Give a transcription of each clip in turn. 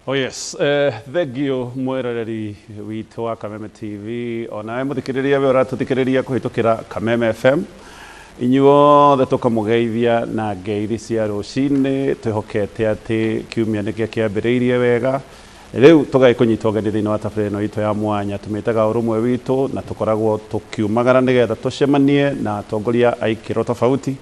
Oh yes, thengiũ mwĩroreri witũ wa Kameme TV onawe mũthikĩrĩria we ũratũthikĩrĩria kũhĩtũkĩra Kameme FM. Inyuothe tũkamũgeithia na ngeithi cia rũcinĩ, twĩhokete atĩ kiumia nĩkĩo kĩambĩrĩirie wega. Rĩu tũgagĩkũnyita ũgeni thĩinĩ wa tabarĩra ĩno itũ ya mwanya tũmĩtaga ũrũmwe witũ, na tũkoragwo tũkiumagara nĩgetha tũcemanie na atongoria a ikĩro tofauti.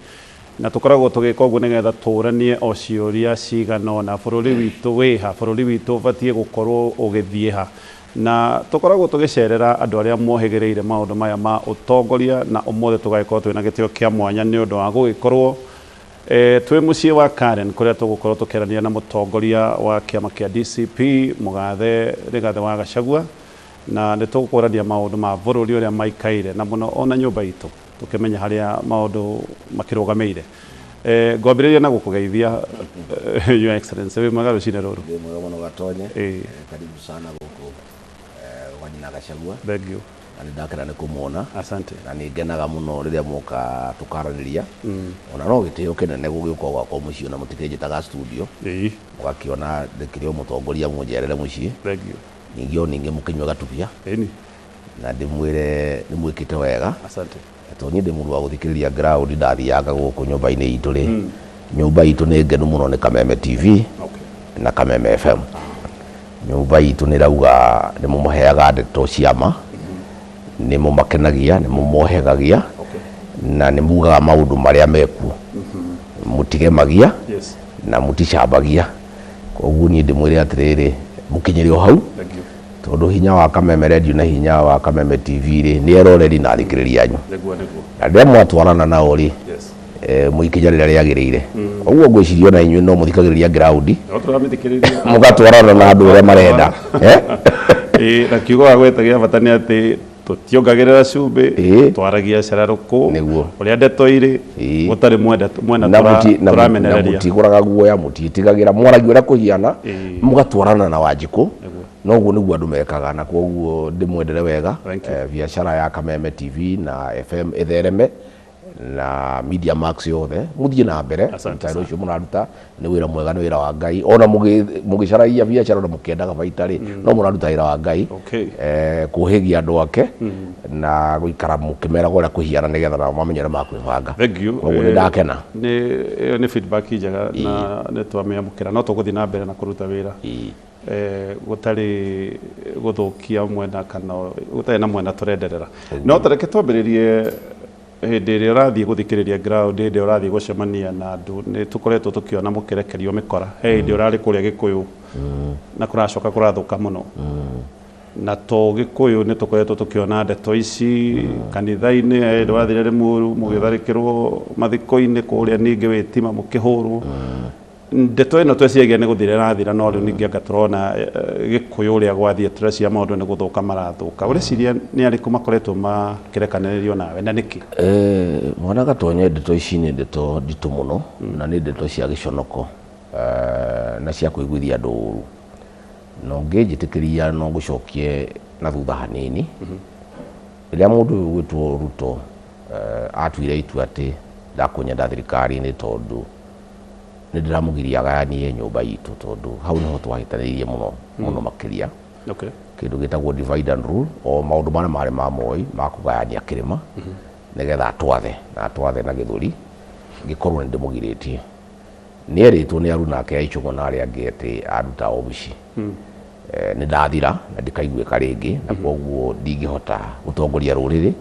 Na tũkoragwo tũgĩka ũguo nĩgetha tũũranie o ciũria cigana ũna, bũrũri witũ wĩ ha? Bũrũri witũ ũbatiĩ gũkorwo ũgĩthiĩ ha? Na tũkoragwo tũgĩcerera andũ arĩa mohĩgĩrĩire maũndũ maya ma ũtongoria, na ũmũthĩ tũgagĩkorwo twĩna gĩtĩo kĩa mwanya nĩ ũndũ wa gũgĩkorwo twĩ mũciĩ wa Karen, kũrĩa tũgũkorwo tũkĩaranĩria na mũtongoria wa kĩama kĩa DCP, Mũgathe Rigathĩ wa Gachagua, na nĩ tũkũrania maũndũ ma bũrũri ũrĩa maikaire, na mũno ona nyũmba itũ, tũkĩmenye harĩa maũndũ makĩrũgamĩire. Ngwambĩrĩria na gũkũgeithia, Your Excellency, wĩ mwega rũcinĩ rũrũ? Ndĩ mwega mũno, Gatonye. Karibu sana gũkũ gwa nyina Gachagua. Thank you. Na nĩ ndakena nĩ kũmuona. Asante. Na nĩ ngenaga mũno rĩrĩa mwoka tũkaranĩria. Ona no gĩtĩo kĩnene gũgĩũka gwakwa mũciĩ ona mũtikĩnjĩtaga studio. Mũgakĩona ndĩkĩrĩ o mũtongoria mũnjerere mũciĩ. Thank you. Ningĩ o ningĩ mũkĩnyue gatubia. Ĩni. Na ndĩmwĩre nĩ mwĩkĩte wega. Asante. Tondũ niĩ ndĩ mũndũ wa gũthikĩrĩria ground, ndathianga gũkũ nyũmba-inĩ itũ rĩ, nyũmba itũ nĩ ngenu mũno nĩ Kameme TV na Kameme FM. Nyũmba itũ nĩ ĩrauga nĩ mũmaheaga ndeto cia ma, nĩ mũmakenagia, nĩ mũmohegagia, na nĩ mugaga maũndũ marĩa mekuo. Mũtigemagia na mũticambagia. Koguo niĩ ndĩmwĩre atĩrĩrĩ, mũkinyĩre o hau. Thank you. Tondũ hinya wa Kameme Radio na hinya wa Kameme TV rĩ, nĩ eroreri na athikĩrĩria anyu. Nĩguo, nĩguo. Na rĩrĩa mwatwarana nao rĩ, Yes. Mwĩ ikinya rĩrĩa rĩagĩrĩire. Koguo ngwĩciria ona inyuĩ no mũthikagĩrĩria ground. No tũramĩthikĩrĩria. Mũgatwarana na andũ ũrĩa marenda. Eh? Ĩĩ, na kiugo wagweta gĩa bata nĩ atĩ tũtiongagĩrĩra cumbĩ, twaragia cararũkũ, Nĩguo. ũrĩa ndeto irĩ, gũtarĩ mwena Na na tũramenereria. Mũtigũraga guoya, mũtiĩtigagĩra, mwaragia ũrĩa kũhiana, mũgatwarana na Wanjikũ. No ũguo nĩguo andũ mekaga, na kwoguo ndĩmwendere wega. Thank you. Biacara ya Kameme TV na FM ĩthereme na Media Max yothe, mũthiĩ na mbere. Asante Kũruta wĩra sana. ũcio mũraruta nĩ wĩra mwega, nĩ wĩra wa Ngai. Ona mũgĩcaragia biacara na mũkĩendaga baita rĩ, no mũraruta wĩra wa Ngai. Kũhĩgia andũ ake na gũikara mũkĩmeraga ũrĩa kũhiana nĩgetha nao mamenye ũrĩa makwĩbanga. Thank you. Koguo nĩ ndakena. Nĩ ĩyo nĩ feedback njega na nĩ twamĩamũkĩra, no tũgũthiĩ na mbere na kũruta wĩra. Gũtarĩ gũthũkia mwena kana gũtarĩ na mwena tũrenderera. No tareke twambĩrĩrie hĩndĩ ĩrĩa ũrathiĩ gũthikĩrĩria ground, hĩndĩ ĩrĩa ũrathiĩ gũcemania na andũ, nĩ tũkoretwo tũkĩona mũkĩrekerio mĩkora. He hĩndĩ ũrarĩ kũrĩa Gĩkũyũ na kũracoka kũrathũka mũno. Na to Gĩkũyũ nĩ tũkoretwo tũkĩona ndeto ici kanitha-inĩ, he hĩndĩ wathire Rĩmuru mũgĩtharĩkĩrwo mathiko-inĩ kũrĩa, ningĩ wĩtima mũkĩhũrwo. Ndeto ĩno tweciragia nĩ gũthira ĩrathira, no rĩu ningĩ anga tũrona Gĩkũyũ ũrĩa gwathiĩ, tũreciria maũndũ nĩ gũthũka marathũka. Ũreciria nĩ arĩkũ makoretwo makĩrekanĩrĩrio nawe na nĩkĩ? Mwana Gatonye, ndeto ici nĩ ndeto nditũ mũno na nĩ ndeto cia gĩconoko na cia kũiguithia andũ ũru. Na ũngĩnjĩtĩkĩria no ngũcokie na thutha hanini. Rĩrĩa mũndũ ũyũ ũgwĩtwo Ruto atuire itua atĩ ndakũnyenda thirikari-inĩ tondũ nĩ ndĩramũgiria agayanie nyũmba itũ, tondũ hau nĩho twahĩtanĩirie mũno mũno makĩria. Kĩndũ gĩtagwo divide and rule, o maũndũ marĩa marĩ ma Moi ma kũgayania kĩrĩma nĩgetha atwathe na atwathe na gĩthũri, ngĩkorwo nĩ ndĩmũgirĩtie. Nĩ erĩtwo nĩ aruna ake a Ichung'wa na arĩa angĩ atĩ anduta obici nĩ ndathira na ndikaiguĩka rĩngĩ, na kwoguo ndingĩhota gũtongoria rũrĩrĩ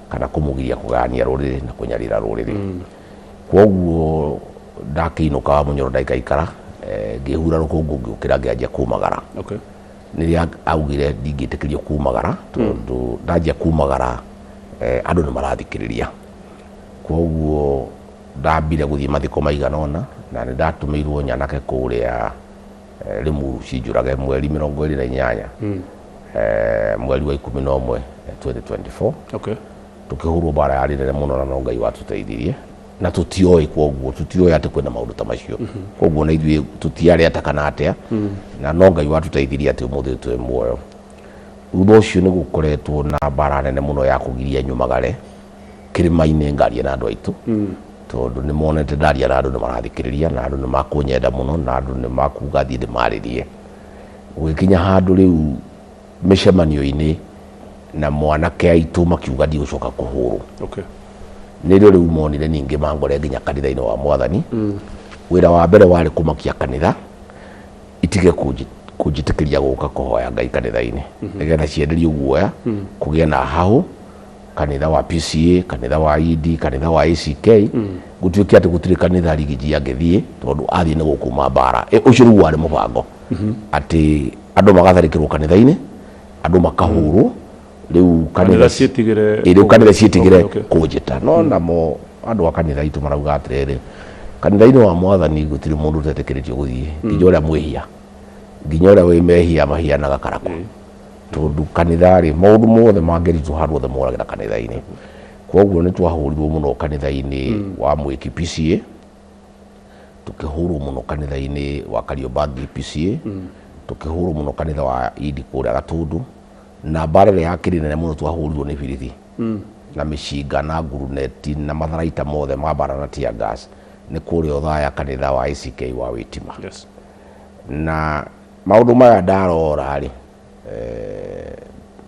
kana kũmũgiria kũgayania rũrĩrĩ na kũnyarira rũrĩrĩ. Kwoguo ndakĩinũka wa Mũnyoro, ndaikaikara, ngĩhura rũkũngũ, ngĩũkĩra, ngĩanjia kumagara. Nĩrĩa augire ndingĩtĩkĩrio kumagara, tondũ ndanjia kumagara andũ nĩ marathikĩrĩria. Kwoguo ndambire gũthiĩ mathiko maigana ũna, na nĩ ndatũmĩirwo nyanake kũrĩa Limuru cinjũrage mweri 28, mweri wa 11, 2024. Tũkĩhũrwo mbara yarĩ nene mũno, na no Ngai watũteithirie, na tũtioĩ, kwoguo tũtioĩ atĩ kwĩna maũndũ ta macio. Kwoguo na ithuĩ tũtiarĩ ata kana atĩa, na no Ngai watũteithirie atĩ ũmũthĩ twĩ muoyo. Thutha ũcio nĩ gũkoretwo na mbara nene mũno ya kũgiria nyumagare kĩrĩma-inĩ ngarie na andũ aitũ, tondũ nĩ monete ndaria na andũ nĩ marathikĩrĩria, na andũ nĩ makũnyenda mũno, na andũ nĩ makuga thiĩ ndĩmarĩrie. Gũgĩkinya handũ rĩu mĩcemanio-inĩ na mwanake aitũ makiuga ndigũcoka kũhũrwo. Nĩrĩo rĩu monire ningĩ mangore nginya kanitha-inĩ wa Mwathani. Wĩra wa mbere warĩ kũmakia kanitha itige kũnjĩtĩkĩria gũka kũhoya Ngai kanitha-inĩ, nĩgetha cienderio guoya, kũgĩe na hahũ kanitha wa PCA, kanitha wa ED, kanitha wa ACK, gũtuĩke atĩ gũtirĩ kanitha Rigiji angĩthiĩ tondũ athiĩ nĩ gũkuma mbara. Ũcio nĩguo warĩ mũbango, atĩ andũ magatharĩkĩrwo kanitha-inĩ, andũ makahũrwo, rĩu kanitha ciĩtigĩre. Rĩu kanitha ciĩtigĩre kũnjĩta. No namo andũ a kanitha itũ marauga atĩrĩrĩ, kanitha-inĩ wa Mwathani gũtirĩ mũndũ ũtetĩkĩrĩtio gũthiĩ, nginya ũrĩa mwĩhia, nginya ũrĩa wĩ mehia mahianaga karakũ, tondũ kanitha rĩ, maũndũ mothe mangĩritũ handũ othe moragĩra kanitha-inĩ. Koguo nĩ twahũrirwo mũno kanitha-inĩ wa Mwĩki PCA, tukĩhũrwo mũno kanitha-inĩ wa Kariobangi PCA, tukĩhũrwo mũno kanitha wa Idi kũrĩa Gatũndũ, na mbara ĩrĩa yakĩrĩ nene mũno twahũrirwo nĩ birithi na mĩcinga na nguruneti na matharaita mothe ma mbara na tear gas nĩ kũrĩa Othaya kanitha wa ACK wa Witima. Na maũndũ maya ndarora rĩ,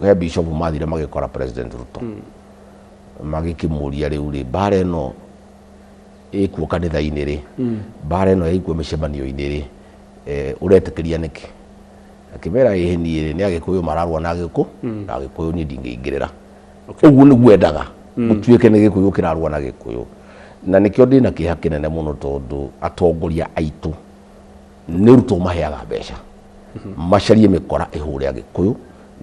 he bishop mathire magĩkora President Ruto, magĩkĩmũria rĩu rĩ, mbara ĩno ĩkuo kanitha-inĩ rĩ, mbara ĩno ĩkuo mĩcemanio-inĩ rĩ, ũretĩkĩria nĩkĩ? Akĩmera ĩhĩ niĩ rĩ, nĩ Agĩkũyũ mararũa na Agĩkũ na Agĩkũyũ, niĩ ndingĩingĩrĩra. Ũguo nĩguo endaga gũtuĩke nĩ Gĩkũyũ kĩrarũa na Gĩkũyũ, na nĩkĩo ndĩna kĩeha kĩnene mũno tondũ atongoria aitũ nĩ Ruto maheaga mbeca macarie mĩkora ĩhũre Agĩkũyũ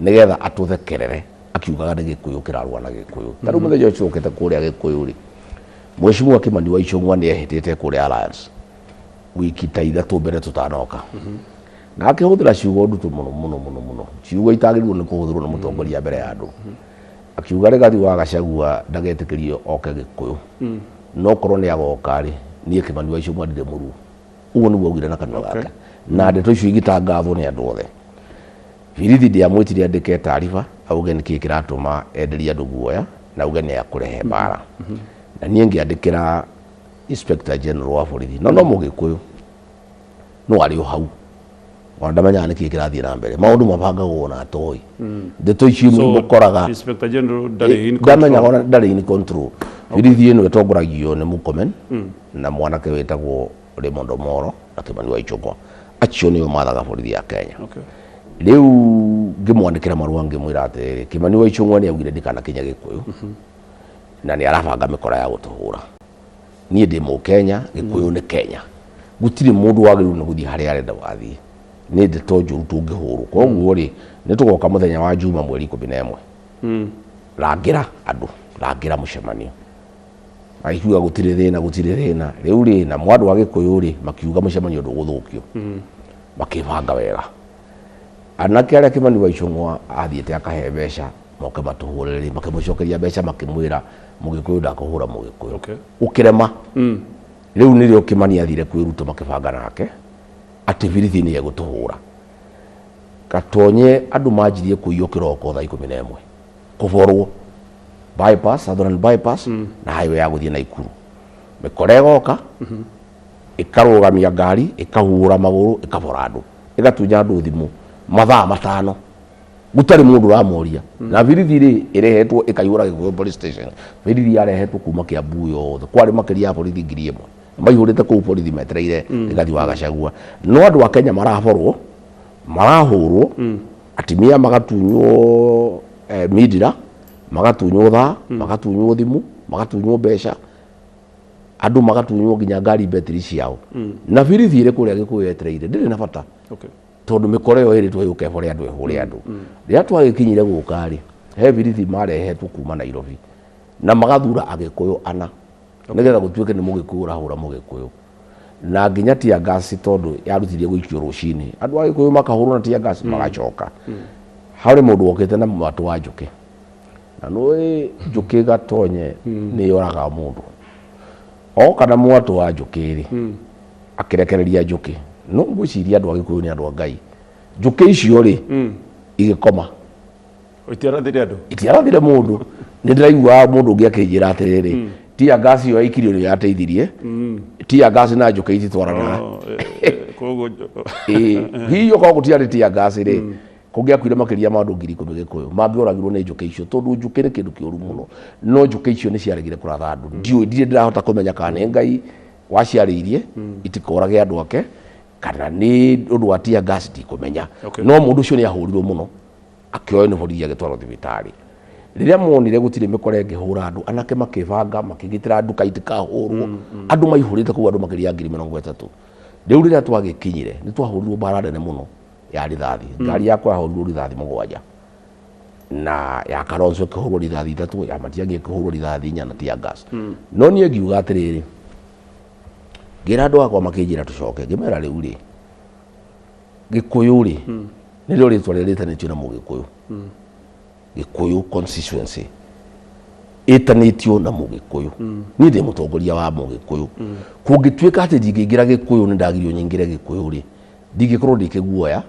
nĩgetha atũthekerere akiugaga nĩ Gĩkũyũ kĩrarũa na Gĩkũyũ. Ta rĩu mũthenya ũcio ũkĩte kũrĩa Gĩkũyũ rĩ, Mheshimiwa Kimani wa Ichung'wa nĩ ehĩtĩte kũrĩa Alliance wiki ta 3 mbere tũtanoka, na akĩhũthĩra ciugo nditũ mũno mũno mũno mũno, ciugo itagĩrĩirwo nĩ kũhũthĩrwo nĩ mũtongoria mbere ya andũ. Akiuga Rigathi wa Gachagua ndagetĩkĩrio oke Gĩkũyũ, no korwo nĩ agoka rĩ, niĩ Kimani wa Ichung'wa ndirĩ mũruo. Ũguo nĩguo augire na kanua gake, na ndeto icio igĩtangathwo nĩ andũ othe. Birithi ndĩamwĩtire andĩke taariba auge nĩkĩĩ kĩratũma enderie andũ guoya na auge nĩ akũrehe mbara. Na niĩ ngĩandĩkĩra Inspector General wa borithi, no no Mũgĩkũyũ no arĩ o hau, ona ndamenyaga nĩkĩĩ kĩrathiĩ na mbere. Maũndũ mabangagwo na atoĩ ndeto icio imwe mũkoraga Inspector General ndarĩ in control. Ndamenyaga ona ndarĩ in control. Birithi ĩno ĩtongoragio nĩ Murkomen na mwanake wĩtagwo Raymond Omoro na Kimani wa Ichung'wa, acio nĩo mathaga borithi ya Kenya. Rĩu ngĩmwandĩkĩra marũa ngĩmwĩra atĩrĩrĩ, Kimani wa Ichung'wa nĩ augire ndikanakinye Gĩkũyũ na nĩ arabanga mĩkora ya gũtũhũra. Niĩ ndĩ Mũkenya, Gĩkũyũ nĩ Kenya, gũtirĩ mũndũ wagĩrĩirwo nĩ gũthiĩ harĩa arenda wathiĩ, nĩ ndeto njũru tũngĩhũrwo. Koguo rĩ, nĩ tũgoka mũthenya wa Juma mweri 11, rangĩra andũ, rangĩra mũcemanio. Agĩkiuga gũtirĩ thĩna, gũtirĩ thĩna. Rĩu rĩ, na andũ a Gĩkũyũ rĩ, makiuga mũcemanio ndũgũthũkio, makĩbanga wega. Anake arĩa Kimani wa Ichung'wa athiĩte akahe mbeca moke matũhũre rĩ, makĩmũcokeria mbeca makĩmwĩra Mũgĩkũyũ ndakũhũra Mũgĩkũyũ. Ũkĩrema. Rĩu nĩrĩo Kimani athire kwĩ Ruto makĩbanga nake atĩ birithi nĩ egũtũhũra. Gatonye andũ manjirie kũiywo kĩroko thaa 11, kũborwo bypass, Southern bypass, na highway ya gũthiĩ Naikuru. Mĩkora ĩgoka ĩkarũgamia ngari, ĩkahura magũrũ, ĩkabora andũ, ĩgatunya andũ thimũ mathaa 5, gũtarĩ mũndũ ũramoria. Na birithi rĩ, ĩrehetwo ĩkaihũra Gĩkũyũ police station. Birithi yarehetwo kuma Kiambu yothe, kwarĩ makĩria ya borithi 1000 maihũrĩte kũu borithi metereire Rigathi wa Gachagua. No andũ a Kenya maraborwo, marahũrwo, atimia magatunywo mindira, magatunywo thaa, magatunywo thimũ, magatunywo mbeca, andũ magatunywo nginya ngari betiri ciao, na birithi ĩrĩ kũrĩa Gĩkũyũ yetereire ndĩrĩ na bata, tondũ mĩkora ĩyo ĩrĩtwo yũke ĩbore andũ, ĩhũre andũ. Rĩrĩa twagĩkinyire gũka rĩ, he birithi marehetwo kuma Nairobi na magathura Agĩkũyũ ana nĩgetha gũtuĩke nĩ Mũgĩkũyũ ũrahũra Mũgĩkũyũ, na nginya tear gas tondũ yarutirie gũikio rũcinĩ, andũ a Gĩkũyũ makahũrwo na tear gas magacoka. Harĩ mũndũ wokĩte na mwatũ wa njũkĩ, na nĩũĩ njũkĩ gatonye nĩ yoraga mũndũ. Oka na mwatũ wa njũkĩ rĩ, akĩrekereria njũkĩ. No ngwĩciria andũ a Gĩkũyũ nĩ andũ a Ngai, njũkĩ icio rĩ, igĩkoma. Itiarathire andũ. Itiarathire mũndũ. Nĩ ndĩraiguaga mũndũ ũngĩ akĩnjĩra atĩrĩrĩ, tear gas ĩyo yaikirio nĩyo yateithirie. Tear gas na njũkĩ ititwaranaga. Koguo Ĩĩ, hihi okorwo gũtiarĩ tear gas rĩ, kũngĩakuire makĩria ma andũ 10,000 Gĩkũyũ mangĩoragirwo nĩ njũkĩ icio, tondũ njũkĩ nĩ kĩndũ kĩũru mũno. No njũkĩ icio nĩ ciaregire kũratha andũ. Ndiũĩ, ndirĩ ndĩrahota kũmenya kana nĩ Ngai waciarĩirie itikorage andũ ake kana nĩ ũndũ wa tear gas, ndikũmenya. No mũndũ ũcio nĩ ahũrirwo mũno, akĩoywo nĩ borithi agĩtwarwo thibitarĩ. Rĩrĩa monire gũtirĩ mĩkora ĩngĩhũra andũ, anake makĩbanga makĩgitĩra nduka itikahũrwo. Andũ maihũrĩte kũu, andũ makĩria ya 30,000. Rĩu rĩrĩa twagĩkinyire nĩ twahũrirwo mbara nene mũno ya rithathi. Ngari yakwa yahũrirwo rithathi 7, na ya Kalonzo ĩkĩhũrwo rithathi 3, ya Matiang'i ĩkĩhũrwo rithathi 4 na tear gas. No niĩ ngiuga atĩrĩrĩ, ngĩra andũ akwa, makĩnjĩra tũcoke, ngĩmera rĩu rĩ, Gĩkũyũ rĩ, nĩrĩo rĩtwa rĩrĩa rĩtanĩtio na Mũgĩkũyũ. Gĩkũyũ constituency ĩtanĩtio na Mũgĩkũyũ. Niĩ ndĩ mũtongoria wa Mũgĩkũyũ. Kũngĩtuĩka atĩ ndingĩingĩra Gĩkũyũ, nĩ ndagirio nyingĩre Gĩkũyũ rĩ, ndingĩkorwo ndĩ kĩguoya,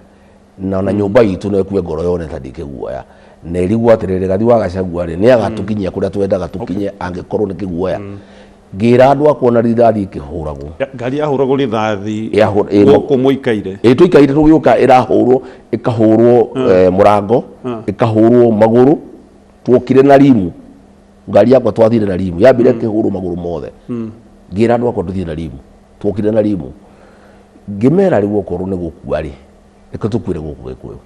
na ona nyũmba itũ no ĩkue ngoro yone ta ndĩ kĩguoya, na ĩrigwo atĩrĩrĩ, Gathi wa Gachagua rĩ, nĩ agatũkinyia kũrĩa twendaga tũkinye angĩkorwo nĩ kĩguoya. Ngĩra andũ akwa na rithathi ĩkĩhũragwo. Ngari yahũragwo rithathi gũkũ mũikaire? Ĩ, tũikaire tũgĩũka, ĩrahũrwo, ĩkahũrwo mũrango, ĩkahũrwo magũrũ. Tuokire na rimu, ngari yakwa twathire na rimu, yambire ĩkĩhũrwo magũrũ mothe. Ngĩra andũ akwa tũthiĩ na rimu, tuokire na rimu. Ngĩmera rĩu okorwo nĩ gũkua rĩ, reke tũkuĩre gũkũ Gĩkũyũ.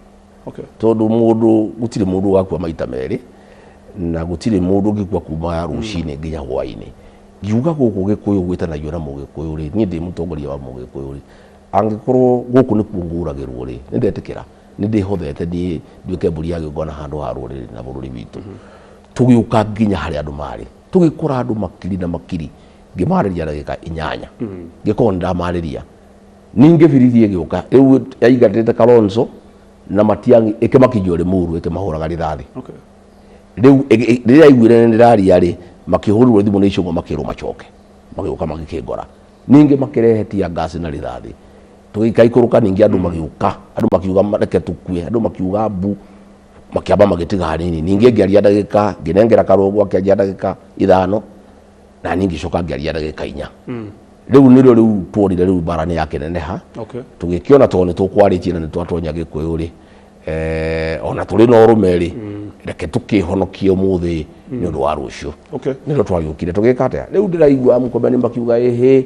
Tondũ mũndũ, gũtirĩ mũndũ ũgakua maita merĩ, na gũtirĩ mũndũ ũngĩkua kuma rũcinĩ nginya hwainĩ. Ngiuga gũkũ Gĩkũyũ gwĩtanagio na Mũgĩkũyũ rĩ, niĩ ndĩ mũtongoria wa Mũgĩkũyũ rĩ, angĩkorwo gũkũ nĩkuo ngũragĩrwo rĩ, nĩ ndetĩkĩra, nĩ ndĩhothete niĩ nduĩke mbũri ya gĩgongona handũ ha rũrĩrĩ na bũrũri witũ. Tũgĩũka nginya harĩa andũ marĩ, tũgĩkora andũ makiri na makiri, ngĩmarĩria ndagĩka 8, ngĩkorwo nĩ ndamarĩria. Ningĩ birithi ĩgĩũka rĩu yaingatĩte Kalonzo na Matiang'i, ĩkĩmakinyia Limuru, ĩkĩmahũraga rithathi. Rĩu rĩrĩa aiguire nĩ ndĩraria rĩ, makĩhũrĩrwo thimũ nĩ Icũng'wa, makĩrwo macoke, magĩũka magĩkĩngora. Ningĩ makĩrehe tear gas na rithathi, tũgĩikaikũrũka. Ningĩ andũ magĩũka, andũ makiuga reke tũkue, andũ makiuga mbu, makĩamba magĩtiga hanini. Ningĩ ngĩaria ndagĩka, ngĩnengera Karũngũ akĩaria ndagĩka 5, na niĩ ngĩcoka ngĩaria ndagĩka 4. Rĩu nĩrĩo rĩu tuonire rĩu mbara nĩ yakĩneneha. Tũgĩkĩona tondũ nĩ tũkwarĩtie na nĩ twatonya Gĩkũyũ rĩ, ona tũrĩ na ũrũme rĩ, reke tũkĩhonokie ũmũthĩ nĩ ũndũ wa rũciũ. Nĩrĩo twagĩũkire tũgĩka atĩa. Rĩu ndĩraigua Mũkomeni makiuga ĩhĩ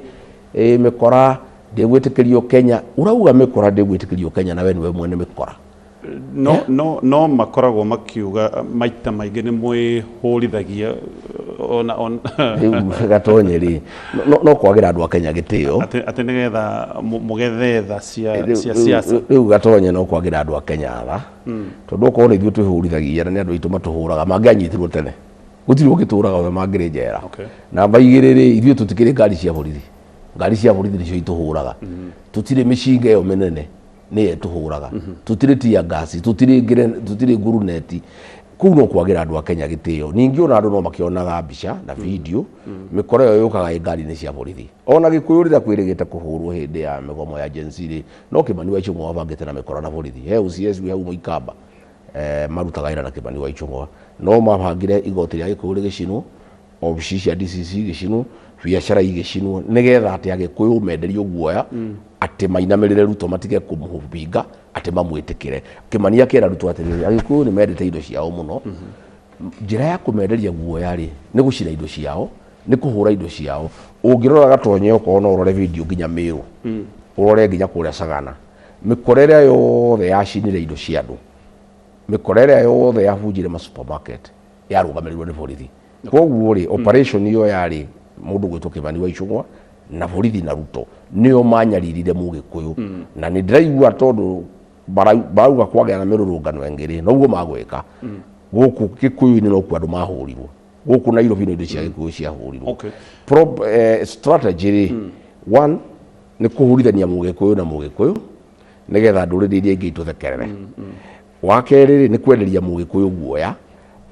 ĩ mĩkora ndĩgwĩtĩkĩrio Kenya. Ũrauga mĩkora ndĩgwĩtĩkĩrio Kenya, na we nĩwe mwene mĩkora. No makoragwo makiuga maita maingĩ nĩ mwĩhũrithagia ona Rĩu Gatonye rĩ, no kwagĩra andũ a Kenya gĩtĩo, atĩ nĩgetha mũgethe tha cia siasa. Rĩu Gatonye, no kwagĩra andũ a Kenya tha, tondũ okorwo nĩ ithuĩ twĩhũrithagia na nĩ andũ aitũ matũhũraga, mangĩanyitirwo tene, gũtirĩ ũngĩtũraga we mangĩrĩ njera. Namba 2 rĩ, ithuĩ tũtikĩrĩ ngari cia borithi. Ngari cia borithi nĩcio itũhũraga. Tũtirĩ mĩcinga ĩyo mĩnene nĩyo ĩtũhũraga. Tũtirĩ tear gas, tũtirĩ nguruneti. Kũu no kwagĩra andũ a Kenya gĩtĩo. Ningĩ ona andũ no makĩonaga mbica na video, mĩkora ĩyo yũkaga ĩ ngari-inĩ cia borithi. Ona Gĩkũyũ rĩrĩa kwĩrĩgĩte kũhũrwo hĩndĩ ya mĩgomo ya Gen Z rĩ, no Kĩmani wa Ichung'wa wabangĩte na mĩkora na borithi. He OCS wĩ hau Mũikamba, marutaga wĩra na Kĩmani wa Ichung'wa, no mabangire igoti rĩa Gĩkũyũ rĩgĩcinwo, obici cia DCC igĩcinwo, biacara igĩcinwo, nĩgetha atĩ Agĩkũyũ menderio guoya atĩ mainamĩrĩre Ruto, matige kũmũbinga, atĩ mamwĩtĩkĩre. Kĩmani akĩra Ruto atĩrĩrĩ, Agĩkũyũ nĩ mendete indo ciao mũno, njĩra ya kũmenderia guoya rĩ, nĩ gũcina indo ciao, nĩ kũhũra indo ciao. Ũngĩrora Gatonye, okorwo no ũrore video nginya Mĩrũ, ũrore nginya kũrĩa Sagana, mĩkora ĩrĩa yothe yacinire indo cia andũ, mĩkora ĩrĩa yothe yabunjire ma supermarket, yarũgamĩrĩirwo nĩ borithi. Koguo rĩ, operation ĩyo yarĩ mũndũ gwĩtwo Kĩmani wa Ichung'wa na borithi na Ruto nĩo manyaririre Mũgĩkũyũ. Na nĩ ndĩraigua tondũ barauga kwagĩa na mĩrũrũngano ĩngĩ rĩ, noguo magwĩka gũkũ Gĩkũyũ-inĩ, nokuo andũ mahũrirwo gũkũ Nairobi, no indo cia Gĩkũyũ ciahũrirwo. Strategy rĩ, one nĩ kũhũrithania Mũgĩkũyũ na Mũgĩkũyũ nĩgetha ndũrĩrĩ iria ingĩ itũthekerere. Wa kerĩ rĩ, nĩ kwenderia Mũgĩkũyũ guoya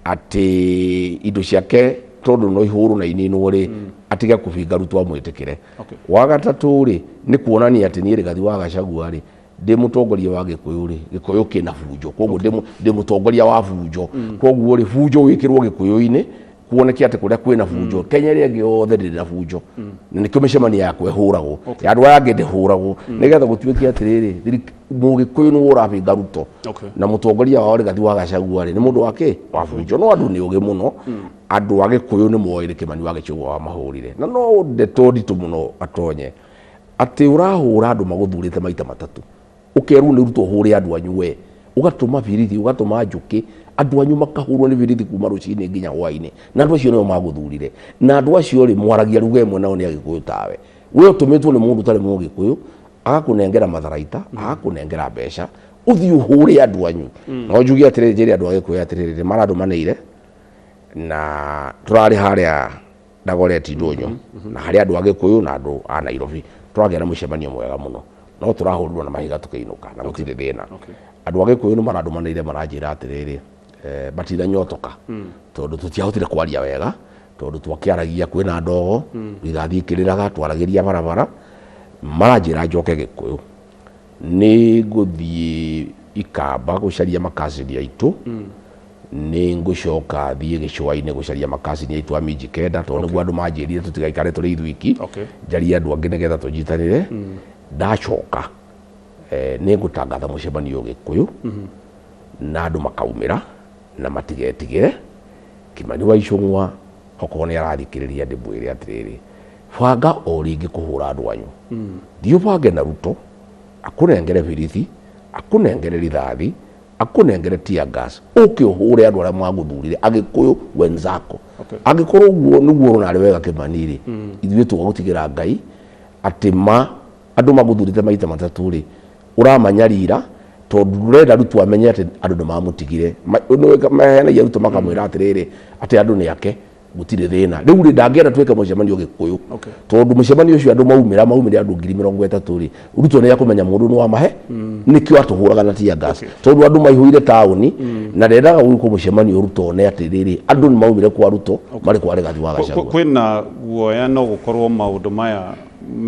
atĩ indo ciake tondũ no ihũrwo na ininwo rĩ, atige kũbinga Ruto amwĩtĩkĩre. Wa gatatũ rĩ, nĩ kuonania atĩ niĩ Rigathi wa Gachagua rĩ, ndĩ mũtongoria wa Gĩkũyũ rĩ, Gĩkũyũ kĩna bunjo, koguo ndĩ mũtongoria wa bunjo, koguo rĩ, bunjo wĩkĩrwo Gĩkũyũ-inĩ. Kuoneke atĩ kũrĩa kwĩna bunjo, Kenya ĩrĩa ĩngĩ yothe ndĩrĩ na bunjo, na nĩkĩo mĩcemanio yakwa ĩhũragwo, ya andũ aya angĩ ndĩhũragwo, nĩgetha gũtuĩke atĩrĩrĩ, Mũgĩkũyũ nĩwe ũrabinga Ruto na mũtongoria wao Rigathi wa Gachagua rĩ, nĩ mũndũ wa kĩ wa bunjo. No andũ nĩ ũgĩ mũno, andũ a Gĩkũyũ nĩ moĩ nĩ Kĩmani wa Gĩchũgwa wamahũrire, na no ndeto nditũ mũno atonye atĩ ũrahũra andũ magũthurĩte maita matatũ, ũkerwo nĩ Ruto ũhũre andũ anyu, we ũgatũma birithi, ũgatũma njũkĩ, andũ anyu makahũrwo nĩ birithi kuma rũcinĩ nginya hwainĩ, na andũ acio nĩo magũthurire, na andũ acio rĩ, mwaragia ruga ĩmwe nao nĩ Agĩkũyũ tawe. We ũtũmĩtwo nĩ mũndũ ũtarĩ Mũgĩkũyũ, agakũnengera matharaita, agakũnengera mbeca, ũthiĩ ũhũre andũ anyu. No njuge atĩrĩrĩ, njĩre andũ a Gĩkũyũ atĩrĩrĩ, nĩ marandũmanĩire na tũrarĩ harĩa Dagoretti ndũnyũ, na harĩ andũ a Gĩkũyũ na andũ a Nairobi, tũragĩa na mũcemanio mwega mũno, no tũrahũrirwo na mahiga tũkĩinũka, na gũtirĩ thĩna. Andũ a Gĩkũyũ nĩ marandũmanĩire, maranjĩra atĩrĩrĩ, matinanyotoka tondũ tũtiahotire kwaria wega, tondũ twakĩaragia kwĩna ndogo, rithathi ikĩrĩraga, twaragĩria barabara. Maranjĩra njoke Gĩkũyũ, nĩ ngũthiĩ Ikamba gũcaria makacini aitũ, nĩ ngũcoka thiĩ gĩcũa-inĩ gũcaria makacini aitũ a minji kenda, tondũ nĩguo andũ manjĩrire tũtigaikare tũrĩ ithuiki, njarie andũ angĩ nĩgetha tũnyitanĩre. Ndacoka nĩ ngũtangatha mũcemanio Gĩkũyũ, na andũ makaumĩra na matigetigĩre. Kĩmani wa Icũng'wa okorwo nĩ arathikĩrĩria, ndĩmwĩre atĩrĩrĩ, banga o rĩngĩ kũhũra andũ anyu, thiĩ ũbange na Ruto akũnengere birithi, akũnengere rithathi, akũnengere tear gas, ũke ũhũre andũ arĩa magũthurire, Agĩkũyũ wenzako. Angĩkorwo ũguo nĩguo ũrona arĩ wega Kĩmani rĩ, ithuĩ tũgagũtigĩra Ngai atĩ ma andũ magũthurĩte maita matatũ rĩ, ũramanyarira tondũ ndũrenda Ruto amenye atĩ andũ nĩ mamũtigire. Maheanagia Ruto makamwĩra atĩrĩrĩ, atĩ andũ nĩ ake, gũtirĩ thĩna. Rĩu rĩ, ndangĩenda twĩke mũcemanio Gĩkũyũ, tondũ mũcemanio ũcio andũ maumĩra, maumĩre andũ 30,000 rĩ, Ruto nĩ akũmenya mũndũ nĩ wamahe, nĩkĩo atũhũraga na tear gas, tondũ andũ maihũire taũni, na ndendaga gwĩkwo mũcemanio Ruto one atĩrĩrĩ, andũ nĩ maumire kwa Ruto marĩ kwa Rigathi wa Gachagua. Kwĩna guoya no gũkorwo maũndũ maya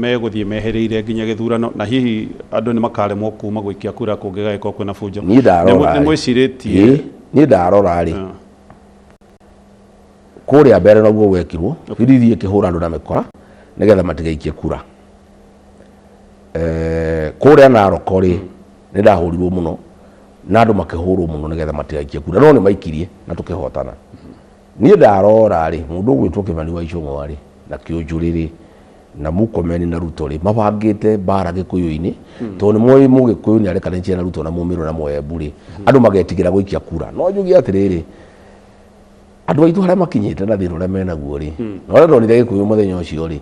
megũthiĩ mehereire nginya gĩthurano, na hihi andũ nĩ makaremwo kuma gũikia kura kũngĩgagĩkorwo kwĩna bunjo. Niĩ ndarora Nĩ mwĩcirĩtie? Niĩ ndarora rĩ, kũrĩa mbere noguo gwekirwo, birithi ĩkĩhũra andũ na mĩkora nĩgetha matigaikie kura. Kũrĩa Narok rĩ, nĩ ndahũrirwo mũno na andũ makĩhũrwo mũno nĩgetha matigaikie kura, no nĩ maikirie na tũkĩhotana. Niĩ ndarora rĩ, mũndũ ũgwĩtwo Kĩmani wa Icũng'wa rĩ, na Kĩũnjũrĩ rĩ, na Murkomen na Ruto rĩ, mabangĩte mbara Gĩkũyũ-inĩ, tondũ nĩ moĩ Mũgĩkũyũ nĩ arekanĩtie na Ruto na Mũmĩrũ na Mũembu rĩ, andũ magetigĩra gũikia kura. No njuge atĩrĩrĩ, andũ aitũ harĩa makinyĩte na thĩna ũrĩa menaguo rĩ, na ũrĩa ndonire Gĩkũyũ mũthenya ũcio rĩ,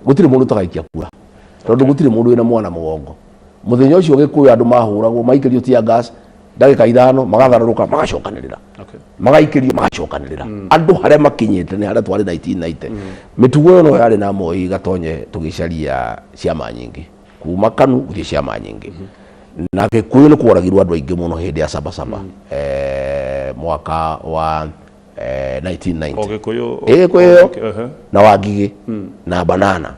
gũtirĩ mũndũ ũtagaikia kura, tondũ gũtirĩ mũndũ wĩna mwana mũgongo. Mũthenya ũcio Gĩkũyũ andũ mahũragwo, maikĩrio tear gas, ndagĩka 5 magatharũrũka, magacokanĩrĩra, magaikĩrio, magacokanĩrĩra. Andũ harĩa makinyĩte nĩ harĩa twarĩ 1990. Mĩtugo ĩyo no yarĩ na Moi Gatonye, tũgĩcaria ciama nyingĩ kuma KANU gũthiĩ ciama nyingĩ, na Gĩkũyũ nĩ kworagirwo andũ aingĩ mũno hĩndĩ ya Sabasaba, mwaka wa 1990. O Gĩkũyũ? Gĩkũyũ na Wangigĩ na Banana,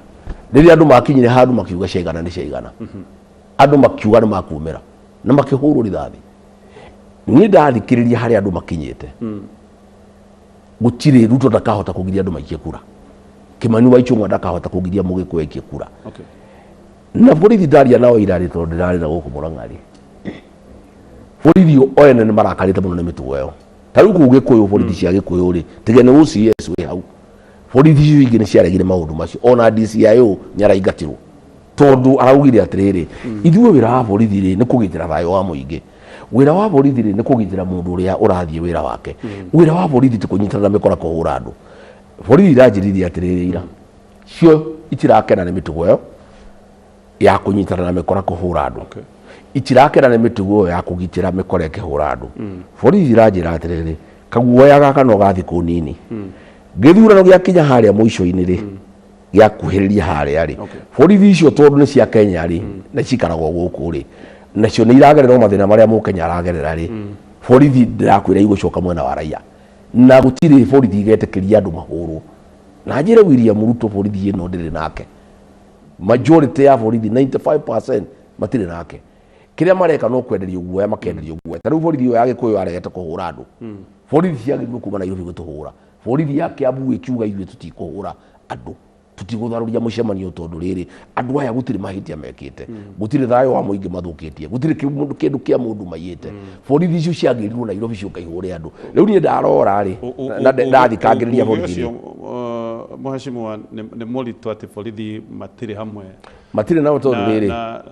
rĩrĩa andũ makinyire handũ makiuga ciaigana nĩ ciaigana, andũ makiuga nĩ makumĩra na makĩhũrwo rithathi. Niĩ ndathikĩrĩria harĩa andũ makinyĩte, gũtirĩ, Ruto ndakahota kũgiria andũ maikie kura, Kĩmani wa Ichung'wa ndakahota kũgiria Mũgĩkũyũ aikie kura. Na borithi ndaria nao irarĩ, tondũ ndĩrarĩ na gũkũ Mũrang'a rĩ, borithi o ene nĩ marakarĩte mũno nĩ mĩtugo ĩyo. Ta rĩu kũu Gĩkũyũ, borithi cia Gĩkũyũ rĩ, tiga nĩ OCS wĩ hau, borithi icio ingĩ nĩ ciaregire maũndũ macio. Ona DCIO nĩ araingatirwo, tondũ araugire atĩrĩrĩ, ithuĩ wĩra wa borithi rĩ, nĩ kũgitĩra thayũ wa mũingĩ, wĩra wa borithi rĩ, nĩ kũgitĩra mũndũ ũrĩa ũrathiĩ wĩra wake, wĩra wa borithi ti kũnyitana na mĩkora kũhũra andũ. Borithi iranjĩrire atĩrĩrĩ, ira cio itirakena nĩ mĩtugo ĩyo ya kũnyitana na mĩkora kũhũra andũ, itirakena nĩ mĩtugo ĩyo ya kũgitĩra mĩkora ĩkĩhũra andũ. Borithi iranjĩra atĩrĩrĩ, kaguoya gaka no ga thikũ nini, gĩthurano gĩakinya harĩa mũico-inĩ rĩ, gĩakuhĩrĩria harĩa rĩ, borithi icio tondũ nĩ cia Kenya rĩ, na cikaragwo gũkũ rĩ, nacio nĩ iragerera o mathĩna marĩa Mũkenya aragerera rĩ, borithi ndĩrakwĩra igũcoka mwena wa raia, na gũtirĩ borithi igetĩkĩria andũ mahũrwo. Na njĩre William Ruto, borithi ĩno ndĩrĩ nake, majority ya borithi 95% matirĩ nake. Kĩrĩa mareka no kwenderio guoya, makenderio guoya. Ta rĩu borithi ĩyo ya Gĩkũyũ yaregete kũhũra andũ, borithi ciagĩrĩirwo kuma Nairobi gũtũhũra. Borithi ya Kiambu ĩkiuga ithuĩ tũtikũhũra andũ, tũtigũtharũria mũcemanio tondũ rĩrĩ andũ aya gũtirĩ mahĩtia mekĩte, gũtirĩ thayũ wa mũingĩ mathũkĩtie, gũtirĩ kĩndũ kĩa mũndũ maiyĩte. Borithi icio ciagĩrirwo Nairobi ciũka ihũre andũ. Rĩu niĩ ndarora rĩ, na ndathikangĩrĩria borithi ũcio, mheshimiwa, nĩ mũritũ atĩ borithi matirĩ hamwe. Matirĩ nao tondũ rĩrĩ,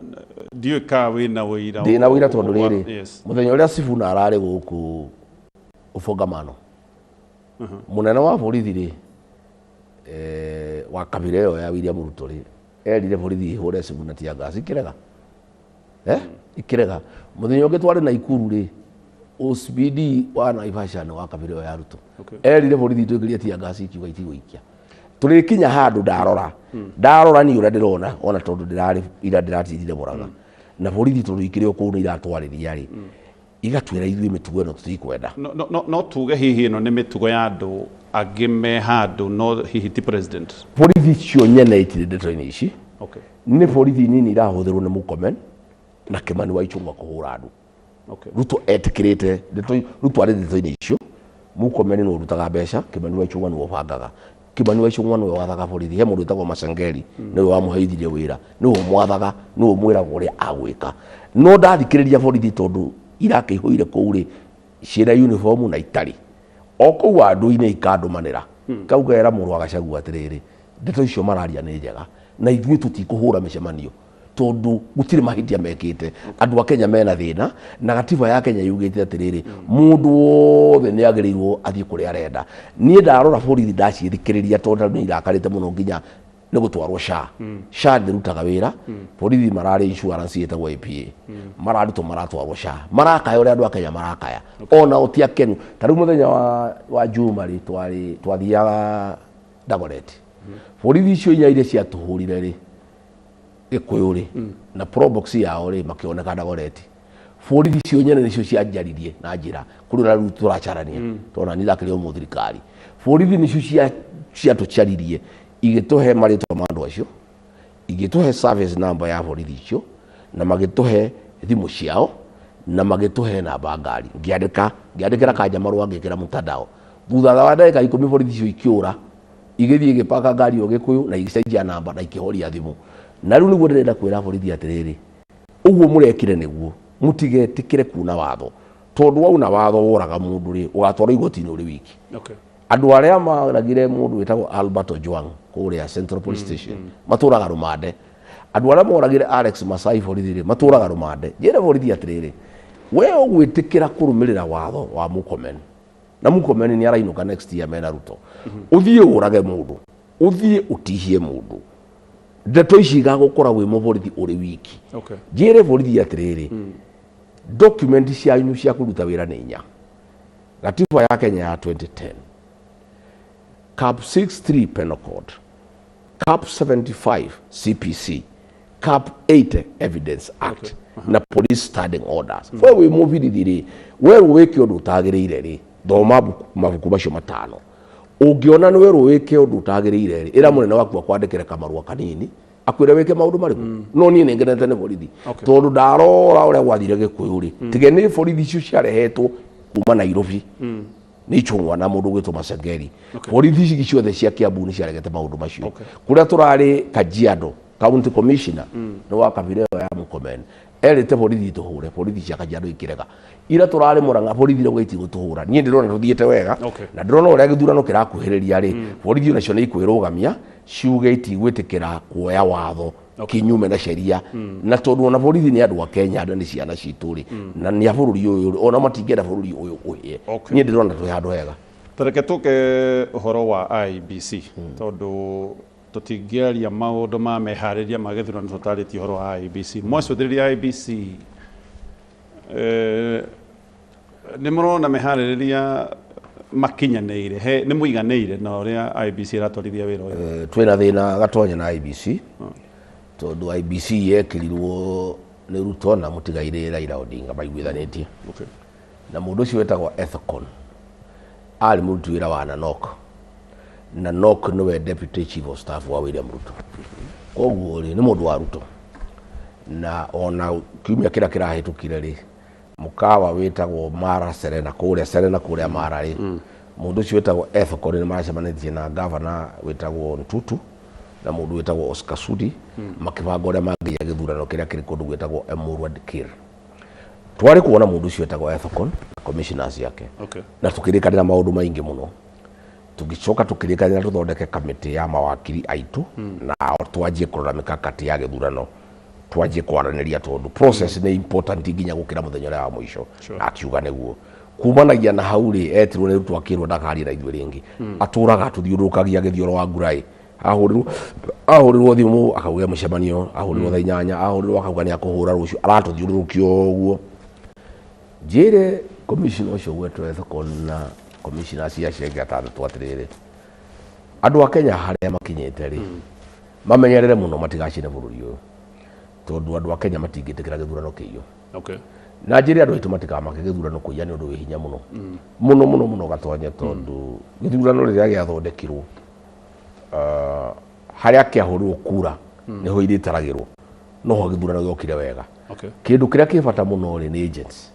ndiũĩ kana wĩna ũira. Ndĩna ũira tondũ rĩrĩ, mũthenya ũrĩa Sifuna ararĩ gũkũ ũbongamano, mũnene wa borithi rĩ, wa kabira ĩyo ya William Ruto rĩ, erire borithi ihũre Sifuna tear gas, ikĩrega, ikĩrega. Mũthenya ũngĩ twarĩ Naikuru rĩ, OCPD wa Naivasha nĩ wa kabira ĩyo ya Ruto, erire borithi itũikĩrie tear gas, ikiuga itigũikia. Tũrĩkinya handũ ndarora, ndarora niĩ ũrĩa ndĩrona, ona tondũ ndĩrarĩ ira ndĩratindire Mũrang'a na borithi, tondũ ikĩrĩ o kũu nĩ iratwarĩria rĩ, igatwĩra ithuĩ mĩtugo ĩno tũtikwenda. No tuge hihi ĩno nĩ mĩtugo ya andũ angĩ me handũ, no hihi ti president? Borithi icio nyene itirĩ ndeto-inĩ ici. Nĩ borithi nini irahũthĩrwo nĩ Murkomen na Kimani wa Ichung'wa kũhũra andũ. Ruto etĩkĩrĩte ndeto, Ruto arĩ ndeto-inĩ icio. Murkomen nĩwe ũrutaga mbeca, Kimani wa Ichung'wa nĩwe ũbangaga, Kimani wa Ichung'wa nĩwe wathaga borithi. He mũndũ wĩtagwo Masengeri, nĩwe wamũheithirie wĩra, nĩwe ũmwathaga, nĩwe ũmwĩraga ũrĩa agwĩka. No ndathikĩrĩria borithi, tondũ irakĩihũire kũu rĩ, ciĩna uniform na itarĩ o kũu andũ-inĩ, ikandũmanĩra kau kera mũrũ wa Gachagua atĩrĩrĩ, ndeto icio mararia nĩ njega na ithuĩ tũtikũhũra mĩcemanio tondũ gũtirĩ mahĩtia mekĩte. Andũ a Kenya mena thĩna na gatiba ya Kenya yugĩte atĩrĩrĩ, mũndũ wothe nĩ agĩrĩirwo athiĩ kũrĩa arenda. Niĩ ndarora borithi, ndaciĩthikĩrĩria, tondũ nĩ irakarĩte mũno nginya nĩ gũtwarwo SHA. SHA ndĩrutaga wĩra. Borithi mararĩ insurance ĩtagwo APA, mararutwo maratwarwo SHA, marakaya ũrĩa andũ a Kenya marakaya, ona ti akenu. Ta rĩu mũthenya wa Juma rĩ, twarĩ twathiaga Dagoretti, borithi icio inya iria ciatũhũrire rĩ Gĩkũyũ rĩ na probox yao rĩ, makĩoneka Dagoretti. Borithi icio nyene nĩcio cianjaririe na njĩra kũrĩ ũrĩa rĩu tũracarania, tondũ nani ndakĩrĩ o mũthirikari. Borithi nĩcio ciatũcaririe, igĩtũhe marĩtwa ma andũ acio, igĩtũhe service number ya borithi icio, na magĩtũhe thimũ ciao, na magĩtũhe namba ngari. Ngĩandĩka, ngĩandĩkĩra kanja marũa, ngĩkĩra mtandao. Thutha wa ndagĩka 10 borithi icio ikĩũra, igĩthiĩ igĩpaka ngari ĩyo Gĩkũyũ na igĩcenjia namba na ikĩhoria thimũ. Na rĩu nĩguo ndĩrenda kwĩra borithi atĩrĩrĩ, ũguo mũrekire nĩguo mũtigetĩkĩre kuna watho, tondũ wauna watho woraga mũndũ rĩ, ũgatwarwo igoti-inĩ ũrĩ wiki. Andũ arĩa maragire mũndũ wĩtagwo Albert Ojwang kũrĩa Central Police Station matũraga rũmande. Andũ arĩa moragire Alex Masai borithi rĩ, matũraga rũmande. Njĩre borithi atĩrĩrĩ, we ũgwĩtĩkĩra kũrũmĩrĩra watho wa Murkomen, na Murkomen nĩ arainũka next year mena Ruto, ũthiĩ ũrage mũndũ, ũthiĩ ũtihie mũndũ, ndeto ici igagũkora wĩ mũborithi ũrĩ wiki? Njĩre borithi atĩrĩrĩ, document cianyu cia kũruta wĩra nĩ inya: gatiba ya Kenya ya 2010, Cap 63 Penal Code, Cap 75 CPC, Cap 80 Evidence Act na Police Standing Orders. We wĩ mũbirithi rĩ, werwo wĩke ũndũ ũtagĩrĩire rĩ, thoma mabuku macio matano. Ũngĩona nĩ werwo wĩke ũndũ ũtagĩrĩire rĩ, ĩra mũnene waku akwandĩkĩre kamarũa kanini akwĩre wĩke maũndũ marĩkũ. No niĩ nĩ ngenete nĩ borithi, tondũ ndarora ũrĩa gwathire Gĩkũyũ rĩ, tige nĩ borithi icio ciarehetwo kuma Nairobi nĩ Ichung'wa na mũndũ ũgwĩtwo Masengeri, borithi ici ciothe cia Kiambu nĩ ciaregete maũndũ macio. Kũrĩa tũrarĩ Kajiado, county commissioner nĩ wa kabira ĩyo ya Murkomen, erĩte borithi tũhũre, borithi cia Kajiado ikĩrega. Ira tũrarĩ Murang'a, borithi rauga itigũtũhũra. Niĩ ndĩrona tũthiĩte wega. Na ndĩrona ũrĩa gĩthurano kĩrakuhĩrĩria rĩ, borithi onacio nĩ ikwĩrũgamia ciuge itigwĩtĩkĩra kuoya watho kinyume na sheria. Na tondũ ona borithi nĩ andũ a Kenya na nĩ ciana citũ rĩ, na nĩ a bũrũri ũyũ rĩ, ona matingĩenda bũrũri ũyũ ũhĩe. Niĩ ndĩrona twĩ handũ hega. Tareke tũke ũhoro wa IEBC, tondũ tũtingĩaria maũndũ ma meharĩria ma gĩthurano tũtarĩtie ũhoro wa IEBC. Mwacũthĩrĩria IEBC, nĩ mũrona meharĩrĩria makinyanĩire, nĩ mũiganĩire na ũrĩa IEBC ĩratwarithia wĩra ũyũ? Twĩna thĩna gatonya na IEBC, tondũ IEBC yekĩrirwo nĩ Ruto na mũtigairĩ Raila Odinga maiguithanĩtie. Na mũndũ ũcio wetagwo Ethekon arĩ mũruti wĩra wa Nanok. Nanok nĩwe deputy chief of staff wa William Ruto, koguo rĩ, nĩ mũndũ wa Ruto. Na ona kiumia kĩrĩa kĩrahĩtũkire rĩ, mũkawa wĩtagwo Mara Serena kũrĩa Serena, kũrĩa Mara rĩ, Mũndũ ũcio wĩtagwo Ethekon nĩ maracemanĩtie na gavana wĩtagwo Ntutu na mũndũ wĩtagwo Oscar Sudi, makĩbanga ũrĩa mangĩiya gĩthurano kĩrĩa kĩrĩ kũndũ gwĩtagwo Emurua Dikirr. Twarĩ kuona mũndũ ũcio wĩtagwo Ethekon na commissioners yake. Na tũkĩrĩkanĩra maũndũ maingĩ mũno. Tũgĩcoka tũkĩrĩkanĩra tũthondeke kamĩtĩ ya mawakiri aitũ, nao twanjie kũrora mĩkakati ya gĩthurano, twanjie kwaranĩria tondũ process nĩ important nginya gũkĩra mũthenya ũrĩa wa mũico. Na akiuga nĩguo. Kumanagia na hau rĩ, etirwo nĩ Ruto akĩrwo ndakarie na ithuĩ rĩngĩ. Atũraga atũthiũrũrũkagia gĩthioro wa ngurai. Ahũrĩrwo thimũ akauga mũcemanio, ahũrĩrwo thaa 8, ahũrĩrwo akauga nĩ akũhũra rũciũ, aratũthiũrũrũkia ũguo. Njĩre commissioner ũcio gwetwo Ethekon na commissioner cia acio angĩ atandatũ atĩrĩrĩ, andũ a Kenya harĩa makinyĩte rĩ, mamenyerere mũno matigacine bũrũri ũyũ, tondũ andũ a Kenya matingĩtĩkĩra gĩthurano kĩiywo. Na njĩre andũ aitũ matikamake gĩthurano kũiya nĩ ũndũ wĩ hinya mũno. Mũno mũno mũno Gatonye, tondũ gĩthurano rĩrĩa gĩathondekirwo, harĩa kĩahũrirwo kura nĩho irĩtaragĩrwo, noho gĩthurano gĩokire wega. Kĩndũ kĩrĩa kĩ bata mũno rĩ nĩ agents.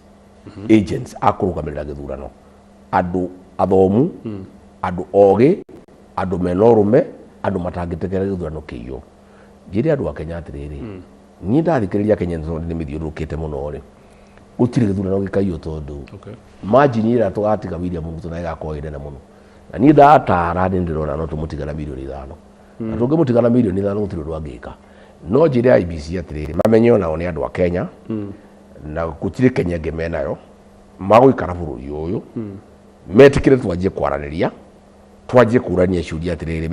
Agents a kũrũgamĩrĩra gĩthurano, andũ athomu, andũ ogĩ, andũ mena ũrũme, andũ matangĩtĩkĩra gĩthurano kĩiywo. Njĩre andũ a Kenya atĩrĩrĩ, niĩ ndathikĩrĩria Kenya tondũ nĩ mĩthiũrũrũkĩte mũno rĩ, gũtirĩ gĩthurano gĩkaiywo tondũ margin ĩrĩa tũgatiga William Ruto na ĩgakorwo ĩ nene mũno. Na niĩ ndatara nĩ ndĩrona no tũmũtige na mirioni 5. Na tũngĩmũtiga na mirioni 5 gũtirĩ ũndũ angĩka. No njĩre IEBC atĩrĩrĩ, mamenye onao nĩ andũ a Kenya, na gũtirĩ Kenya ĩngĩ menayo, magũikara bũrũri ũyũ, metĩkĩre twanjie kwaranĩria, twanjie kũrania ciũria atĩrĩrĩ,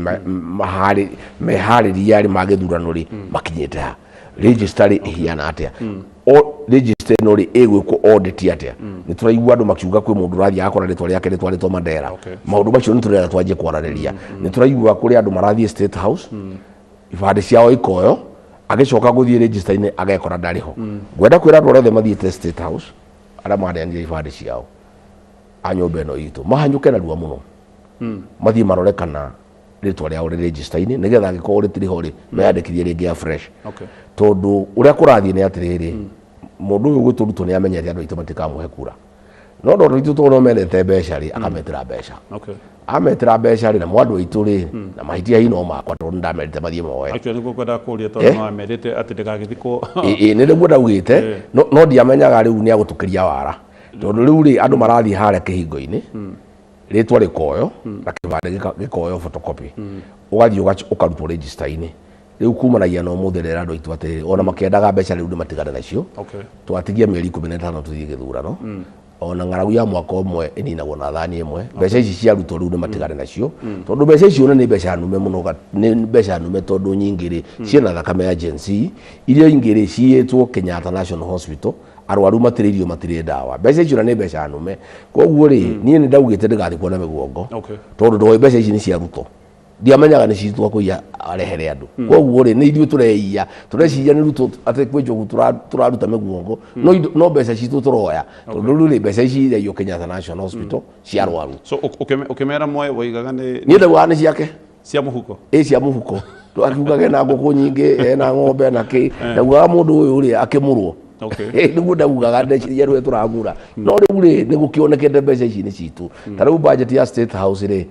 meharĩria rĩ ma gĩthurano rĩ makinyĩte ha, register rĩ ĩhiana atĩa, o register ĩno rĩ ĩgwĩkwo audit atĩa. Nĩ tũraigua andũ makiuga kwĩ mũndũ ũrathiĩ agakora rĩtwa rĩake rĩtwarĩtwo Mandera. Maũndũ macio nĩ tũrenda twanjie kwaranĩria. Nĩ tũraigua kũrĩ andũ marathiĩ State House, ibandĩ ciao ikoyo, agĩcoka gũthiĩ register-inĩ agekora ndarĩ ho. Ngwenda kwĩra andũ arĩa othe mathiĩte State House, arĩa maneanire ibandĩ ciao a nyũmba ĩno itũ, mahanyũke narua mũno, mathiĩ marore kana rĩtwa rĩao rĩ register-inĩ, nĩgetha angĩkorwo rĩtirĩ ho rĩ, meyandĩkithie rĩngĩ ya fresh. Tondũ ũrĩa kũrathiĩ nĩ atĩrĩrĩ, mũndũ ũyũ gwĩtwo Ruto nĩ amenyete andũ aitũ matikamũhe kura, no andũ aitũ tondũ no mendete mbeca rĩ, akametĩra mbeca. Ametĩra mbeca rĩ, na andũ aitũ rĩ, na mahĩtia hihi no makwa tondũ nĩndamerĩte mathiĩ moe. Actually nĩguo ngwendaga kũria tondũ no amerite atĩ ndĩgagĩthikwo. Ĩ nĩ nĩguo ndaugĩte, no ndiamenyaga rĩu nĩ agũtũkĩria wara, tondũ rĩu rĩ andũ marathiĩ harĩa kĩhingo-inĩ, rĩtwa rĩkoyo na kĩbandĩ gĩkoyo photocopy, ũgathiĩ ũkarutwo register-inĩ. Rĩu kumanagia na ũmũthĩ rĩra andũ aitũ atĩrĩrĩ, ona makĩendaga mbeca rĩu nĩ matigane nacio. Twatigia mĩeri 15 tũthiĩ gĩthurano, ona ng'aragu ya mwaka ũmwe ĩninagwo na thani ĩmwe. Mbeca ici cia Ruto rĩu nĩ matigane nacio, tondũ mbeca icio nĩ mbeca nume mũno, nĩ mbeca nume tondũ nyingĩ rĩ ciĩna thakame ya Gen Z, iria ingĩ rĩ ciĩtwo Kenyatta National Hospital, arwaru matirĩ irio, matirĩ ndawa. Mbeca icio nĩ mbeca nume. Koguo rĩ, niĩ nĩ ndaugĩte ndĩgathikwo na mĩguongo, tondũ ndoĩ mbeca ici nĩ cia Ruto, ndiamenyaga nĩ citwa kũiya arehere andũ. Koguo rĩ, nĩ ithuĩ tũreiya, tũreciria nĩ Ruto atĩ kwĩ njogu tũraruta mĩguongo, no mbeca citũ tũroya, tondũ rĩu rĩ mbeca ici iraiywo Kenyatta National Hospital cia arwaru. So ũkĩmera moe woigaga nĩ Niĩ ndaugaga nĩ ciake. Cia mũhuko. Ĩ cia mũhuko, akiugaga ena ngũkũ nyingĩ, ena ng'ombe na kĩ, ndaugaga mũndũ ũyũ rĩ akĩmũrwo. Nĩguo ndaugaga, ndeciria rĩu tũramura, no rĩu rĩ nĩ gũkĩonekete mbeca ici nĩ citũ. Ta rĩu budget ya State House rĩ,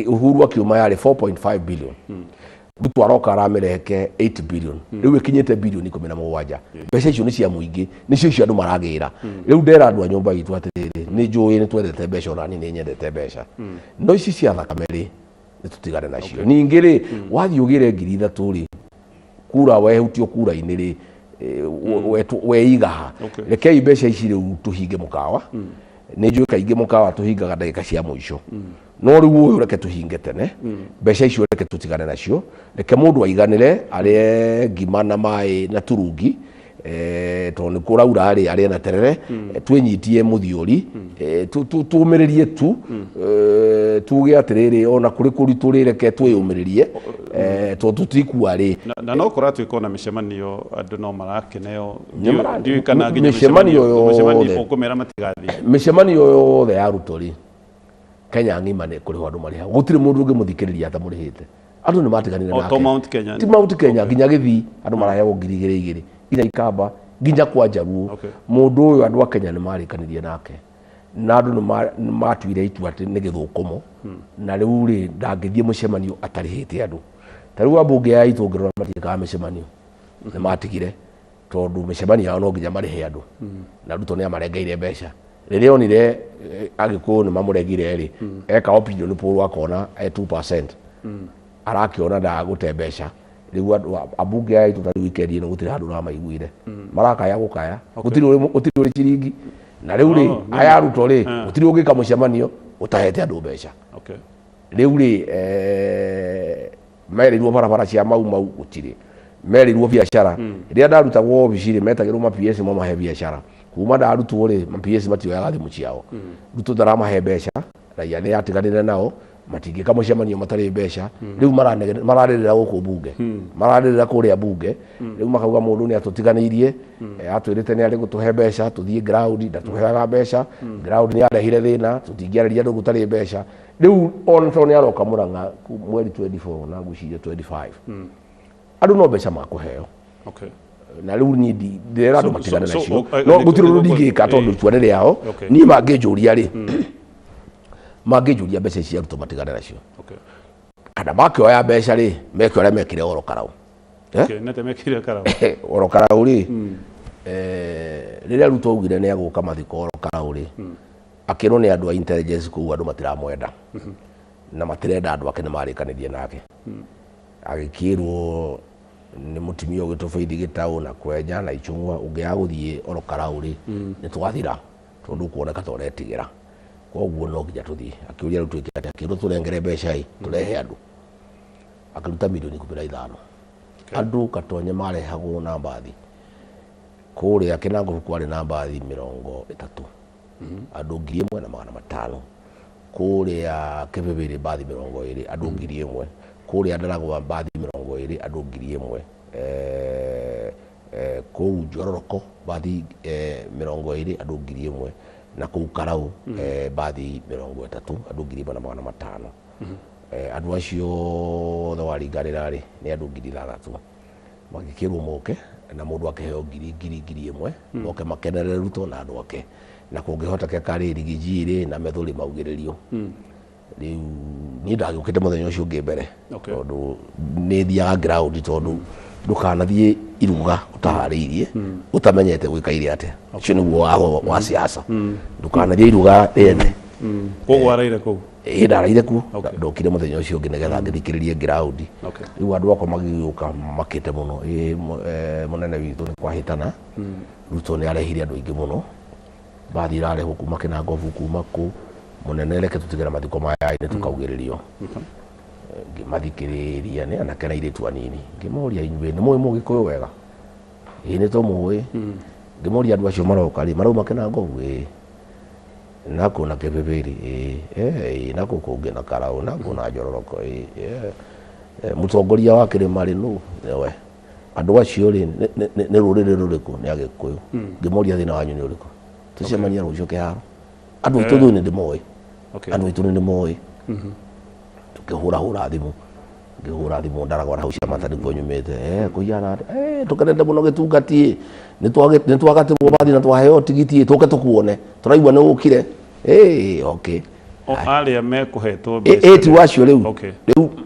Uhuru akiuma yarĩ 4.5 billion, Ruto aroka aramĩreke 8 billion, rĩu ĩkinyĩte bilioni 17. Mbeca icio nĩ cia mũingĩ, nĩcio icio andũ maragĩra. Rĩu ndera andũ a nyũmba itũ atĩrĩrĩ, nĩ njũĩ nĩ twendete mbeca, ona niĩ nĩ nyendete mbeca, no ici cia thakame rĩ, nĩ tũtigane nacio. Ningĩ rĩ, wathiĩ ũgĩre 3000 rĩ, kura wehutio kura-inĩ rĩ, weiga ha? Rekei mbeca ici rĩu tũhinge mũkawa. Nĩ njũĩ kaingĩ mũkawa tũhingaga ndagĩka cia mũico, no rĩu ũyũ reke tũhinge tene. Mbeca icio reke tũtigane nacio, reke mũndũ aiganĩre, arĩe ngima na maĩ na turungi, tondũ nĩ kũraura rĩ, arĩe na terere, twĩnyitie mũthiũri, tũmĩrĩrie tu, tuge atĩrĩrĩ, ona kũrĩ kũritũ rĩ, reke twĩyũmĩrĩrie, tondũ tũtikua rĩ. Na no kũratuĩka ona mĩcemanio andũ no marakeneo. Ndiũĩ kana nginya mĩcemanio yothe ũkũmera matigathiĩ. Mĩcemanio yothe ya Ruto rĩ, Kenya ng'ima nĩ kũrĩhwo andũ marĩhagwo, gũtirĩ mũndũ ũngĩmũthikĩrĩria atamũrĩhĩte. Andũ nĩ matiganire nake. To Mount Kenya. Ti Mount Kenya, nginya Gĩthii andũ maraheagwo 2000 2000, nginya Ikamba, nginya kwa Njaruo. Mũndũ ũyũ andũ a Kenya nĩ marĩkanirie nake. Na andũ nĩ matuire itua atĩ nĩ gĩthũkũmo, na rĩu rĩ, ndangĩthiĩ mũcemanio atarĩhĩte andũ. Ta rĩu ambunge a itũ ũngĩrora matiĩkaga mĩcemanio, nĩ matigire, tondũ mĩcemanio yao no nginya marĩhe andũ, na Ruto nĩ amarengeire mbeca. Rĩrĩa onire Agĩkũyũ nĩ mamũregire rĩ, eka opinion poll akona 2%, arakĩona ndagũte mbeca. Rĩu andũ ambunge aya aitũ, ta rĩu weekend ĩno gũtirĩ handũ ũramaiguire marakaya gũkaya, gũtirĩ ũrĩ ciringi. Na rĩu rĩ, Oh, aya Ruto rĩ, gũtirĩ ũngĩka mũcemanio ũtahete andũ mbeca. Rĩu rĩ, merĩirwo barabara cia Mau Mau, gũtirĩ. Merĩirwo biacara. Rĩrĩa ndarutagwo obici rĩ, metagĩrwo ma PS mamahe biacara. Kuma ndarutwo rĩ, ma PS matioyaga thimũ ciao. Ruto ndaramahe mbeca, raia nĩ atiganire nao, matingĩka mũcemanio matarĩ mbeca. Rĩu mararĩrĩra gũkũ bunge, mararĩrĩra kũrĩa bunge. Rĩu makauga mũndũ nĩ atũtiganĩirie, atwĩrĩte nĩ arĩ gũtũhe mbeca tũthiĩ ground, ndatũheaga mbeca. Ground nĩ arehire thĩna, tũtingĩarĩria andũ gũtarĩ mbeca. Rĩu ona tondũ nĩ aroka Mũrang'a mweri 24 na ngwĩciria 25, andũ no mbeca makũheo. Na rĩu niĩ ndĩrera andũ matigane nacio. No gũtirĩ ũndũ ndingĩka tondũ itua nĩ rĩao. Niĩ mangĩnjũria rĩ, mangĩnjũria mbeca ici cia Ruto matigane nacio, kana makĩoya mbeca rĩ, meke ũrĩa mekire oro Karau. Eh? Okay, nate mekire Karau. Oro Karau rĩ, rĩrĩa Ruto augire nĩ agũka mathiko oro Karau rĩ, akĩrwo nĩ andũ a intelligence kũu andũ matiramwenda na matirenda andũ ake nĩ marĩkanĩrie nake. Agĩkĩrwo nĩ mũtumia ũgĩtwo Faith Gĩtaũ na Kwenja na Ichung'wa, ũngĩaga gũthiĩ oro Karau rĩ, nĩ twathira, tondũ ũkuoneka ta ũretigĩra, koguo no nginya tũthiĩ. Akĩũria rĩu twĩke atĩa? Akĩrwo tũrengere mbeca ĩ, tũrehe andũ. Akĩruta mirioni 15. Andũ Gatonye marehagwo na mbathi. Kũrĩa Kĩnangobu kwarĩ na mbathi 30, andũ 1,500. Kũrĩa Kĩbĩbĩrĩ mbathi 20, andũ 1,000. Kũrĩa Ndaragwa mbathi 20, andũ 1,000. Kũu Njororoko mbathi 20, andũ 1,000. Na kũu Karau mbathi 30, andũ 1,500. Andũ acio othe waringanĩra rĩ, nĩ andũ 6,000 magĩkĩrwo moke, na mũndũ akĩheo ngiri ngiri ngiri ĩmwe, moke makenerere Ruto na andũ ake, na kũngĩhotekeka rĩ, Rigiji rĩ na Methũri maugĩrĩrio. Rĩu niĩ ndagĩũkĩte mũthenya ũcio ũngĩ mbere, tondũ nĩ thiaga ground, tondũ ndũkanathiĩ iruga ũtaharĩirie, ũtamenyete gwĩkaire atĩa. Ũcio nĩguo watho wa siasa, ndũkanathiĩ iruga rĩene. Koguo araire kũu? Ĩ, ndaraire kuo. Ndokire mũthenya ũcio ũngĩ nĩgetha ngĩthikĩrĩrie ground. Rĩu andũ akwa magĩgĩũka makĩte mũno, ĩ mũnene witũ, nĩ kwahĩtana, Ruto nĩ arehire andũ aingĩ mũno, mbathi irarehwo kuma Kĩnangobu, kuma kũ. Mũnene, reke tũtigere mathiko maya nĩ tũkaugĩrĩrio. Ngĩmathikĩrĩria, nĩ anake na airĩtu anini. Ngĩmoria, inyuĩ nĩ mũĩ Mũgĩkũyũ wega? Ĩĩ, nĩ tũmũĩ. Ngĩmoria, andũ acio maroka rĩ, marauma Kĩnangobu? Ĩĩ. Nakũ na Kĩbĩbĩrĩ? Ĩĩ. Ĩĩ, nakũ kũngĩ na Karaũ, nakũ na Njororoko? Ĩĩ. Mũtongoria wa kĩrĩma rĩ, nũ? Nĩwe. Andũ acio rĩ, nĩ rũrĩrĩ rũrĩkũ? Nĩ Agĩkũyũ. Ngĩmoria, thĩna wanyu nĩ ũrĩkũ? Tũcemanie rũciũ kĩharo. Andũ aitũ thũ nĩ ndĩmoĩ. Andũ aitũ nĩ ndĩmoĩ. Tũkĩhũra hũra thimũ, ngĩhũra thimũ Ndaragwa hau cia mata nĩkuo nyumĩte, kũhiana atĩa? Tũkenete mũno gĩtungati, nĩ twagatĩrwo bathi na twaheo tigiti, tũke tũkuone, tũraigua nĩ ũkire. Okay. O arĩa mekũhetwo mbeca ĩ ti wacio rĩu.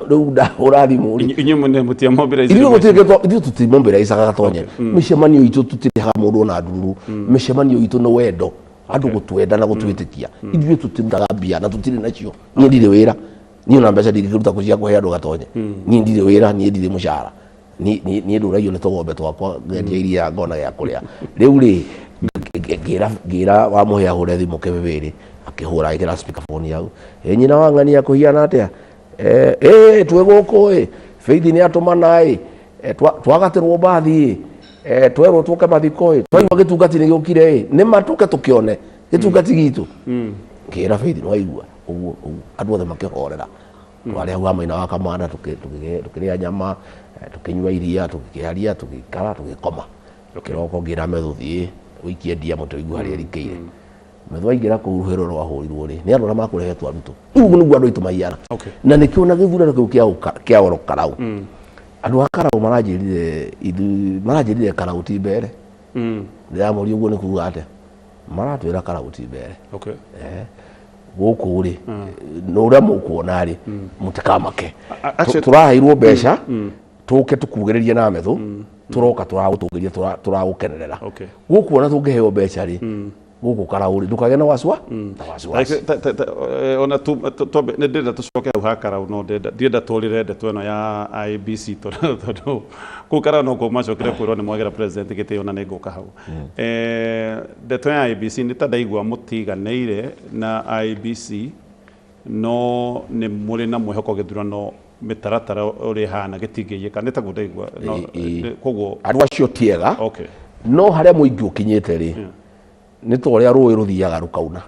Rĩu ndahũra thimũ rĩ, Inyuĩ mũne mũtiamobilize? Ithuĩ gũtirĩ, ithuĩ tũtimobilizaga Gatonye. Mĩcemanio itũ tũtirĩhaga mũndũ ona ndururu. Mĩcemanio itũ nĩ wendo, andũ gũtwenda na gũtwĩtĩkia. Ithuĩ tũtirutaga mbia na tũtirĩ nacio. Niĩ ndirĩ wĩra, niĩ ona mbeca ndingĩkĩruta kũ cia kũhe andũ Gatonye? Niĩ ndirĩ wĩra, niĩ ndirĩ mũcara. Niĩ ndũragio nĩ tũgombe twakwa, ngendia iria ngona gĩa kũrĩa. Rĩu rĩ, ngĩra wamũhe ahũre thimũ Kĩbĩbĩrĩ, akĩhũra, agĩkĩra speaker phone hau. Ĩ nyina wa ng'ania, kũhiana atĩa? Ĩ twĩ gũkũ, ĩ Faith nĩ atũmana, ĩ twagatĩrwo mbathi, ĩ twerwo tũke mathiko, ĩ twaigua gĩtungati nĩ gĩũkire, ĩ nĩ ma tũke tũkĩone gĩtungati gitũ. Ngĩra Faith, nĩ waigua ũguo ũguo, andũ othe makĩhorera. Twarĩ hau ha maina wa kamanda, tũkĩrĩa nyama, tũkĩnyua iria, tũgĩkĩaria, tũgĩikara, tũgĩkoma. Kĩroko ngĩra Methu, thiĩ ũikie ndia mũtĩ ũigue harĩa ĩrikĩire. Methu aingĩra kũu, rũhĩ rũrũ rwahũrirwo rĩ, nĩ andũ arĩa makũrehetwo a Ruto. Rĩu ũguo nĩguo andũ aitũ mahiana. Na nĩkĩo na gĩthurano kĩu kĩa oro Karau, andũ a Karau maranjĩrire, ithuĩ maranjĩrire Karau ti mbere. Ndĩramoria, ũguo nĩ kuga atĩa? Maratwĩra Karau ti mbere. Okay. Gũkũ rĩ, na ũrĩa mũkuona rĩ, mũtikamake. Actually- Tũraheirwo mbeca tũke tũkugĩrĩrie na metho, tũroka tũragũtũgĩria, tũragũkenerera. Okay. Gũkũ ona tũngĩheo mbeca rĩ, gũkũ Karau rĩ, ndũkagĩe na wacua na wasiwasi. Like, ona twambe nĩ ndĩrenda tũcoke hau ha Karau, no ndĩrenda tũrĩre ndeto ĩno ya IEBC, tondũ kũu Karau no kuo macokire kwĩrwo nĩ mwagĩra president gĩtĩo, na nĩ ngũka hau. Ndeto ya IEBC, nĩ ta ndaigua mũtiganĩire na IEBC, no nĩ mũrĩ na mwĩhoko gĩthurano mĩtaratara ũrĩa ĩhana gĩtingĩiyĩka, nĩ taguo ndaigua? Koguo Andũ acio ti ega. Okay. No harĩa mũingĩ ũkinyĩte rĩ, nĩ ta ũrĩa rũĩ rũthiaga rũkauna.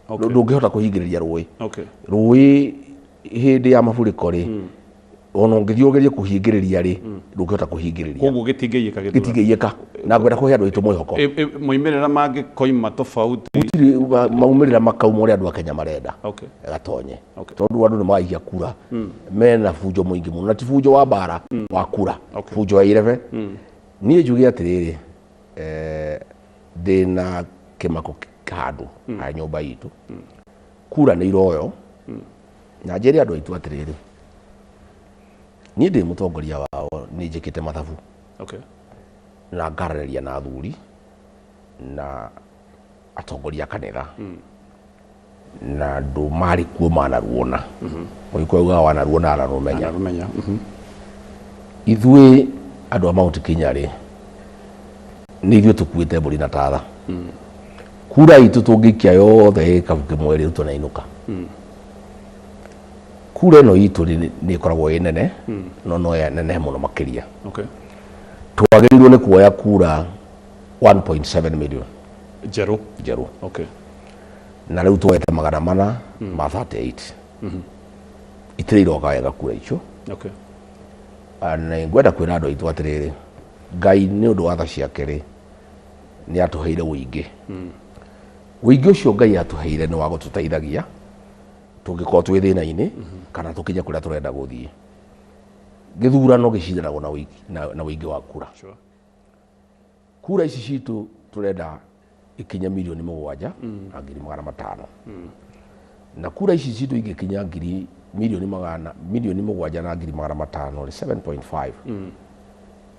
Okay. Ndũngĩhota kũhingĩrĩria rũĩ. Okay. Rũĩ hĩndĩ ya mafuriko rĩ, ona ũngĩthiĩ ũgerie kũhingĩrĩria rĩ, ndũngĩhota kũhingĩrĩria. Koguo gĩtingĩiyĩka gĩthurano? Gĩtingĩiyĩka, na ngwenda kũhe andũ aitũ mwĩhoko. Moimĩrĩra mangĩkoima tofauti? Gũtirĩ maumĩrĩra makauma ũrĩa andũ a Kenya marenda. Okay. Gatonye. Okay. Tondũ andũ nĩ magaikia kura mena bunjo mũingĩ mũno, na ti bunjo wa mbara wa kura, Okay. bunjo wa irebe. Niĩ njuge atĩrĩrĩ, ndĩna kĩmako handũ ha nyũmba itũ, kura nĩ iroyo, na njĩre andũ aitũ atĩrĩrĩ, niĩ ndĩ mũtongoria wao, nĩ njĩkĩte mathabu Okay. na ngaranĩria na athuri na atongoria a kanitha na andũ marĩ kuo manaruona. Mũgĩkũyũ augaga wanaruona ararũmenya. Ararũmenya. Ithuĩ andũ a Mount Kenya rĩ, nĩ ithuĩ tũkuĩte mbũri na tatha. Kura itũ tũngĩikia yothe gĩkabu kĩmwe rĩ, tũnainũka. Kura ĩno itũ rĩ, nĩ ĩkoragwo ĩ nene, no no ya nene mũno makĩria. Okay. Twagĩrĩirwo nĩ kuoya kura 1.7 million. Njerũ? Njerũ. Okay. Na rĩu tuoete 438. Itirĩ iroka wega kura icio. Okay. Na ngwenda kwĩra andũ aitũ atĩrĩrĩ, Ngai nĩ ũndũ wa tha ciake rĩ, nĩ atũheire ũingĩ. Ũingĩ ũcio Ngai atũheire nĩ wa gũtũteithagia tũngĩkorwo twĩ thĩna-inĩ kana tũkinye kũrĩa tũrenda gũthiĩ. Gĩthurano gĩcindanagwo na ũingĩ wa kura. Sure. Kura ici citũ tũrenda ikinye 7,500,000. Na kura ici citũ ingĩkinya ngiri milioni magana 7,500,000 rĩ, 7.5,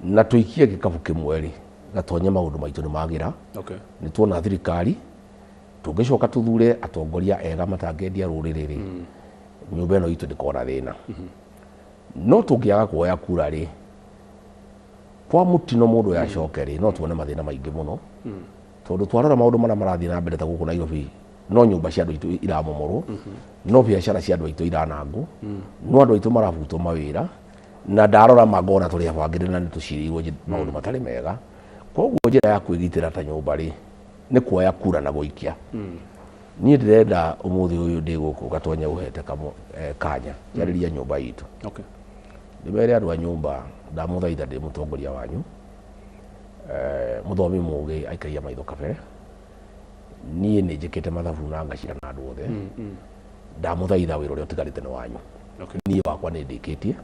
na tũikie gĩkabu kĩmwe rĩ, gatonye maũndũ maitũ nĩ magĩra. Okay. Nĩ tuona thirikari tũngĩcoka tũthure atongoria ega matangĩendia rũrĩrĩ rĩ, nyũmba ĩno itũ ndĩkona thĩna. No tũngĩaga kuoya kura rĩ, kwa mũtino mũndũ yacoke rĩ, no tuone mathĩna maingĩ mũno, tondũ twarora maũndũ marĩa marathiĩ na mbere ta gũkũ Nairobi, no nyũmba cia andũ aitũ iramomorwo, no biacara cia andũ aitũ iranangwo, no andũ aitũ marabutwo mawĩra, na ndarora mangona tũrĩ abangĩre na nĩ tũcirĩirwo maũndũ matarĩ mega. Koguo njĩra ya kwĩgitĩra ta nyũmba rĩ, nĩ kuoya kura na gũikia. Niĩ ndĩrenda ũmũthĩ ũyũ ndĩ gũkũ Gatonye ũhete kanya njarĩria nyũmba itũ. Okay. Ndĩmere andũ a nyũmba, ndamũthaitha, ndĩ mũtongoria wanyu, mũthomi mũgĩ aikagia maitho kabere. Niĩ nĩ njĩkĩte mathabu na ngacira na andũ othe. Ndamũthaitha, wĩra ũrĩa ũtigarĩte nĩ wanyu. Okay. Niĩ wakwa nĩ ndĩkĩtie,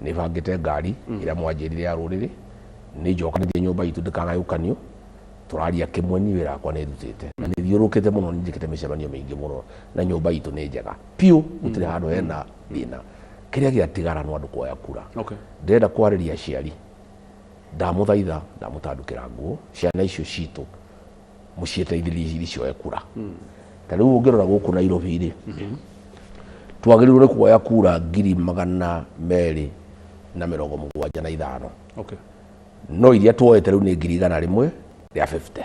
nĩ bangĩte ngari ĩrĩa mwanjĩrire ya rũrĩrĩ, nĩ njokanĩrie nyũmba itũ ndĩkagayũkanio, tũraria kĩmwe. Niĩ wĩra wakwa nĩ ndutĩte na nĩ thiũrũkĩte mũno, nĩ njĩkĩte mĩcemanio mĩingĩ mũno, na nyũmba itũ nĩ njega piũ, gũtirĩ handũ hena thĩna. Kĩrĩa gĩatigara no andũ kuoya kura. Okay. Ndĩrenda kwarĩria aciari, ndamũthaitha, ndamũtandũkĩra nguo, ciana icio citũ mũciĩteithĩrĩrie cioe kura. Ta rĩu ũngĩrora gũkũ Nairobi rĩ, twagĩrĩirwo nĩ kuoya kura 275,000. Okay. No iria tuoete rĩu nĩ 150,000.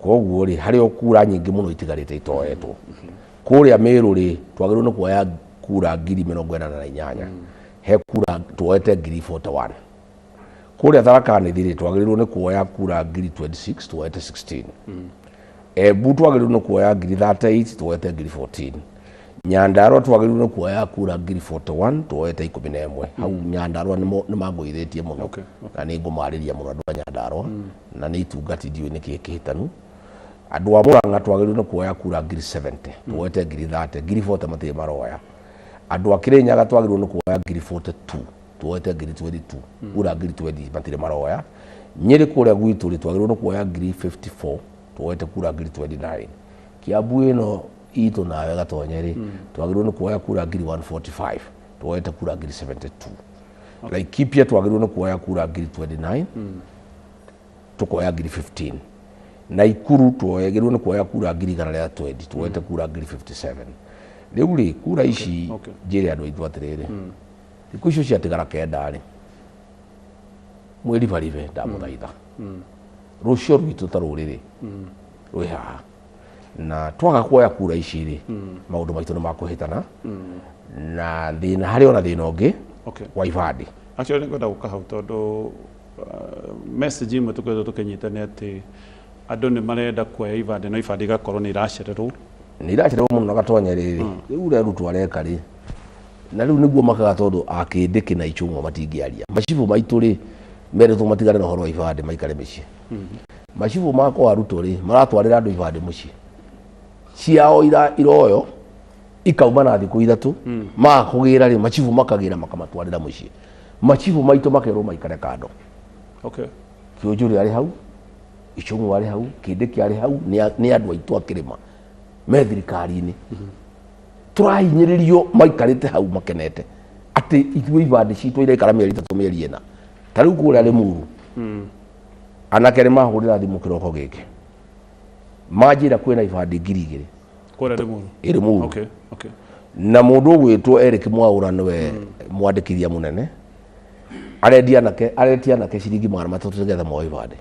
Koguo rĩ, harĩ o kura nyingĩ mũno itigarĩte itoetwo. Kũrĩa Mĩrũ rĩ, twagĩrĩirwo nĩ kuoya kura 88,000, he kura tuoete 41,000. Kũrĩa Tharaka Nithi rĩ, twagĩrĩirwo nĩ kuoya kura 26,000, tuoete 16. Embu twagĩrĩirwo nĩ kuoya 38,000, tuoete 14,000. Nyandarua twagĩrĩirwo nĩ kuoya kura 41,000, tuoete 11. Hau Nyandarua nĩ mangũithĩtie mũno. Okay, na nĩ ngũmarĩria mũno andũ a Nyandarua, na nĩ itungati, ndiũĩ nĩkĩ kĩhĩtanu. Andũ a Murang'a twagĩrĩirwo nĩ kuoya kura 70,000, tuoete 30,000, 40,000 matirĩ maroya. Andũ a Kĩrĩnyaga twagĩrĩirwo nĩ kuoya 42,000, tuoete 22,000, kura 20,000 matirĩ maroya. Nyĩrĩ kũrĩa gwitũ rĩ, twagĩrĩirwo nĩ kuoya 54,000. Tuoete kura ngiri 29. Kiambu ĩno itũ nawe Gatonye rĩ, twagĩrĩirwo nĩ kuoya kura ngiri 145, tuoete kura ngiri 72. Laikipia twagĩrĩirwo nĩ kuoya kura ngiri 29, tukoya ngiri 15. Naikuru twagĩrĩirwo nĩ kuoya kura ngiri 120, tuoete kura ngiri 57. Rĩu rĩ, kura ici njĩre andũ aitũ atĩrĩrĩ, thikũ icio ciatigara 9 rĩ, mwĩribaribe ndamũthaitha, rũcio rwitũ ta rũrĩrĩ rwĩ haha, na twaga kuoya kura ici rĩ, maũndũ maitũ nĩ makũhĩtana na thĩna harĩ ona thĩna ũngĩ wa ibandĩ. Actually nĩngwenda gũka hau tondũ message imwe tũkoretwo tũkĩnyita nĩ atĩ andũ nĩ marenda kuoya ibandĩ no ibandĩ igakorwo nĩ iracererwo. Nĩ iracererwo mũno na Gatonye rĩrĩ, rĩu ũrĩa Ruto areka rĩ, na rĩu nĩguo makaga tondũ akĩndĩkĩ na Ichung'wa matingĩaria. Macibũ maitũ rĩ, merĩtwo matigane na ũhoro wa ibandĩ maikare mĩciĩ. Macibũ makwa Ruto rĩ, maratwarĩra andũ ibandĩ mũciĩ ciao iroyo ikauma na thikũ 3, makũgĩra rĩ, macibũ makagĩra makamatwarĩra mũciĩ. Macibũ maitũ makerwo maikare kando. Kĩũnjũrĩ arĩ hau, Ichung'wa arĩ hau, Kĩndĩki arĩ hau, nĩ andũ aitũ a kĩrĩma me thirikari-inĩ. Tũrahinyĩrĩrio maikarĩte hau makenete atĩ ithuĩ ibandĩ citũ iraikara mĩeri 3 mĩeri 4. Ta rĩu kũrĩa Limuru, anake nĩ mahũrĩra thimũ kĩroko gĩkĩ, manjĩra kwĩna ibandĩ ngiri igĩrĩ. Kũrĩa Limuru? Ĩ Limuru. Na mũndũ ũgwĩtwo Eric Mwaũra nĩwe mwandĩkithia mũnene, arendia anake, aretia anake ciringi 300 nĩgetha moe ibandĩ.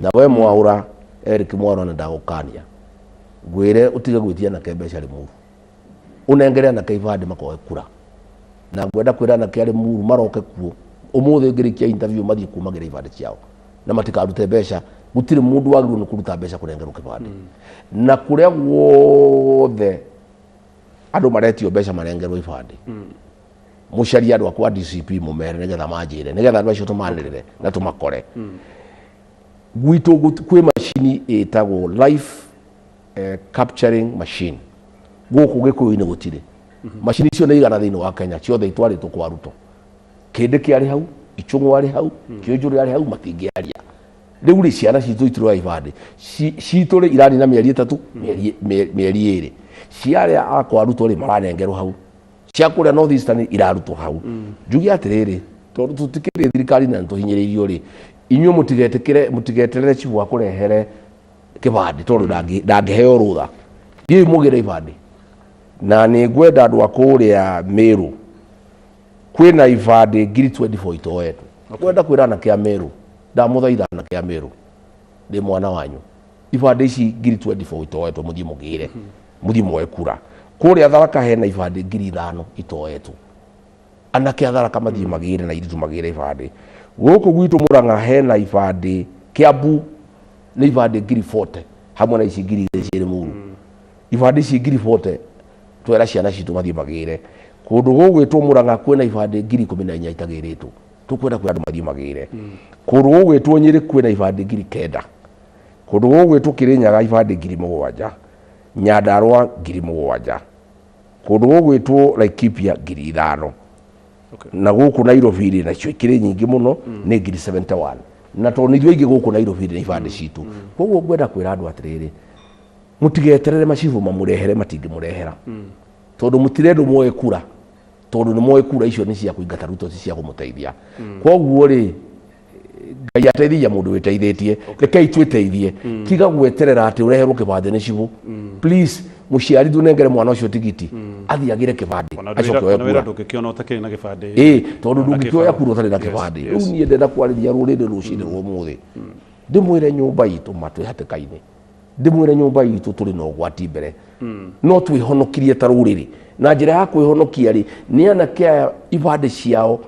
Na we Mwaũra, Eric Mwaũra, nĩ ndagũkania ngwĩre ũtige gwĩtia anake mbeca Limuru, ũnengere anake ibandĩ makoe kura. Na ngwenda kwĩra anake a Limuru maroke kuo ũmũthĩ ngĩrĩkia interview mathiĩ kuo magĩre ibandĩ ciao na matikarute mbeca. Gũtirĩ mũndũ wagĩrĩirwo nĩ kũruta mbeca kũnengerwo kĩbandĩ. Na kũrĩa guothe andũ maretio mbeca marengerwo ibandĩ, mũcarie andũ akwa DCP mũmere nĩgetha manjĩre, nĩgetha andũ acio tũmanĩrĩre na tũmakore. Gwitũ kwĩ macini ĩtagwo life capturing machine. Gũkũ Gĩkũyũ-inĩ gũtirĩ. Macini icio nĩ igana thĩinĩ wa Kenya, ciothe itwarĩtwo kwa Ruto. Kĩndĩki arĩ hau, Ichung'wa arĩ hau, Kĩũnjũrĩ arĩ hau, matingĩaria. Rĩu rĩ, ciana citũ itiroya ibandĩ. Citũ rĩ, iranina mĩeri 3, mĩeri 2. Cia arĩa a kwa Ruto rĩ, maranengerwo hau. Cia kũrĩa North Eastern irarutwo hau. Njuge atĩrĩrĩ, tondũ tũtikĩrĩ thirikari na nĩtũhinyĩrĩirio rĩ, inyuĩ mũtigetĩkĩre, mũtigeterere cibũ akũrehere kĩbandĩ tondũ ndangĩheo rũtha. Thiĩi mũgĩre ibandĩ. Na nĩ ngwenda andũ a kũrĩa Meru, kwĩna ibandĩ ngiri 24 itoetwo. Ngwenda kwĩra anake a Meru, ndamũthaitha anake a Meru, ndĩ mwana wanyu. Ibandĩ ici ngiri 24 itoetwo, mũthiĩ mũgĩre, mũthiĩ muoe kura. Kũrĩa Tharaka hena ibandĩ ngiri 5 itoetwo. Anake a Tharaka mathiĩ magĩre na airĩtu magĩre ibandĩ. Gũkũ gwitũ Mũrang'a hena ibandĩ, Kiambu nĩ ibandĩ ngiri 40 hamwe na ici ngiri igĩrĩ ciĩ Limuru. Ibandĩ ici ngiri 40 twera ciana citũ mathiĩ magĩre. Kũndũ gũgwĩtwo Mũrang'a kwĩna ibandĩ ngiri 14 itagĩrĩtwo. Tũkwenda kwĩra andũ mathiĩ magĩre. Kũndũ gũgwĩtwo Nyĩrĩ kwĩna ibandĩ ngiri 9. Kũndũ gũgwĩtwo Kĩrĩnyaga ibandĩ ngiri 7. Nyandarũa ngiri 7. Kũndũ gũgwĩtwo Laikipia ngiri 5. Na gũkũ Nairobi rĩ, nacio ikĩrĩ nyingĩ mũno, nĩ ngiri 71. Na tondũ nĩ ithuĩ aingĩ gũkũ Nairobi rĩ, nĩ ibandĩ citũ. Koguo ngwenda kwĩra andũ atĩrĩrĩ, mũtigeterere macibũ mamũrehere, matingĩmũrehera. Tondũ mũtirendwo muoe kura, tondũ nĩ moe kura icio nĩ cia kũingata Ruto, ti cia kũmũteithia. Koguo rĩ, Ngai ateithagia mũndũ wĩteithĩtie. Rekei twĩteithie. Tiga gweterera atĩ ũreherwo kĩbandĩ nĩ cibũ. Please, mũciari ndũnengere mwana ũcio tigiti, athiĩ agĩre kĩbandĩ, acoke oe Ona wĩra kura. ndũngĩkĩona ũtakĩrĩ na kĩbandĩ. Ĩĩ, tondũ Na ndũngĩkĩoya kĩbandĩ. kura ũtarĩ na kĩbandĩ. Rĩu niĩ ndenda kwarĩria rũrĩrĩ rũcinĩ rwa ũmũthĩ, ndĩmwĩre nyũmba itũ ma twĩ hatĩka-inĩ, ndĩmwĩre nyũmba itũ tũrĩ na ũgwati mbere, no twĩhonokirie ta rũrĩrĩ. Na njĩra ya kwĩhonokia rĩ, nĩ anake aya ibandĩ ciao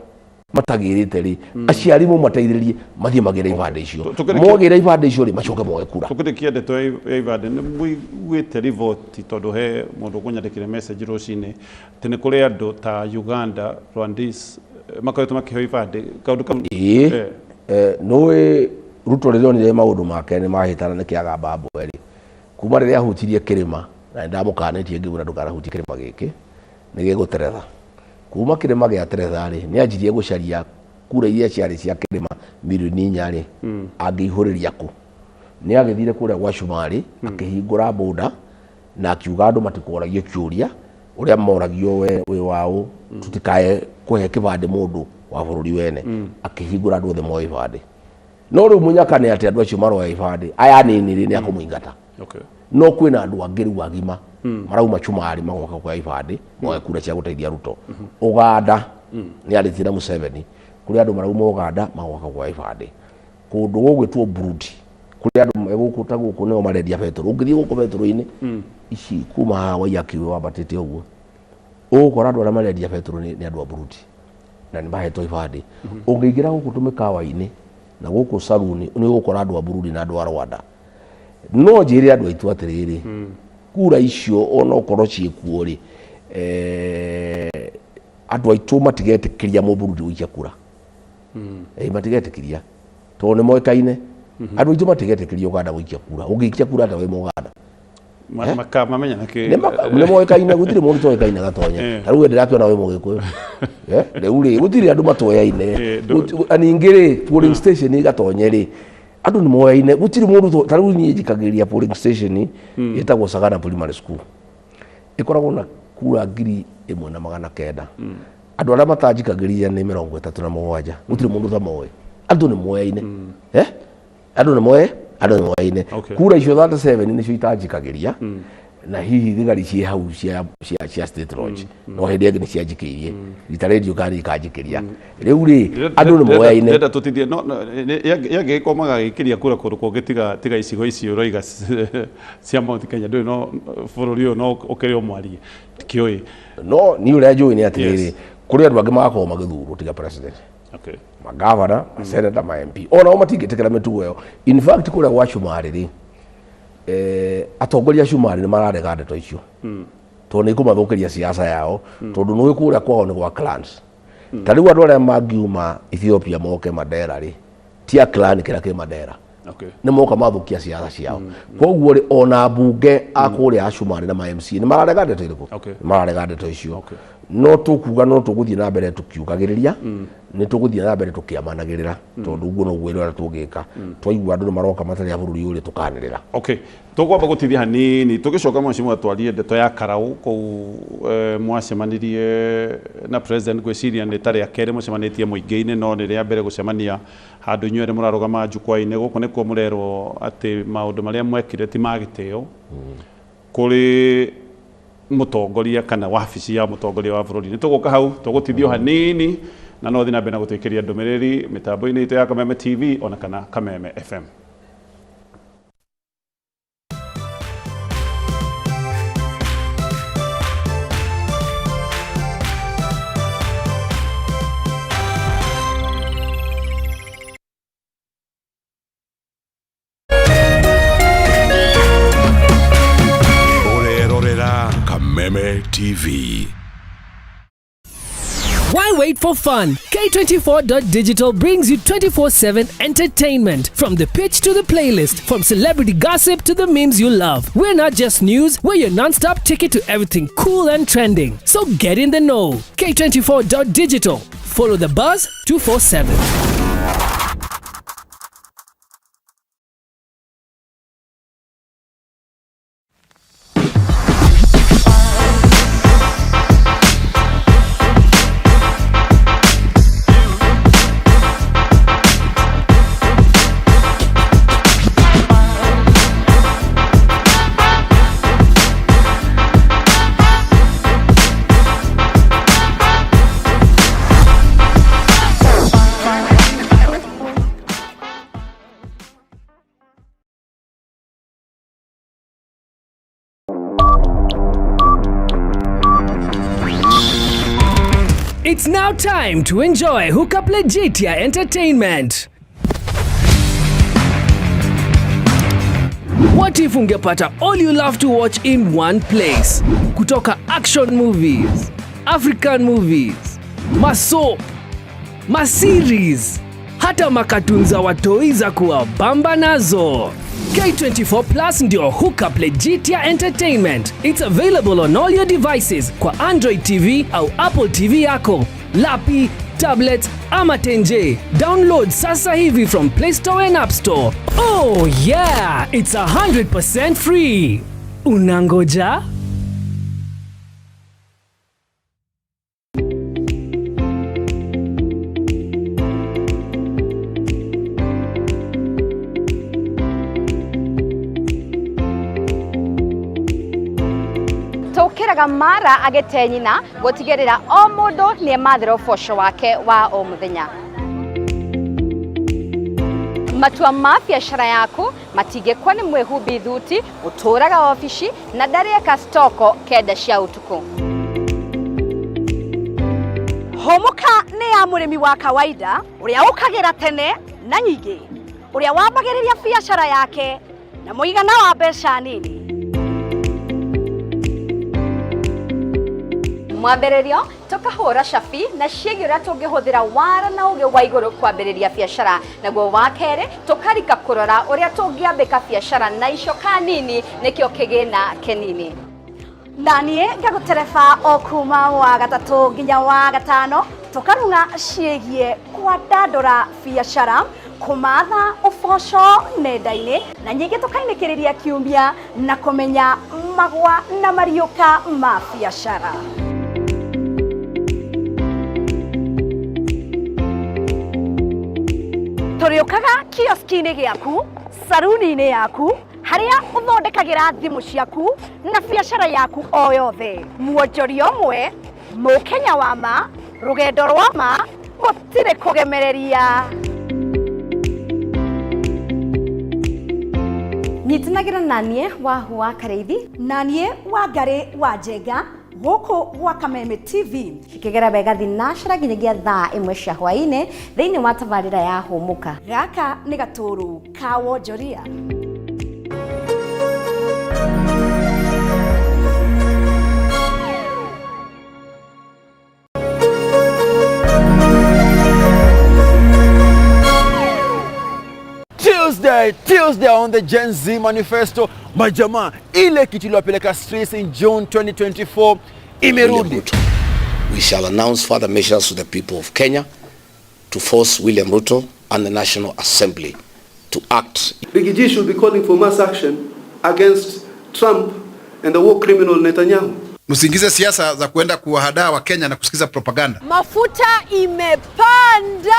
matagĩrĩte rĩ, aciari mũmateithĩrĩrie mathiĩ magĩre ibandĩ icio. Mogĩra ibandĩ icio rĩ, macoke moe kura. Tũkĩrĩkia ndeto ya ibandĩ, nĩ mũiguĩte riboti tondũ he mũndũ ũkũnyandĩkĩre message rũcinĩ atĩ nĩ kũrĩ andũ ta Uganda, Rwandese makoretwo makĩheo ibandĩ. Kaũndũ kau Ĩĩ, nĩũĩ Ruto rĩrĩa onire maũndũ make nĩ mahĩtana nĩ kĩagamba mbwe rĩ, kuma rĩrĩa ahutirie kĩrĩma, na nĩ ndamũkanĩtie ngĩmwĩra ndũkanahutie kĩrĩma gĩkĩ, nĩ gĩgũteretha. Kuma kĩrĩma gĩa teretha rĩ, nĩ anjirie gũcaria kura iria ciarĩ cia kĩrĩma mirioni 4 rĩ, angĩihũrĩria kũ. Nĩ agĩthire kũrĩa gwa Cumarĩ, akĩhingũra boda na akiuga andũ matikoragie kĩũria ũrĩa moragio, we wĩ waũ, tutikae kũhe kĩbandĩ mũndũ wa bũrũri wene. Akĩhingũra andũ othe moe ibandĩ. No rĩu mũnyaka nĩ atĩ andũ acio maroya ibandĩ aya anini rĩ, nĩ akũmũingata. No kwĩna andũ angĩ rĩu agima marauma Cumarĩ magoka kuoya ibandĩ, moe kura cia gũteithia Ruto. Ũganda nĩ arĩtie na Museveni, kũrĩ andũ marauma Ũganda magoka kuoya ibandĩ. Kũndũ gũgwĩtwo Burundi, kũrĩ andũ me gũkũ ta gũkũ nĩo marendia betũrũ. Ũngĩthiĩ gũkũ betũrũ-inĩ ici kuma haha Waiyaki wambatĩte ũguo, ũgũkora andũ arĩa marendia betũrũ nĩ andũ a Burundi na nĩ mahetwo ibandĩ. Ũngĩingĩra gũkũ tũmĩkawa-inĩ na gũkũ saruni, nĩ ũgũkora andũ a Burundi na andũ a Rwanda. No njĩre andũ aitũ atĩrĩrĩ, kura icio ona okorwo ciĩkuo rĩ, andũ aitũ matigetĩkĩria mũburundi gũikia kura. Matigetĩkĩria tondũ nĩ moĩkaine. Andũ aitũ matigetĩkĩria Uganda gũikia kura. Ũngĩikia kura ta wĩ Mũganda? Mamenya na kĩ? Nĩ moĩkaine, gũtirĩ mũndũ toĩkaine Gatonye. Ta rĩu we ndĩrakĩona wĩ Mũgĩkũyũ. Rĩu rĩ, gũtirĩ andũ matoyaine. Na ningĩ rĩ, polling station Gatonye rĩ, andũ nĩ moyaine, gũtirĩ mũndũ. Ta rĩu niĩ njikagĩria polling station ĩtagwo Sagana Primary School, ĩkoragwo na kura 1900. Andũ arĩa matanjikagĩria nĩ 37. Gũtirĩ mũndũ ũtamoĩ, andũ nĩ moyaine. Andũ nĩ moe, andũ nĩ moyaine. Kura icio 37 nĩcio itanjikagĩria, na hihi thigari ciĩ hau cia State Lodge, no hĩndĩ ĩngĩ nĩ cianjikĩirie rita rĩndiũ kana ikanjikĩria. Rĩu rĩ, andũ nĩ moyaine. Ndĩrenda tũtithie no yangĩgĩkorwo magagĩkĩria kura kũndũ kũngĩ tiga icigo icio ũroiga cia Mount Kenya, ndũĩ no bũrũri ũyũ no ũkĩrĩ o mwarie, ndikĩũĩ. No niĩ ũrĩa njũĩ nĩ atĩrĩrĩ, kũrĩ andũ angĩ magakorwo magĩthurwo tiga president, magavana, maseneta, ma MP, onao matingĩtĩkĩra mĩtugo ĩyo. In fact, kũrĩa gwa Cumarĩ rĩ, atongoria a Cumarĩ nĩ mararega ndeto icio tondũ nĩ ikũmathũkĩria siasa yao, tondũ nĩ kũrĩa kwao nĩ gwa clans. Ta rĩu andũ arĩa mangiuma Ethiopia moke Mandera rĩ, ti a clan kĩrĩa kĩ Mandera, nĩ moka mathũkia siasa ciao. Koguo rĩ, ona mbunge a kũrĩa a Cumarĩ na ma MC nĩ mararega ndeto irĩkũ? Nĩ mararega ndeto icio. No tũkuga no tũgũthiĩ na mbere tũkiugagĩrĩria, nĩ tũgũthiĩ na mbere tũkĩamanagĩrĩra, tondũ ũguo noguo wĩra ũrĩa tũngĩka. Twaigua andũ nĩ maroka matarĩ a bũrũri ũyũ, tũkanĩrĩra. Okay, tũkwamba gũtithia hanini, tũgĩcoka mheshimiwa twarie ndeto ya karau kũu. Mwacemanirie na president, ngwĩciria nĩ ta rĩa kerĩ mũcemanĩtie mũingĩ-inĩ, no nĩ rĩa mbere gũcemania handũ inyuĩ erĩ mũrarũgama jukwaa-inĩ. Gũkũ nĩkuo mũrerwo atĩ maũndũ marĩa mwekire ti ma gĩtĩo kũrĩ mũtongoria kana wabici ya mũtongoria wa bũrũri. Nĩ tũgũka hau tũgũtithio hanini, na no thiĩ na mbere na gũtwĩkĩria ndũmĩrĩri mĩtambo-inĩ itũ ya Kameme TV ona kana Kameme FM. Ũrerorera Kameme TV. Why wait for fun? K24.digital brings you 24/7 entertainment. From the pitch to the playlist, from celebrity gossip to the memes you love. We're not just news, we're your non stop ticket to everything cool and trending. So get in the know. K24.digital. Follow the buzz 247. It's now time to enjoy Hookup Legitia Entertainment. What if ungepata all you love to watch in one place? Kutoka action movies, African movies, masoap, maseries, hata makatun za watoi za kuwabamba nazo. K24 Plus ndio Hookup Legitia Entertainment. It's available on all your devices kwa Android TV au Apple TV yako, lapi, tablets ama tenje. Download sasa hivi from Play Store and App Store. Oh yeah, it's 100% free. Unangoja? Tũkĩraga mara agĩte nyina gũtigĩrĩra o mũndũ nĩemathĩra ũboco wake wa o mũthenya. Matua ma biacara yaku matingĩkwa nĩ mwĩhumbi thuti ũtũraga obici na ndarĩeka stoko kenda cia ũtukũ. Hũmũka nĩ ya mũrĩmi wa kawaida ũrĩa ũkagĩra tene na nyingĩ, ũrĩa wambagĩrĩria biacara yake na mũigana wa mbeca nini. Mwambĩrĩrio tũkahũra cabi na ciĩgiĩ ũrĩa tũngĩhũthĩra wara na ũgĩ wa igũrũ kwambĩrĩria biacara, naguo wa kerĩ tũkarika kũrora ũrĩa tũngĩambĩka biacara na icoka nini nĩkĩo kĩgĩna kĩnini. Na niĩ ngagũtereba o kuma wa gatatũ nginya wa gatano tũkarung'a ciĩgiĩ kwandandũra biacara, kũmatha ũboco nenda-inĩ na nyingĩ tũkainĩkĩrĩria kiumia na kũmenya magwa na mariũka ma biacara. Tũrĩũkaga kioski-inĩ gĩaku, saruni-inĩ yaku, harĩa ũthondekagĩra thimũ ciaku na biacara yaku o yothe. Mwonjoria ũmwe, mũkenya wa ma, rũgendo rwa ma, gũtirĩ kũgemereria. Nyitanagĩra na niĩ Wahu wa Karĩithi na niĩ Wangarĩ wa Njenga gũkũ gwa Kameme TV. Cikĩgera wega thinacara nginyagia thaa 1 cia hwaĩ-inĩ thĩinĩ wa tabarĩra ya Hũmũka. Gaka nĩ gatũrũ ka wonjoria. Tuesday on the Gen Z Manifesto, majamaa, ile kitu iliwapeleka streets in June 2024 imerudi. We shall announce further measures to the people of Kenya to force William Ruto and the National Assembly to act. Rigiji should be calling for mass action against Trump and the war criminal Netanyahu. Msiingize siasa za kuenda kuwahadaa wa Kenya na kusikiza propaganda. Mafuta imepanda.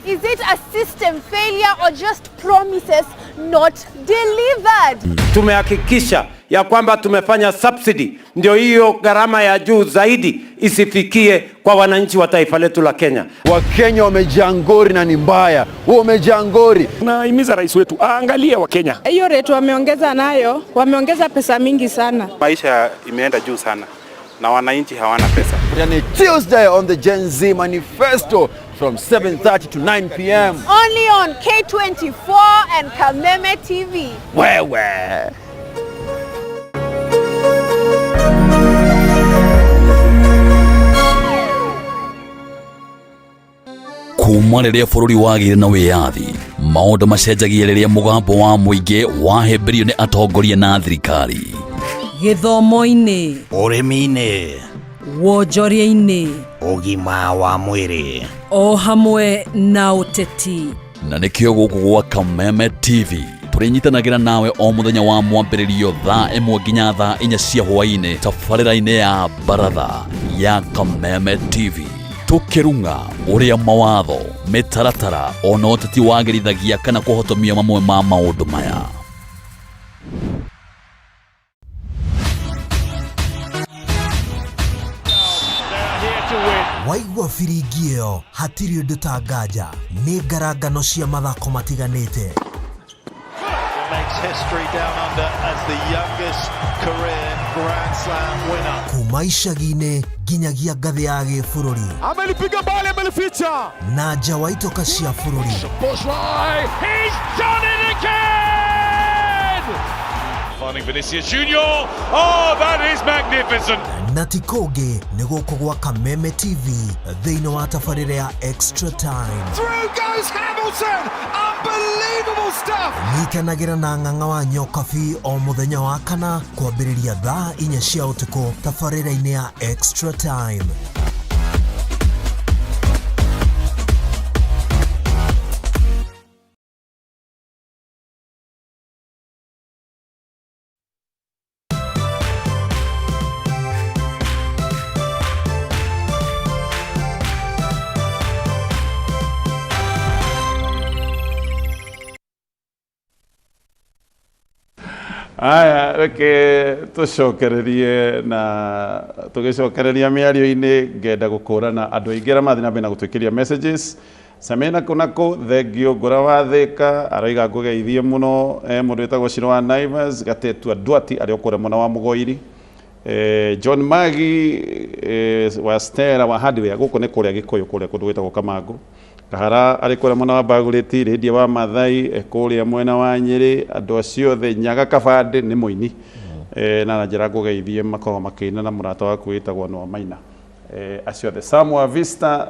Is it a system failure or just promises not delivered? Tumehakikisha ya kwamba tumefanya subsidy, ndio hiyo gharama ya juu zaidi isifikie kwa wananchi wa taifa letu la Kenya. Wakenya wamejaa ngori na ni mbaya. Wamejaa ngori. Nahimiza rais wetu aangalie Wakenya. Hiyo rate wameongeza nayo, wameongeza pesa mingi sana. Maisha imeenda juu sana na wananchi hawana pesa. Yani Tuesday on the Gen Z Manifesto from 7:30 to 9 p.m. Only on K24 and Kameme TV. Wewe. Kuma rĩrĩa bũrũri wagĩire na wĩyathi, maũndũ macenjagia rĩrĩa mũgambo wa mũingĩ wahĩmbĩrio nĩ atongoria na thirikari. Gĩthomo-inĩ, ũrĩmi-inĩ, wonjoria-inĩ, ũgima wa mwĩrĩ, o hamwe na ũteti. Na nĩkĩo gũkũ gwa Kameme TV tũrĩnyitanagĩra nawe o mũthenya wa mwambĩrĩrio thaa 1 nginya thaa 4 cia hwaĩ-inĩ tabarĩra-inĩ ya Baratha ya Kameme TV. Tukirunga uria mawatho mitaratara ona ũteti wagĩrithagia kana kũhotomia mamwe ma maũndũ maya. Waigua biringi ĩyo hatirĩ ũndũ ta nganja nĩ ngarangano cia mathako matiganĩte. Makes history down under as the youngest career Grand Slam winner. Kuma icagi-inĩ nginyagia ngathĩ ya gĩbũrũri. Amelipiga bali, amelificha. Na nja wa itoka cia bũrũri. He's done it again! Finding Vinicius Junior. Oh, that is magnificent. Na ti kũngĩ nĩ gũkũ gwa Kameme TV thĩinĩ wa tabarĩra ya Extra Time. Through goes Hamilton! Unbelievable stuff! Nyitanagĩra na ng'ang'a wa Nyokabi o mũthenya wa kana kwambĩrĩria thaa 4 cia ũtukũ tabarĩra-inĩ ya Extra Time. Aya, reke tũcokererie na tũgĩcokereria mĩario-inĩ, ngenda gũkũrana andũ aingĩ arĩa marathiĩ na mbere na gũtwĩkĩria messages. Samena kunako thengio ngũra wa Thĩka aroiga ngũgeithie mũno. Mũndũ wĩtagwo Ciro wa Naivas Gatetua Ndwati arĩ o kũrĩa mwena wa Mũgoiri. John Magi wa Stella wa Hardware gũkũ nĩ kũrĩa Gĩkũyũ, kũrĩa kũndũ gwĩtagwo Kamangũ. Kahara arĩ kũrĩa mwena wa Bagũrĩti. Rĩndia wa Mathai kũrĩa mwena wa Nyĩrĩ. Andũ acio othe, Nyaga Kabandĩ nĩ mũini na njĩra ngũgeithie, makoragwo makĩina na mũrata waku wĩtagwo Noah Maina. Acio othe, Sam wa Vista,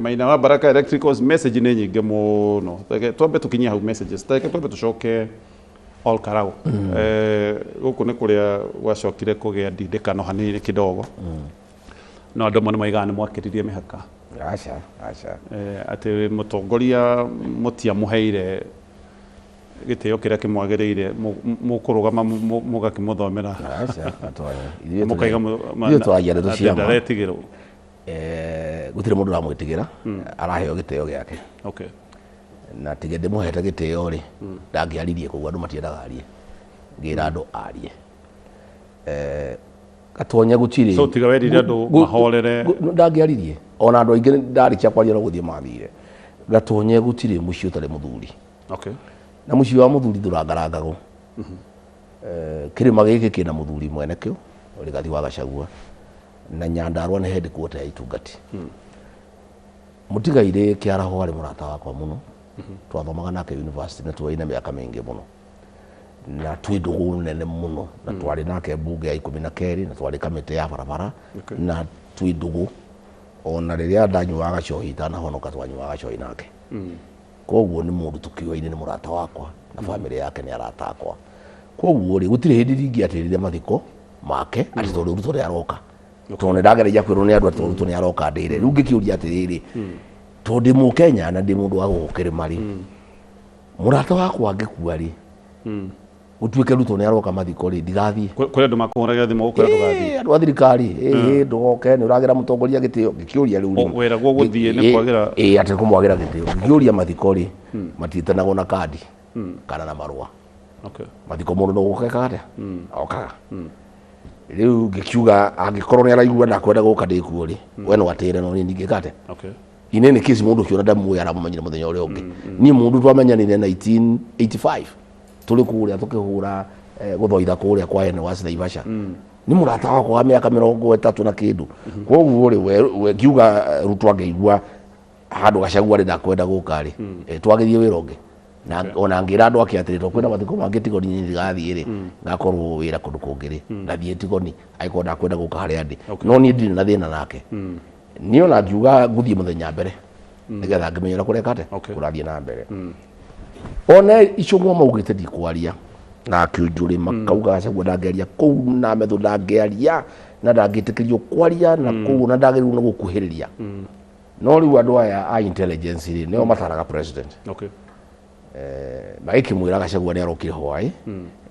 Maina wa Baraka Electricals. Message nĩ nyingĩ mũno. Reke twambe tũkinyie hau messages, reke twambe tũcoke Ol Kalou. Gũkũ nĩ kũrĩa gwacokire kũgĩa ndindĩkano hanini kidogo, no andũ amwe nĩ moigaga nĩ mwakĩririe mĩhaka. Aca, aca. Atĩ mũtongoria mũtiamũheire gĩtĩo kĩrĩa kĩmwagĩrĩire, mũkũrũgama mũgakĩmũthomera. Aca, Gatonye. Ithuĩ mũkaiga ithuĩ twaragia ndeto atĩ cia ma. Ndaretigĩrwo. Gũtirĩ mũndũ ũramwĩtigĩra, araheo gĩtĩo gĩake. Na tiga ndĩmũhete gĩtĩo rĩ, ndangĩaririe, koguo andũ matiendaga arie, ngĩra andũ arie. Gatonye gũtirĩ So tiga werire andũ mahorere. Ndangĩaririe ona andũ aingĩ ndarĩkia kwaria no gũthiĩ mathire. Gatonye gũtirĩ mũciĩ ũtarĩ mũthuri. Na mũciĩ wa mũthuri ndũrangarangagwo. Kĩrĩma gĩkĩ kĩna mũthuri mwene kĩo, Rigathi wa Gachagua, na Nyandarua nĩ headquarter ya itungati. Mũtigairĩ Kĩaraho arĩ mũrata wakwa mũno, twathomaga nake university na twarĩ na mĩaka mĩingĩ mũno na twĩ ndũgũ nene mũno, na twarĩ nake mbunge ya 12 na twarĩ kamĩtĩ ya barabara na twĩ ndũgũ. Ona rĩrĩa ndanyuaga gacohi itanahonoka, twanyuaga gacohi nake. Koguo nĩ mũndũ tũkĩoine, nĩ mũrata wakwa na bamĩrĩ yake nĩ arata akwa. Koguo rĩ, gũtirĩ hĩndĩ ndingĩatĩrire mathiko make atĩ tondũ Ruto nĩ aroka, tondũ nĩ ndageragia kwĩrwo nĩ andũ atĩ Ruto nĩ aroka ndĩre. Rĩu ngĩkĩũria atĩrĩrĩ, tondũ ndĩ mũkenya na ndĩ mũndũ wa gũkũ kĩrĩma rĩ, mũrata wakwa angĩkua rĩ, gũtuĩke Ruto nĩ aroka mathiko rĩ, ndigathiĩ. Kũrĩ andũ makũhũragĩra thimũ gũkwĩra ndũgathiĩ. Andũ a thirikari, ĩ ndũgoke, nĩ ũragĩra mũtongoria gĩtĩo. Ngĩkĩũria rĩu rĩ, Wĩragwo gũthiĩ nĩ kwagĩra. Ĩ, atĩ kũmwagĩra gĩtĩo. Ngĩkĩũria, mathiko rĩ, matiĩtanagwo na kandi kana na marũa. Mathiko mũndũ no gũka ekaga atĩa? Okaga. Rĩu ngĩkiuga angĩkorwo nĩ araigua ndakwenda gũka ndĩkuo rĩ, we no atĩre, no niĩ ndingĩka atĩa? Ine nĩ kĩci mũndũ ũcio ona ndamũĩ, aramũmenyire mũthenya ũrĩa ũngĩ. Niĩ mũndũ twamenyanire 1985 tũrĩ kũrĩa tũkĩhũra gũthoitha kũrĩa kwa ene wa Naivasha. Nĩ mũrata wakwa wa mĩaka 30 na kĩndũ. Koguo rĩ, we ngiuga Ruto angĩigua handũ Gachagua rĩ, ndakwenda gũka rĩ, twagĩrie wĩra ũngĩ. Na ona ngĩra andũ ake atĩrĩ, tondũ kwĩna mathiko mangĩ Tigoni, niĩ ndigathiĩ rĩ, ngakorwo wĩra kũndũ kũngĩ rĩ, ndathiĩ Tigoni angĩkorwo ndakwenda gũka harĩa ndĩ. No niĩ ndirĩ na thĩna nake. Niĩ ona ngiuga ngũthiĩ mũthenya mbere nĩgetha ngĩmenye ũrĩa kũreka atĩa, kũrathiĩ na mbere. Ona Icũng'wa maugĩte ndikwaria na Kĩũnjũrĩ, makauga Gachagua ndangĩaria kũu na Methu ndangĩaria na ndangĩtĩkĩrio kwaria na kũu na ndagĩrĩirwo nĩ gũkuhĩrĩria. No rĩu andũ aya a intelligence rĩ, nĩo mataraga president. Magĩkĩmwĩra Gachagua nĩ arokire hwaĩ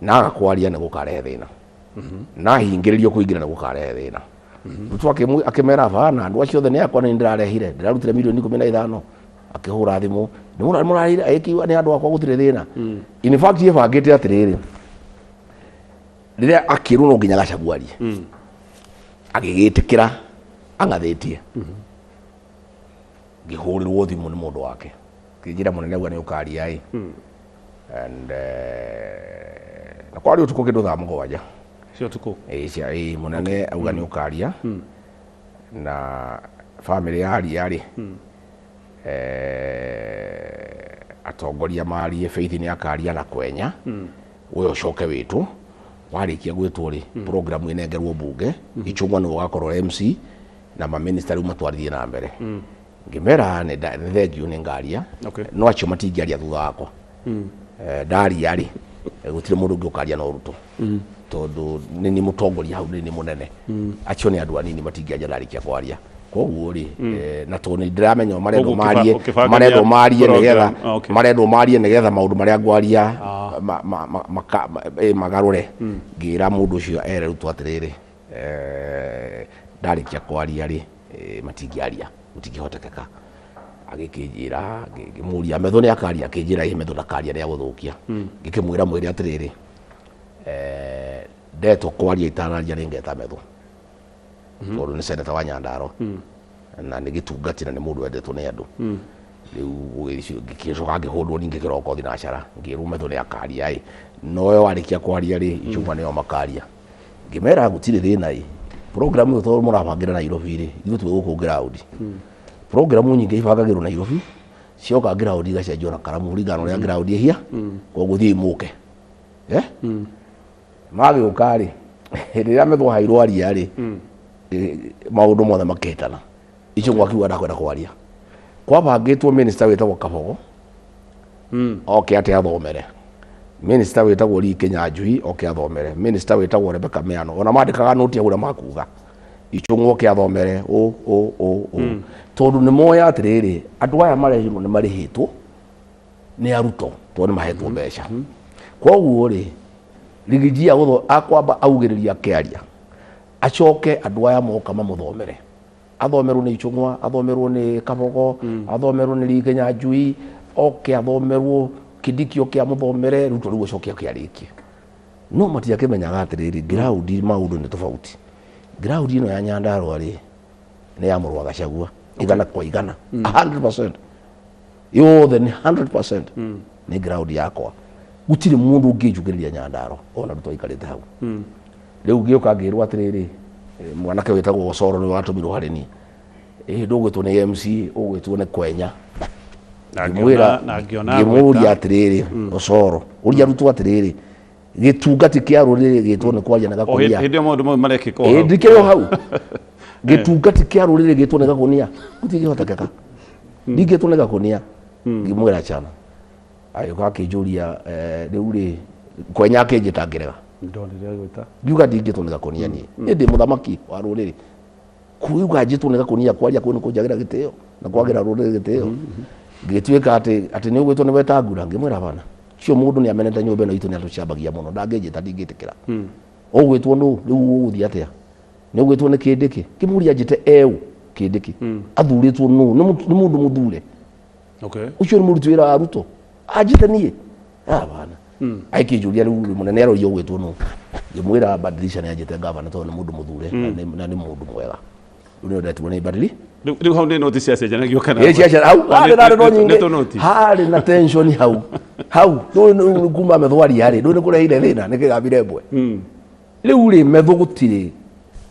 na aga kwaria nĩ gũkarehe thĩna, na hingĩrĩrio kũingĩra nĩ gũkarehe thĩna. Ruto akĩmera bana, andũ acio othe nĩ akwa, nĩ ndĩrarehire, ndĩrarutire mirioni 15. Akĩhũra thimũ, nĩ mũrarehire, agĩkiuga nĩ andũ akwa, gũtirĩ thĩna. In fact ĩbangĩte atĩrĩrĩ, rĩrĩa akĩrwo no nginya Gachagua arie, agĩgĩtĩkĩra ang'athĩtie. Ngĩhũrĩrwo thimũ nĩ mũndũ wake, kĩnjĩra mũnene auga nĩ ũkaria ĩ. And na kwarĩ ũtukũ kĩndũ thaa 7 cia ũtukũ. Ĩ, cia ĩ, mũnene auga nĩ ũkaria na bamĩrĩ yaria rĩ, atongoria marie, Faith nĩ akaria na kwenya, we ũcoke wĩtwo. Warĩkia gwĩtwo rĩ, program ĩnengerwo mbunge, Ichung'wa nĩwe ũgakorwo MC na maminista rĩu matwarithie na mbere. Ngĩmera nĩ thengiũ, nĩ ngaria, no acio matingĩaria thutha wakwa. Ndaria rĩ, gũtirĩ mũndũ ũngĩ ũkaria no Ruto, tondũ nĩ niĩ mũtongoria hau, nĩ niĩ mũnene. Acio nĩ andũ anini, matingĩaria ndarĩkia kwaria. Koguo rĩ, na tondũ nĩ ndĩramenya marendwo Koguo marie, ũkĩbanga marendwo marie program, nĩgetha okay. marendwo marie nĩgetha maũndũ marĩa ngwaria magarũre. Ngĩra mũndũ ũcio ere Ruto atĩrĩrĩ, ndarĩkia kwaria rĩ, matingĩaria, gũtingĩhotekeka. Agĩkĩnjĩra, ngĩmũria Methu nĩ akaria, akĩnjĩra ĩ, Methu ndakaria, nĩ agũthũkia. Ngĩkĩmwĩra mwĩre atĩrĩrĩ, Ndetwo kwaria itanaria nĩ ngeta Methu, tondũ nĩ seneta wa Nyandarua na nĩ gĩtungati na nĩ mũndũ wendetwo nĩ andũ. Rĩu ngĩcoka ngĩhũndwo ningĩ kĩroko thinacara, ngĩrwo Methu nĩ akaria ĩ, nowe warĩkia kwaria rĩ, Ichung'wa nĩo makaria. Ngĩmera gũtirĩ thĩna ĩ, program ĩyo tondũ mũrabangĩra Nairobi rĩ, ithuĩ twĩ gũkũ ground. Program nyingĩ ibangagĩrwo Nairobi, cioka ground igacenjio na karamu kũringana na ũrĩa ground ĩhia. Koguo thiĩi mũke. Magĩũka rĩ, hĩndĩ ĩrĩa Methu aheirwo aria rĩ, maũndũ mothe makĩhĩtana. Ichung'wa akiuga ndakwenda kwaria. Kwabangĩtwo minister wĩtagwo Kabogo oke atĩ athomere, minister wĩtagwo Lee Kinyanjui oke athomere, minister wĩtagwo Rebecca Miano, ona mandĩkaga nũti ya ũrĩa makuga, Ichung'wa oke athomere ũ ũ ũ ũ, tondũ nĩ moĩ atĩrĩrĩ, andũ aya marehirwo nĩ marĩhĩtwo nĩ arutwo, tondũ nĩ mahetwo mbeca. Koguo rĩ, Rigiji agũtho akwamba augĩrĩria akĩaria, acoke andũ aya moka mamũthomere, athomerwo nĩ Ichung'wa, athomerwo nĩ Kabogo, athomerwo nĩ Lee Kinyanjui, oke athomerwo Kindiki, oke amũthomere Ruto, rĩu acoke akĩarĩkie. No matiakĩmenyaga atĩrĩrĩ, ground maũndũ nĩ tofauti. Ground ĩno ya Nyandarua rĩ, nĩ ya mũrũ wa Gachagua 100%, 100% yothe nĩ 100% nĩ ground yakwa. Gũtirĩ mũndũ ũngĩnjugĩrĩria Nyandarua ona Ruto aikarĩte hau. Rĩu ngĩũka ngĩrwo atĩrĩrĩ, mwanake wĩtagwo Osoro nĩwe watũmirwo harĩ niĩ, ĩ ndũgwĩtwo nĩ MC, ũgwĩtwo nĩ Kwenya. Na Ngĩmwĩra, na ngĩona ngĩmũria agwĩta. Atĩrĩrĩ, Osoro, ũria arutwo atĩrĩrĩ, gĩtungati kĩa rũrĩrĩ gĩtwo nĩ kwaria na O gakũnia. hĩndĩ ĩyo maũndũ mau marekĩka o Ĩ, hau. ndikĩrĩ o hau, gĩtungati kĩa rũrĩrĩ gĩtwo nĩ gakũnia, gũtingĩhotekeka ndingĩtwo nĩ gakũnia. Ngĩmwĩra chana, agĩũka akĩnjũria, rĩu rĩ, Kwenya akĩnjĩta, ngĩrega. Ndonire agwĩta. Ngiuga ndingĩtwo nĩ gakũnia niĩ, niĩ ndĩ mũthamaki wa rũrĩrĩ. Kuuga njĩtwo nĩ gakũnia kwaria kũu nĩ kũnjagĩra gĩtĩo na kwagĩra rũrĩrĩ gĩtĩo. Ngĩtuĩka atĩ nĩ ũgwĩtwo nĩ Wetangula, ngĩmwĩra bana cio mũndũ nĩ amenete nyũmba ĩno itũ nĩ atũcambagia mũno, ndangĩnjĩta, ndingĩtĩkĩra. Ũgwĩtwo nũ rĩu, ũgũthiĩ atĩa? Nĩ ũgwĩtwo nĩ Kĩndĩkĩ. Ngĩmũria njĩte eũ Kĩndĩkĩ athurĩtwo nũ? Nĩ mũndũ mũthure ũcio, nĩ mũruti wĩra wa Ruto, anjĩte niĩ? Bana, agĩkĩnjũria rĩu mũnene aroria ũgwĩtwo nũ. Ngĩmwĩra Badilisha nĩ anjĩte gavana tondũ nĩ mũndũ mũthure na nĩ mũndũ mwega. Rĩu nĩyo ndetirwo nĩ Badili. Rĩu hau nĩ noti ciacenjanagio kana? Ĩ, ciacenjana hau. Harĩ na ndeto Nĩ nyingĩ. tũnoti. Harĩ na tension hau hau. Ndũĩ kuma Methu aria rĩ, ndũĩ nĩ kũreheire thĩna nĩ kĩgambire mbwe. Rĩu rĩ, Methu gũtirĩ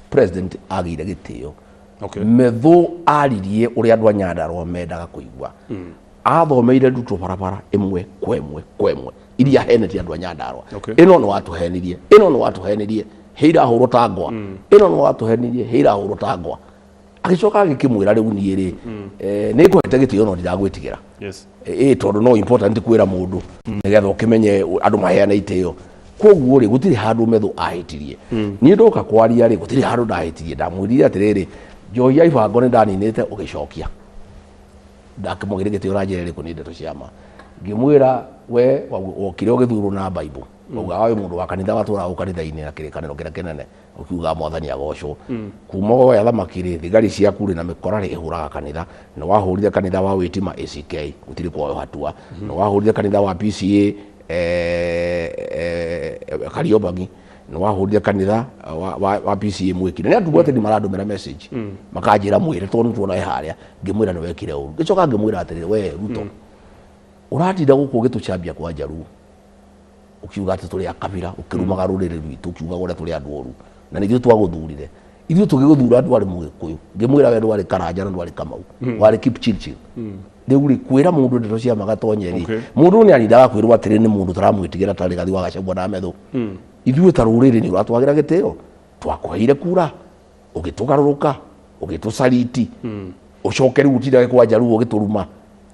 president agĩire gĩtĩo. Methu aririe ũrĩa andũ a Nyandarua mendaga kũigua. Athomeire Ruto barabara ĩmwe kwa ĩmwe kwa ĩmwe iria ahenetie andũ a Nyandarua. Ĩno nĩ watũhenirie, ĩno nĩ watũhenirie, hĩ irahũrwo ta ngwa, ĩno nĩ watũhenirie, hĩ irahũrwo ta ngwa. Agĩcoka agĩkĩmwĩra rĩu niĩ rĩ, nĩ ngũhete gĩtĩo no ndiragwĩtigĩra. Ĩ tondũ no important kwĩra mũndũ nĩgetha ũkĩmenye andũ maheane itĩo. Koguo rĩ, gũtirĩ handũ Methu ahĩtirie. Niĩ ndoka kwaria rĩ, gũtirĩ handũ ndahĩtirie. Ndamwĩrire atĩrĩrĩ, njohi ya ibango nĩ ndaninĩte ũgĩcokia, ndakĩmũgĩre gĩtĩo na njĩra ĩrĩkũ? Nĩ ndeto cia ma. Ngĩmwĩra we wokire ũgĩthurwo na Bible, waugaga wĩ mũndũ wa kanitha, watũraga kanitha-inĩ na kĩrĩkanĩro kĩrĩa kĩnene, ũkiuga mwathani agocwo. Kuma woya thamaki rĩ, thigari ciaku rĩ na mĩkora rĩ ĩhũraga kanitha. Nĩ wahũrire kanitha wa Wĩtima ACK, gũtirĩ kwoyo hatua. Nĩ wahũrire kanitha wa PCA Kariobangi, nĩ wahũrire kanitha wa PCA Mwĩki. Na nĩ andũ atĩ nĩ marandũmĩra message makanjĩra mwĩre tondũ nĩ tuona e harĩa. Ngĩmwĩra nĩ wekire ũru. Ngĩcoka ngĩmwĩra atĩrĩrĩ, we Ruto, ũratinda gũkũ ũgĩtũcambia kwa Njaruo, ũkiuga atĩ tũrĩ a kabira, ũkĩrumaga rũrĩrĩ rwitũ, ũkiugaga ũrĩa tũrĩ andũ oru, na nĩ ithuĩ twagũthurire. Ithuĩ tũgĩgũthura ndwarĩ Mũgĩkũyũ. Ngĩmwĩra we ndwarĩ Karanja na ndwarĩ Kamau, warĩ Kipchirchir. Rĩu rĩ, kwĩra mũndũ ndeto cia magatonye rĩ, mũndũ nĩ arindaga kwĩrwo atĩrĩ, nĩ mũndũ tũramwĩtigĩra ta Rigathi wa Gachagua na Methu. Ithuĩ ta rũrĩrĩ nĩ ũratwagĩra gĩtĩo? Twakũheire kura ũgĩtũgarũrũka, ũgĩtũcariti, ũcoke rĩu ũtindage kwa Njaruo ũgĩtũruma,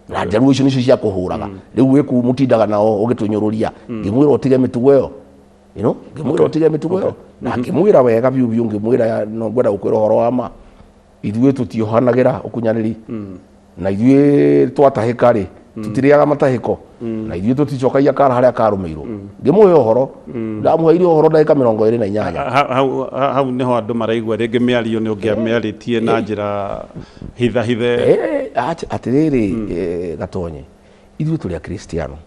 na Njaruo icio nĩcio cia kũhũraga. Rĩu wĩ kũu mũtindaga nao ũgĩtũnyũrũria. Ngĩmwĩra ũtige mĩtugo ĩyo, ngĩmwĩra ũtige mĩtugo ĩyo, na ngĩmwĩra wega biũ biũ. Ngĩmwĩra no ngwenda gũkwĩra ũhoro wa ma, ithuĩ tũtiohanagĩra ũkunyanĩri, na ithuĩ twatahĩka rĩ, tũtirĩaga matahĩko, na ithuĩ tũticokagia kara harĩa karũmĩirwo. Ngĩmũhe ũhoro, ndamũheire ũhoro ndagĩka 28. Hau nĩho andũ maraigua rĩngĩ mĩario nĩ ũngĩamĩarĩtie na njĩra hithahithe. Atĩrĩrĩ, Gatonye, ithuĩ tũrĩ Akristiano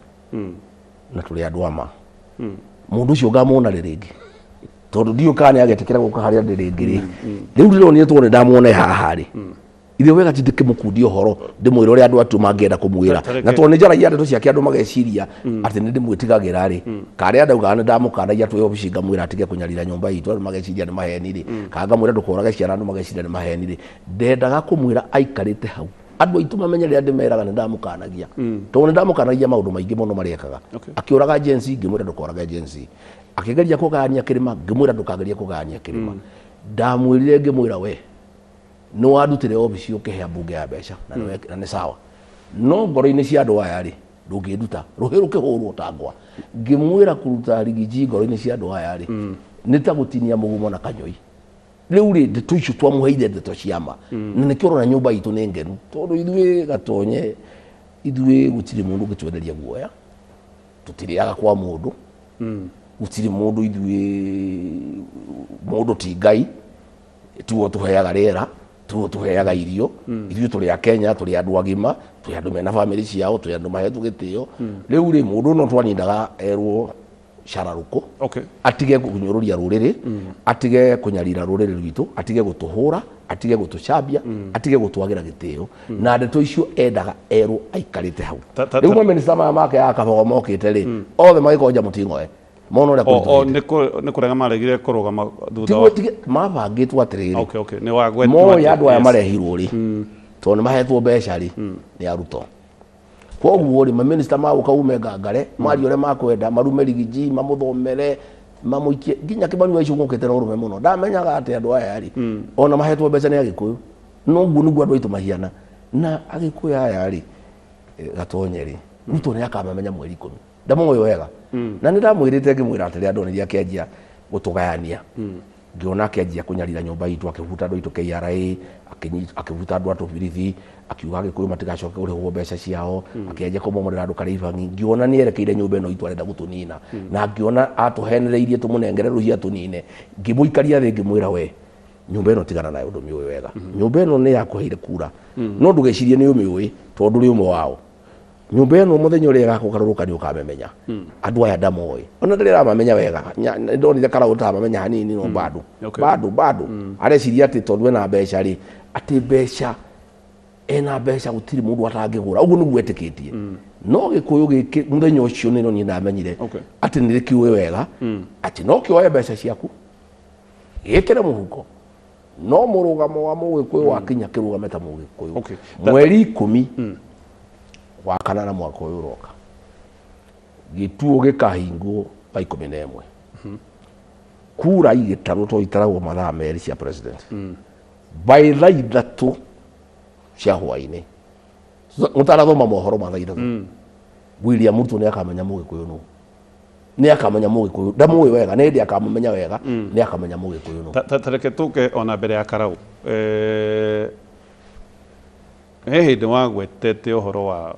na tũrĩ andũ a ma. Mundu ucio ngamuona rĩ rĩngĩ tondu ndiũ kana nĩagetĩkĩra gũka harĩa ndĩ rĩngĩ rĩ. Rĩu ndĩronire tondũ nĩndamuona haha rĩ, ithe wega ti ndĩkĩmũkundia ũhoro ndĩmwĩre ũrĩa andũ atu mangĩenda kũmwĩra, na tondũ nĩnjaragia ndeto ciake andũ mageciria atĩ nĩndĩmwĩtigagĩra rĩ, karĩa ndaugaga nĩndamũkanagia twĩ obici ngamwĩra atige kũnyarira nyũmba itũ andũ mageciria nĩ maheni rĩ, kana ngamwĩra ndũkorage ciana andũ mageciria nĩ maheni rĩ, ndendaga kũmwĩra aikarĩte hau andũ aitũ mamenye rĩrĩa ndĩmeraga nĩndamũkanagia, tondũ nĩndamũkanagia maũndũ maingĩ mũno marĩa ekaga. Akĩũraga Gen Z ngĩmwĩra ndũkorage Gen Z, akĩgeria kũgayania kĩrĩma ngĩmwĩra ndũkagerie kũgayania kĩrĩma. Ndamwĩrire ngĩmwĩra we nĩ wandutire obici ũkĩhe mbunge ya mbeca na nĩ sawa, no ngoro-inĩ cia andũ aya rĩ ndũngĩnduta rũhĩ rũkĩhũrwo ta ngwa. Ngĩmwĩra kũruta rigiji ngoro-inĩ cia andũ aya rĩ nĩ ta gũtinia mũgumo na kanyoi. Rĩu rĩ ndeto icio twamũheire ndeto cia ma, na nĩkĩo ũrona nyũmba itũ nĩ ngenu, tondũ ithuĩ Gatonye ithuĩ gũtirĩ mũndũ ũngĩtwenderia guoya, tũtirĩaga kwa mũndũ, gũtirĩ mũndũ ithuĩ, mũndũ ti Ngai, tiwe ũtũheaga rĩera, tiwe ũtũheaga irio, ithuĩ tũrĩ a Kenya, tũrĩ andũ agima, tũrĩ andũ mena bamĩrĩ ciao, tũrĩ andũ mahetwo gĩtĩo. Rĩu rĩ mũndũ no twanindaga erwo cararũkũ, atige kũnyũrũria rũrĩrĩ, atige kũnyarira rũrĩrĩ rwitũ, atige gũtũhũra, atige gũtũcambia, atige gũtwagĩra gĩtĩo, na ndeto icio endaga erwo aikarĩte hau. Rĩu mamĩnĩsta maya make ya Kabogo mokĩte rĩ, othe magĩkonja mũting'oe mona ũrĩa kũritũhĩte. Nĩ kũrega maregire kũrũgama thutha wa mabangĩtwo atĩrĩrĩ, moĩ andũ aya marehirwo rĩ, tondũ nĩ mahetwo mbeca rĩ nĩ arutwo. Koguo rĩ mamĩnĩsta magũka ume ngangare marie ũrĩa makwenda, marume rigiji, mamũthomere, mamũikie nginya Kĩmani wa Ichung'wa ũkĩte na ũrũme mũno. Ndamenyaga atĩ andũ aya rĩ ona mahetwo mbeca nĩ Agĩkũyũ, no ũguo nĩguo andũ aitũ mahiana. Na Agĩkũyũ aya rĩ Gatonye rĩ Ruto nĩ akamamenya mweri 10, ndamoĩ wega, na nĩ ndamwĩrĩte ngĩmwĩra atĩrĩ andũ nĩ akĩanjia gũtũgayania, ngĩona akĩanjia kũnyarira nyũmba itũ, akĩbuta andũ aitũ KRA, akĩbuta andũ a Tũbirithi, akiuga Agĩkũyũ matigacoke kũrĩhwo mbeca ciao, akĩanjia kũmomorera andũ Karĩibangi. Ngĩona nĩ erekeire nyũmba ĩno itũ arenda gũtũnina, na ngĩona atũhenereirie tũmũnengere rũhia tũnine. Ngĩmũikaria thĩ ngĩmwĩra we nyũmba ĩno tigana nayo ndũmĩũĩ wega, nyũmba ĩno nĩ yakũheire kura, no ndũgecirie nĩ ũmĩũĩ tondũ ũrĩ ũmwe wao. Nyũmba ĩno mũthenya ũrĩa ĩgakũgarũrũka nĩ ũkamĩmenya. Andũ aya ndamoĩ, ona ndĩrĩ ramamenya wega, ndonire karaũ tamamenya hanini, no bado bado bado areciria atĩ tondũ ena mbeca rĩ, atĩ mbeca ena mbeca gũtirĩ mũndũ atangĩgũra, ũguo nĩguo etĩkĩtie. No Gĩkũyũ gĩkĩ mũthenya ũcio nĩ niĩ ndamenyire atĩ nĩ rĩkĩũĩ wega atĩ no kĩoe mbeca ciaku gĩkĩre mũhuko, no mũrũgamo wa Mũgĩkũyũ wakinya kĩrũgame ta Mũgĩkũyũ. Mweri 10 wa kanana mwaka ũyũ ũroka, gĩtuo gĩkahingwo thaa 11, kura igĩtarwo tondũ itaragwo mathaa 2 cia president, by thaa 3 cia hwainĩ mũtarathoma mohoro ma thaa 3, William Ruto nĩ akamenya Mũgĩkũyũ nũ, nĩ akamenya Mũgĩkũyũ, ndamũĩ wega, nĩ hĩndĩ akamũmenya wega, nĩ akamenya Mũgĩkũyũ nũ. Tareke tũke ona mbere ya Karau, he hĩndĩ wagwetete ũhoro wa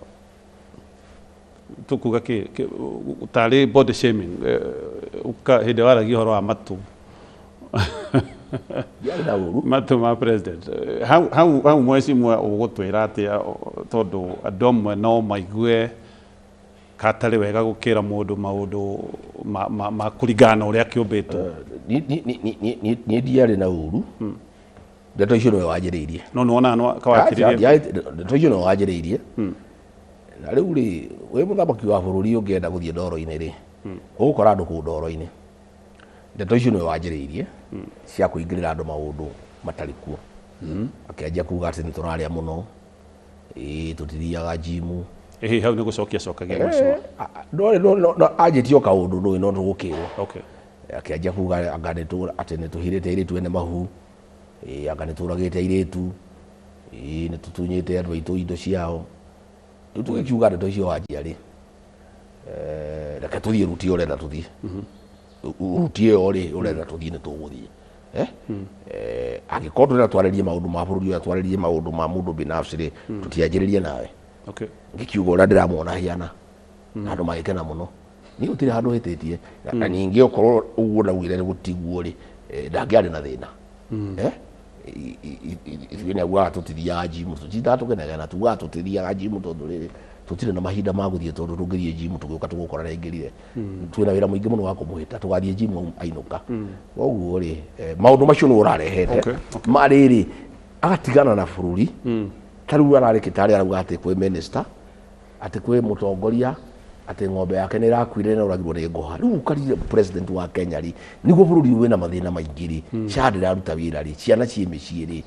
tukuga kĩ tarĩ body shaming, hĩndĩ waragia ũhoro wa matũ matũ ma president, hau mwecimwa ũgũtwĩra atĩa, tondũ andũ amwe no maigue katarĩ wega gũkĩra mũndũ maũndũ ma kũringana na ũrĩa kĩũmbĩtwo. Niĩ ndiarĩ na ũru, ndeto icio nĩwe wanjĩrĩirie. No nĩwonaga kawakĩrĩrie. Ndeto icio nĩwe wanjĩrĩirie. Na rĩu rĩ wĩ mũthamaki wa bũrũri ũngĩenda gũthiĩ ndoro-inĩ rĩ, ũgũkora andũ kũu ndoro-inĩ. Ndeto icio nĩwe wanjĩrĩirie cia kũingĩrĩra andũ maũndũ matarĩ kuo. Akĩanjia kuga atĩ nĩ tũrarĩa mũno, tũtithiaga njimu. Ĩhĩ hau nĩ gũcokia cokagia mheshimiwa. No anjĩtie o kaũndũ ndũĩ no tũgũkĩrwo. Akĩanjia kuga anga atĩ nĩ tũhirĩte airĩtu ene mahu, anga nĩ tũragĩte airĩtu, nĩ tũtunyĩte andũ aitũ indo ciao. Rĩu tũgĩkiuga ndeto icio wanjia rĩ, reke tũthiĩ ruti ũrenda tũthiĩ, ruti ĩyo rĩ ũrenda tũthiĩ nĩ tũgũthiĩ. Angĩkorwo tũrenda twarĩrie maũndũ ma bũrũri ũyũ, twarĩrie maũndũ ma mũndũ binafsi rĩ, tũtianjĩrĩrie nawe. Ngĩkiuga ũrĩa ndĩramuona hiana, na andũ magĩkena mũno. Niĩ gũtirĩ handũ hĩtĩtie, na ningĩ okorwo ũguo ndaugire nĩ gũtiguo rĩ, ndangĩarĩ na thĩna. Ithuĩ nĩ augaga tũtithiaga njimu, tũtindaga tũkĩnegena, tugaga tũtithiaga njimu tondũ rĩrĩ Tũtirĩ na mahinda ma gũthiĩ tondũ tũngĩthiĩ gym tũgĩũka tũgũkora nĩaingĩrire. Twĩna wĩra mũingĩ mũno wa kũmũhĩta, tũgathiĩ gym ainũka. Koguo rĩ, maũndũ macio nĩwe ũrarehete. Ma rĩrĩ, agatigana na bũrũri. Ta rĩu ararĩ kĩtarĩ arauga atĩ kwĩ minister, atĩ kwĩ mũtongoria, atĩ ng'ombe yake nĩ ĩrakuire na ũragirwo nĩ ngũha. Rĩu ũkarire president wa Kenya rĩ, nĩguo bũrũri ũyũ wĩna mathĩna maingĩ rĩ, SHA ndĩraruta wĩra rĩ, ciana ciĩ mĩciĩ rĩ,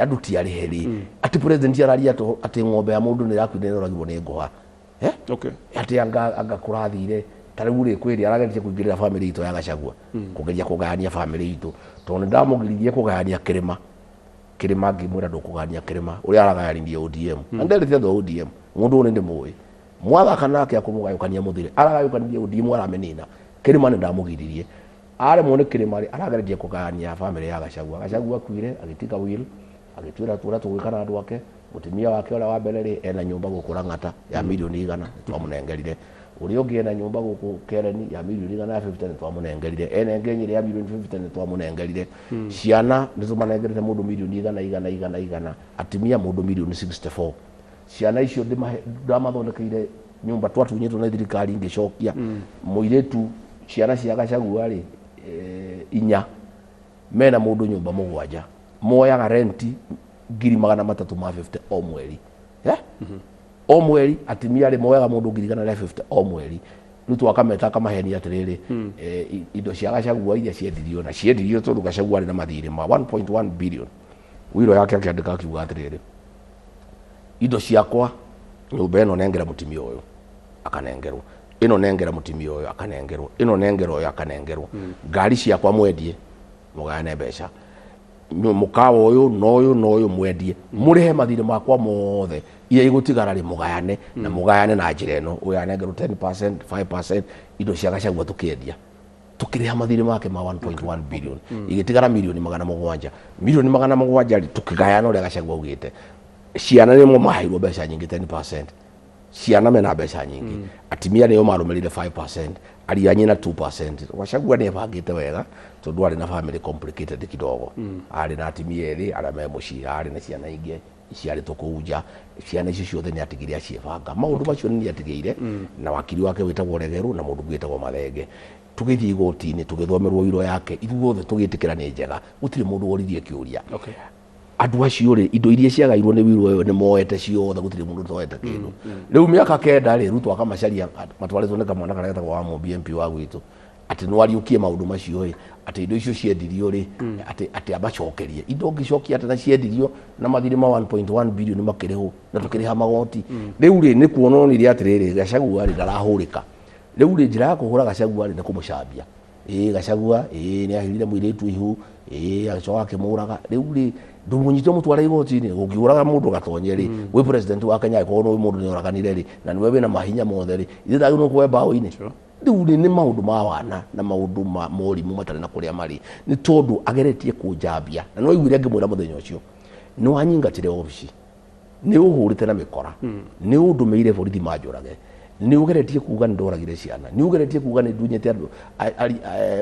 andũ ti arĩhe rĩ, atĩ president araria atĩ ng'ombe ya mũndũ nĩ ĩrakuire na ũragirwo nĩ ngũha. Atĩ anga kũrathire ta rĩu rĩ, kwĩ rĩ arageretie kũingĩrĩra family itũ ya Gachagua, kũgeria kũgayania family itũ, tondũ nĩ ndamũgiririe kũgayania kĩrĩma. Kĩrĩma ngĩmwĩra ndũkũgayania kĩrĩma, ũrĩa aragayanirie ODM. Na nderĩte andũ a ODM, mũndũ ũyũ nĩ ndĩmũĩ. Mwathaka nake akũmũgayũkania mũthire, aragayũkanirie ODM aramĩnina. Kĩrĩma nĩ ndamũgiririe. Aremwo nĩ kĩrĩma rĩ, arageretie kũgayania family ya Gachagua. Gachagua akuire, agĩtiga will, agĩtwĩra ũrĩa tũgwĩka na andũ ake. Mũtumia wake ũrĩa wa mbere rĩ, ena nyũmba gũkũ Lang'ata ya mirioni 100, nĩ twamũnengerire. Ũrĩa ũngĩ ena nyũmba gũkũ Kereni ya mirioni 150, nĩ twamũnengerire. Ena ĩngĩ Nyĩrĩ ya mirioni 50, nĩ twamũnengerire. Ciana nĩ tũmanengerete mũndũ mirioni 100 igana igana igana, atumia mũndũ mirioni 64. Ciana icio ndamathondekeire nyũmba twatunyĩtwo nĩ thirikari ngĩcokia. Mũirĩtu ciana cia Gachagua rĩ, 4 mena mũndũ nyũmba 7, moyaga renti 350,000 o mweri. O mweri atumia rĩ moyaga mũndũ 150,000 o mweri. Rĩu twakameta akamahenia atĩrĩrĩ, indo cia Gachagua iria ciendirio na ciendirio tondũ Gachagua arĩ na mathirĩ ma 1.1 billion. Wiro yake akĩandĩka akiuga atĩrĩrĩ, indo ciakwa nyũmba ĩno nengera mũtumia ũyũ akanengerwo, ĩno nengera mũtumia ũyũ akanengerwo, ĩno nengera ũyũ akanengerwo, ngari ciakwa mwendie mũgayane mbeca, mũkawa ũyũ na ũyũ na ũyũ mwendie, mũrĩhe mathirĩ makwa mothe, iria igũtigara rĩ mũgayane, na mũgayane na njĩra ĩno, ũyũ anengerwo 10%, 5%, indo cia Gachagua tũkĩendia tukĩrĩha mathirĩ make ma 1.1 billion, igĩtigara mirioni 700, mirioni 700 rĩ tũkĩgayana ũrĩa Gachagua augĩte. Ciana nĩmo maheirwo mbeca nyingĩ 10%, ciana mena mbeca nyingĩ, atumia nĩo marũmĩrĩire 5%, aria nyina 2%. Gachagua nĩ ebangĩte wega tondũ arĩ na family complicated kidogo, arĩ na atumia erĩ arĩa me mũciĩ, arĩ na ciana ingĩ ciarĩtwo kũu nja, ciana icio ciothe nĩ atigire aciĩbanga. Maũndũ macio nĩ atigĩire na wakiri wake wĩtagwo Regeru na mũndũ ũngĩ wĩtagwo Mathenge. Tũgĩthiĩ igoti-inĩ tũgĩthomerwo wiro yake, ithuothe tũgĩtĩkĩra nĩ njega, gũtirĩ mũndũ woririe kĩũria. Andũ acio rĩ, indo iria ciagairwo nĩ wiro ĩyo nĩ moete ciothe, gũtirĩ mũndũ ũtoete kĩndũ. Rĩu mĩaka 9 rĩ, Ruto akamacaria matwarĩtwo nĩ kamwana karĩa getagwo wa Mũmbi MP wa gwitũ, atĩ no ariũkie maũndũ macio ĩ, atĩ indo icio ciendirio rĩ, atĩ amacokerie indo ũngĩcokia atĩ na ciendirio na mathirĩ ma 1.1 billion makĩrĩhwo na tũkĩrĩha magoti. Rĩu rĩ, nĩ kuona onire atĩrĩrĩ, Gachagua rĩ ndarahũrĩka. Rĩu rĩ, njĩra ya kũhũra Gachagua rĩ nĩ kũmũcambia. Gachagua nĩ ahirire mũirĩtu ihu, agĩcoka akĩmũraga. Rĩu rĩ, ndũmũnyite ũmũtware igoti-inĩ, ũngĩũraga mũndũ gatonye rĩ, wĩ president wa Kenya angĩkorwo nĩ mũndũ nĩ oraganire rĩ, na nĩwe wĩna mahinya mothe rĩ, ithe ndagĩrĩirwo nĩ kuoya mbaũ-inĩ. Rĩu rĩ, nĩ maũndũ ma wana na maũndũ ma morimũ matarĩ na kũrĩa marĩ, nĩ tondũ ageretie kũnjambia. Na no aiguire ngĩmwĩra mũthenya ũcio, nĩ wanyingatire obici, nĩ ũhũrĩte na mĩkora, nĩ ũndũmĩire borithi manjũrage, nĩ ũgeretie kuga nĩ ndoragire ciana, nĩ ũgeretie kuga nĩ ndunyĩte andũ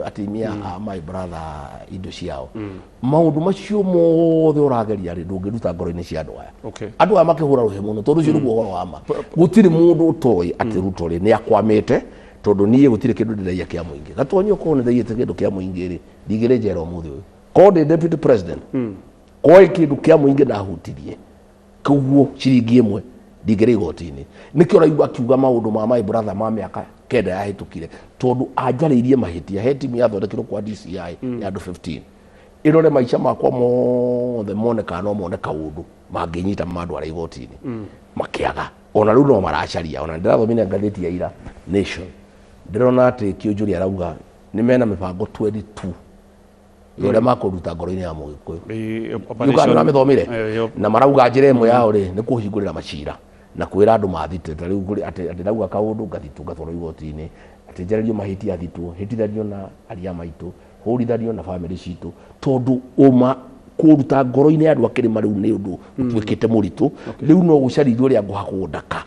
atumia a my brother indo ciao. Maũndũ macio mothe ũrageria rĩ, ndũngĩruta ngoro-inĩ cia andũ aya. Andũ aya makĩhũra rũhĩ mũno tondũ ũcio nĩguo ũhoro wa ma. Gũtirĩ mũndũ ũtoĩ atĩ Ruto rĩ nĩ akwamĩte, tondũ niĩ gũtirĩ kĩndũ ndĩraiya kĩa mũingĩ. Gatonyi okorwo nĩ ndaiyĩte kĩndũ kĩa mũingĩ rĩ, ndingĩrĩ njera ũmũthĩ ũyũ. Korwo ndĩ deputy president, korwo kĩndũ kĩa mũingĩ ndahutirie koguo ciringi ĩmwe ndingĩrĩ igoti-inĩ. Nĩkĩo ũraigua akiuga maũndũ ma my brother ma mĩaka 9 yahĩtũkire, tondũ anjarĩirie mahĩtia. He timu yathondekirwo kwa DCI ya andũ 15 ĩrore maica makwa mothe, mone kana no mone kaũndũ mangĩnyita mandware igoti-inĩ, makĩaga. Ona rĩu no maracaria. Ona ndĩrathomire ngathĩti ya ira Nation, ndĩrona atĩ Kĩũnjũri arauga nĩ mena mĩbango 22 ya ũrĩa makũruta ngoro-inĩ ya Mũgĩkũyũ. Nĩ ũramĩthomire? Na marauga njĩra ĩmwe yao rĩ nĩ kũhingũrĩra macira na kwĩra andũ mathite. Ta rĩu kũrĩ atĩ ndauga kaũndũ ngathitwo ngatwarwo igoti-inĩ, atĩ njarĩrio mahĩtia thitwo, hĩtithanio na aria maitũ, hũrithanio na bamĩrĩ citũ, tondũ ũma kũruta ngoro-inĩ ya andũ a kĩrĩma rĩu nĩ ũndũ ũtuĩkĩte mũritũ. Rĩu no gũcarithio ũrĩa ngũhakwo ndaka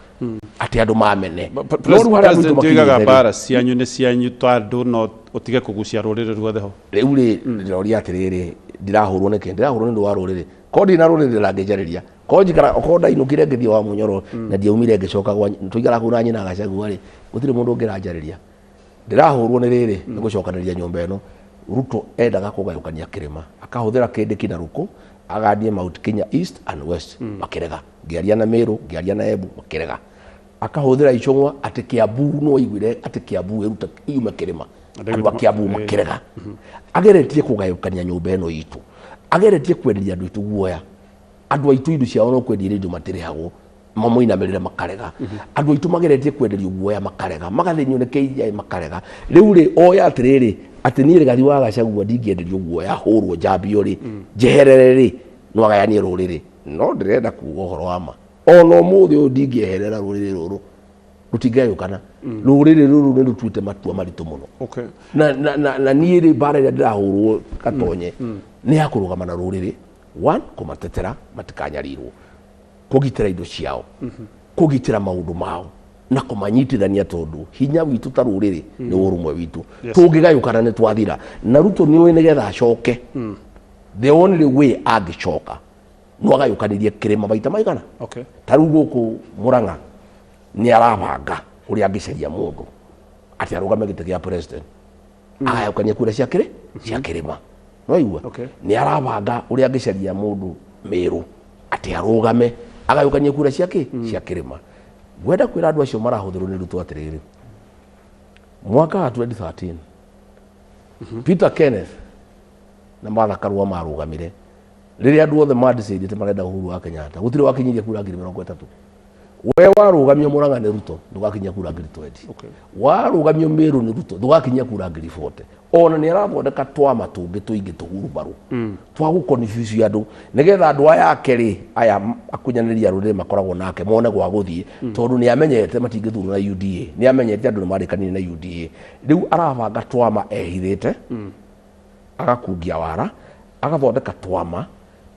atĩ andũ mamene. No rĩu harĩa President Ruto oigaga makinyĩte rĩ, mbara cianyu nĩ cianyu tondũ no ũtige kũgucia rũrĩrĩ ruothe ho. Rĩu rĩ, ndĩroria atĩrĩrĩ, ndirahũrwo nĩkĩ? Ndĩrahũrwo nĩ ũndũ wa rũrĩrĩ. Korwo ndirĩ na rũrĩrĩ rangĩnjarĩria, Korwo njikara okorwo ndainũkire ngĩthiĩ wa Munyoro na ndiaumire ngĩcoka gwa tũikara kũu na nyina Gachagua rĩ, gũtirĩ mũndũ ũngĩranjarĩria. Ndĩrahũrwo nĩ rĩrĩ nĩ gũcokanĩrĩria nyũmba ĩno. Ruto endaga kũgayũkania kĩrĩma, akahũthĩra Kindiki na Ruku agandie Mount Kenya East and West, makĩrega. Ngĩaria na Meru, ngĩaria na Embu, makĩrega. Akahũthĩra Ichung'wa atĩ Kiambu nĩ waiguire atĩ Kiambu ĩrute yume kĩrĩma, andũ a Kiambu makĩrega. Ageretie kũgayũkania nyũmba ĩno itũ, ageretie kwenderia andũ aitũ guoya. Andũ aitũ indo ciao no kwendia indo matirĩhagwo, mamũinamĩrĩre makarega. Andũ aitũ mageretie kwenderio guoya makarega, magathĩnio nĩ KGI makarega. Rĩu rĩ, oya atĩrĩrĩ, atĩ niĩ Rigathi wa Gachagua ndingĩenderio guoya hũrwo njambio rĩ, njeherere rĩ, no agayanie rũrĩrĩ. No ndĩrenda kuga ũhoro wa ma, ona ũmũthĩ ũyũ ndingĩeherera rũrĩrĩ rũrũ, rũtingĩgayũkana. Rũrĩrĩ rũrũ nĩ rũtuĩte matua maritũ mũno. Na niĩ rĩ, mbara ĩrĩa ndĩrahũrwo Gatonye nĩ ya kũrũgama na rũrĩrĩ. One, kũmatetera matikanyarirwo, kũgitĩra indo ciao, kũgitĩra maũndũ mao na kũmanyitithania, tondũ hinya witũ ta rũrĩrĩ nĩ ũrũmwe witũ. Tũngĩgayũkana nĩ twathira. Na Ruto nĩ ũĩ nĩgetha acoke, the only way angĩcoka no agayũkanirie kĩrĩma maita maigana. Ta rĩu gũkũ Murang'a nĩ arabanga ũrĩa angĩcaria mũndũ atĩ arũgame gĩtĩ kĩa president, agayũkania kura cia kĩrĩ cia kĩrĩma. Noigua nĩ arabanga ũrĩa angĩcaria mũndũ Meru atĩ arũgame agayũkania kura cia kĩ cia kĩrĩma. Ngwenda kwĩra andũ acio marahũthĩrwo nĩ Ruto atĩrĩrĩ, mwaka wa 2013 Peter Kenneth na Martha Karua marũgamire rĩrĩa andũ othe mandicĩndĩte marenda Uhuru wa Kenyatta, gũtirĩ wakinyirie kura 30,000. We warũgamio Murang'a nĩ Ruto ndũgakinyia kura 20,000. Warũgamio Meru nĩ Ruto ndũgakinyia kura 40,000. Ona nĩ arathondeka twama tũngĩ tũingĩ tũhurubarũ twa gũkonfuse andũ, nĩgetha andũ aya ake rĩ, aya akunyanĩri a rũrĩrĩ makoragwo nake mone gwa gũthiĩ, tondũ nĩ amenyete matingĩthurwo na UDA, nĩ amenyete andũ nĩ marĩkanire na UDA. Rĩu arabanga twama ehithĩte, agakungia wara, agathondeka twama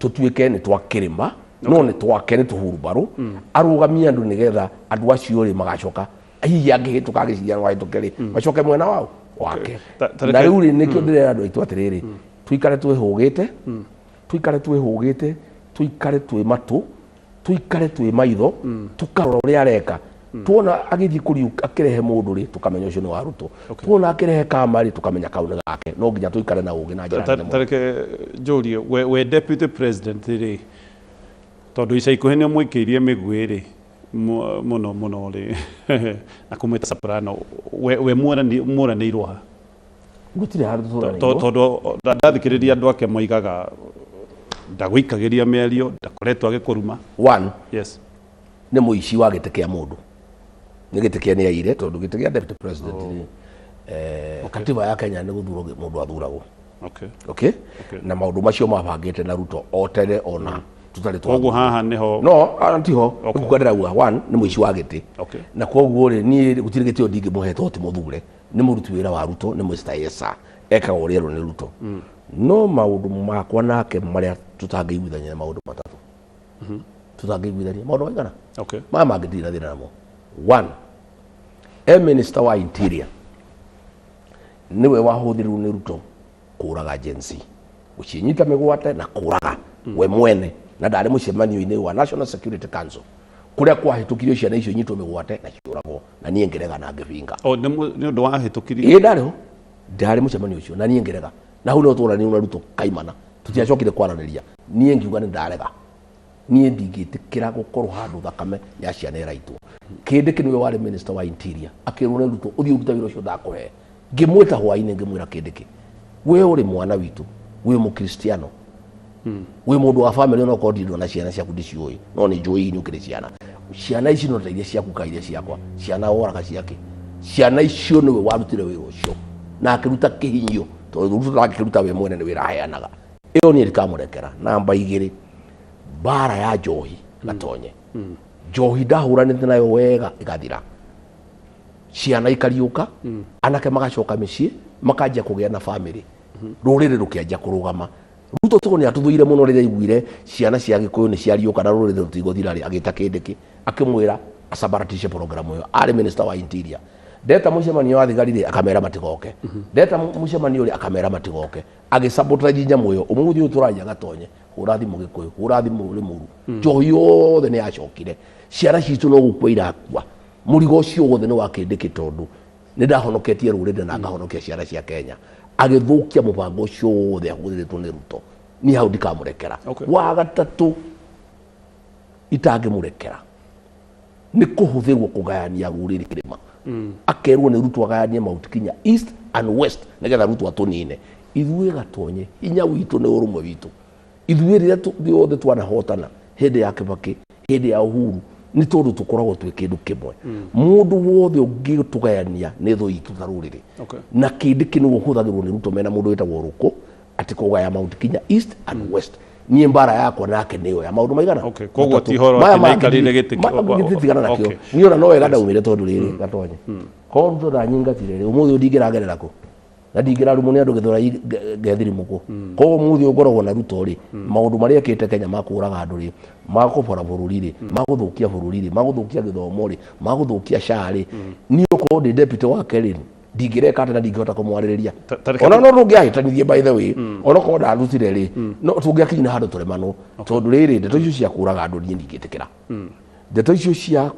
tũtuĩke nĩ twa kĩrĩma no nĩ twake nĩ tũhurubarũ, arũgamie andũ nĩgetha andũ acio rĩ magacoka hihi angĩhĩtũka agĩciria no ahĩtũke rĩ, macoke mwena wao wake. Na rĩu rĩ, nĩkĩo ndĩrera andũ aitũ atĩrĩrĩ, tũikare twĩhũgĩte, tũikare twĩhũgĩte, tũikare twĩ matũ, tũikare twĩ maitho, tũkarora ũrĩa areka. Tuona agĩthiĩ kũriũ akĩrehe mũndũ rĩ, tũkamenya ũcio nĩ wa Ruto. Tuona akĩrehe kama rĩ, tũkamenya kau nĩ gake. No nginya tũikare na ũgĩ na njĩra nene mũno. Tareke njũrie, we deputy president rĩ, tondũ ica ikuhĩ nĩ ũmũikĩirie mĩguĩ rĩ mũno mũno rĩ, na kũmwĩta soprano, we mũranĩirwo ha? Gũtirĩ handũ tũranĩirwo. Tondũ ndathikĩrĩria andũ ake moigaga ndagũikagĩria mĩario, ndakoretwo agĩkũruma. One, Yes. nĩ mũici wa gĩtĩ kĩa mũndũ, nĩ gĩtĩ kĩa nĩ aire, tondũ gĩtĩ kĩa deputy president rĩ, katiba ya Kenya nĩ gũthurwo mũndũ athuragwo. Okay? Na maũndũ macio mabangĩte na Ruto o tene ona tũtarĩ twa. Koguo haha nĩho. No tiho nĩkuga ndĩrauga, one, nĩ mũici wa gĩtĩ. Na koguo rĩ, niĩ gũtirĩ gĩtĩo ndingĩmũhe tondũ ti mũthure, nĩ mũruti wĩra wa Ruto, nĩ Mr. Yes sir, ekaga ũrĩa erwo nĩ Ruto. No maũndũ makwa nake marĩa tũtangĩiguithania nĩ maũndũ matatũ. Tũtangĩiguithania maũndũ maigana maya mangĩ ndirĩ na thĩna namo. One, e minister wa interior nĩwe wahũthĩrirwo nĩ Ruto kũraga Gen Z, gũcinyita mĩgwate na kũraga we mwene, na ndarĩ mũcemanio-inĩ wa National Security Council kũrĩa kwahĩtũkirio ciana icio inyitwo mĩgwate na ciũragwo, na niĩ ngĩrega na ngĩbinga. O nĩ ũndũ wahĩtũkirio? Ĩĩ, ndarĩ ho, ndarĩ mũcemanio ũcio na niĩ ngĩrega, na hau nĩho tworanirwo na Ruto kaimana, tũtiacokire kwaranĩria. Niĩ ngiuga nĩ ndarega, niĩ ndingĩtĩkĩra gũkorwo handũ thakame ya ciana ĩraitwo. Kindiki nĩwe warĩ minister wa interior, akĩrwo nĩ Ruto ũthiĩ ũrute wĩra ũcio ndakũhe. Ngĩmwĩta hwainĩ ngĩmwĩra, Kindiki, we ũrĩ mwana witũ, wĩ mũkristiano, wĩ mũndũ wa famĩlĩ, ona okorwo ndirĩ na ciana ciaku ndiciũĩ, no nĩ njũĩ inyuĩ ũkĩrĩ ciana. Ciana ici no ta iria ciaku ka iria ciakwa, ciana woraga ciake, ciana icio nĩwe warutire wĩra ũcio na akĩruta kĩhinyio, tondũ Ruto ndangĩkĩruta we mwene, nĩ wĩra aheanaga. Ĩyo niĩ ndikamũrekera. Namba igĩrĩ, mbara ya njohi. Gatonye, njohi ndahũranĩte nayo wega ĩgathira, ciana ikariũka, anake magacoka mĩciĩ, makanjia kũgĩa na famĩlĩ, rũrĩrĩ rũkĩanjia kũrũgama. Ruto tondũ nĩ atũthũire mũno, rĩrĩa aiguire ciana cia Gĩkũyũ nĩ ciariũka na rũrĩrĩ rũtigũthira rĩ, agĩta Kindiki akĩmwĩra acambaratishe programu ĩyo. Arĩ minister wa interior. Ndeta mũcemanio wa thigari rĩ, akamera matigoke. Ndeta mũcemanio rĩ, akamera matigoke. Agĩsabotage nyamũ ĩyo. Ũmũthĩ ũyũ tũraria, Gatonye, hũra thimũ Gĩkũyũ, hũra thimũ Rĩmuru, njohi yothe nĩ yacokire. Ciana citũ no gũkua irakua. Mũrigo ũcio wothe nĩ wa Kĩndĩkĩ, tondũ nĩ ndahonoketie rũrĩrĩ na ngahonokia ciana cia Kenya. Agĩthũkia mũbango ũcio wothe ahũthĩrĩtwo nĩ Ruto. Niĩ hau ndikamũrekera. Wa gatatũ itangĩmũrekera nĩ kũhũthĩrwo kũgayania rũrĩrĩ kĩrĩma. Akerwo nĩ Ruto agayanie Mount Kenya East and West nĩgetha Ruto atũnine. Ithuĩ, Gatonye, hinya witũ nĩ ũrũmwe witũ. Ithuĩ rĩrĩa ithuothe twanahotana hĩndĩ ya Kibaki, hĩndĩ ya Uhuru, nĩ tondũ tũkoragwo twĩ kĩndũ kĩmwe. Mũndũ wothe ũngĩtũgayania nĩ thũ itũ ta rũrĩrĩ. Na Kĩndĩkĩ nĩwe ũhũthagĩrwo nĩ Ruto mena mũndũ wĩtagwo Rũkũ atĩ kũgaya Mount Kenya East and West. Niĩ mbara yakwa nake nĩyo ya maũndũ maigana Koguo matatũ. ti ũhoro Maya atĩ mangĩ nĩaikarĩire gĩtĩ tigana nakĩo. Niĩ ona no wega ndaumire, tondũ rĩrĩ, Gatonye, korwo Ruto ndanyingatire rĩ, ũmũthĩ ũyũ ndingĩragerera kũ na ndingĩrarumwo nĩ andũ Gĩthũrai ngethirimũkũ. Koguo ũmũthĩ ũyũ ngoragwo na Ruto rĩ, maũndũ marĩa ekĩte Kenya ma kũraga andũ rĩ, ma kũbora bũrũri rĩ, ma gũthũkia bũrũri rĩ, ma gũthũkia gĩthomo rĩ, ma gũthũkia SHA rĩ, niĩ okorwo ndĩ deputy wake rĩ, ndingĩreka atĩ na ndingĩhota kũmwarĩrĩria. Ona no tũngĩahĩtanirie, by the way, ona okorwo ndarutire rĩ, no tũngĩakinyire handũ tũremanwo, tondũ rĩrĩ, ndeto icio cia kũraga andũ niĩ ndingĩtĩkĩra. Ndeto icio cia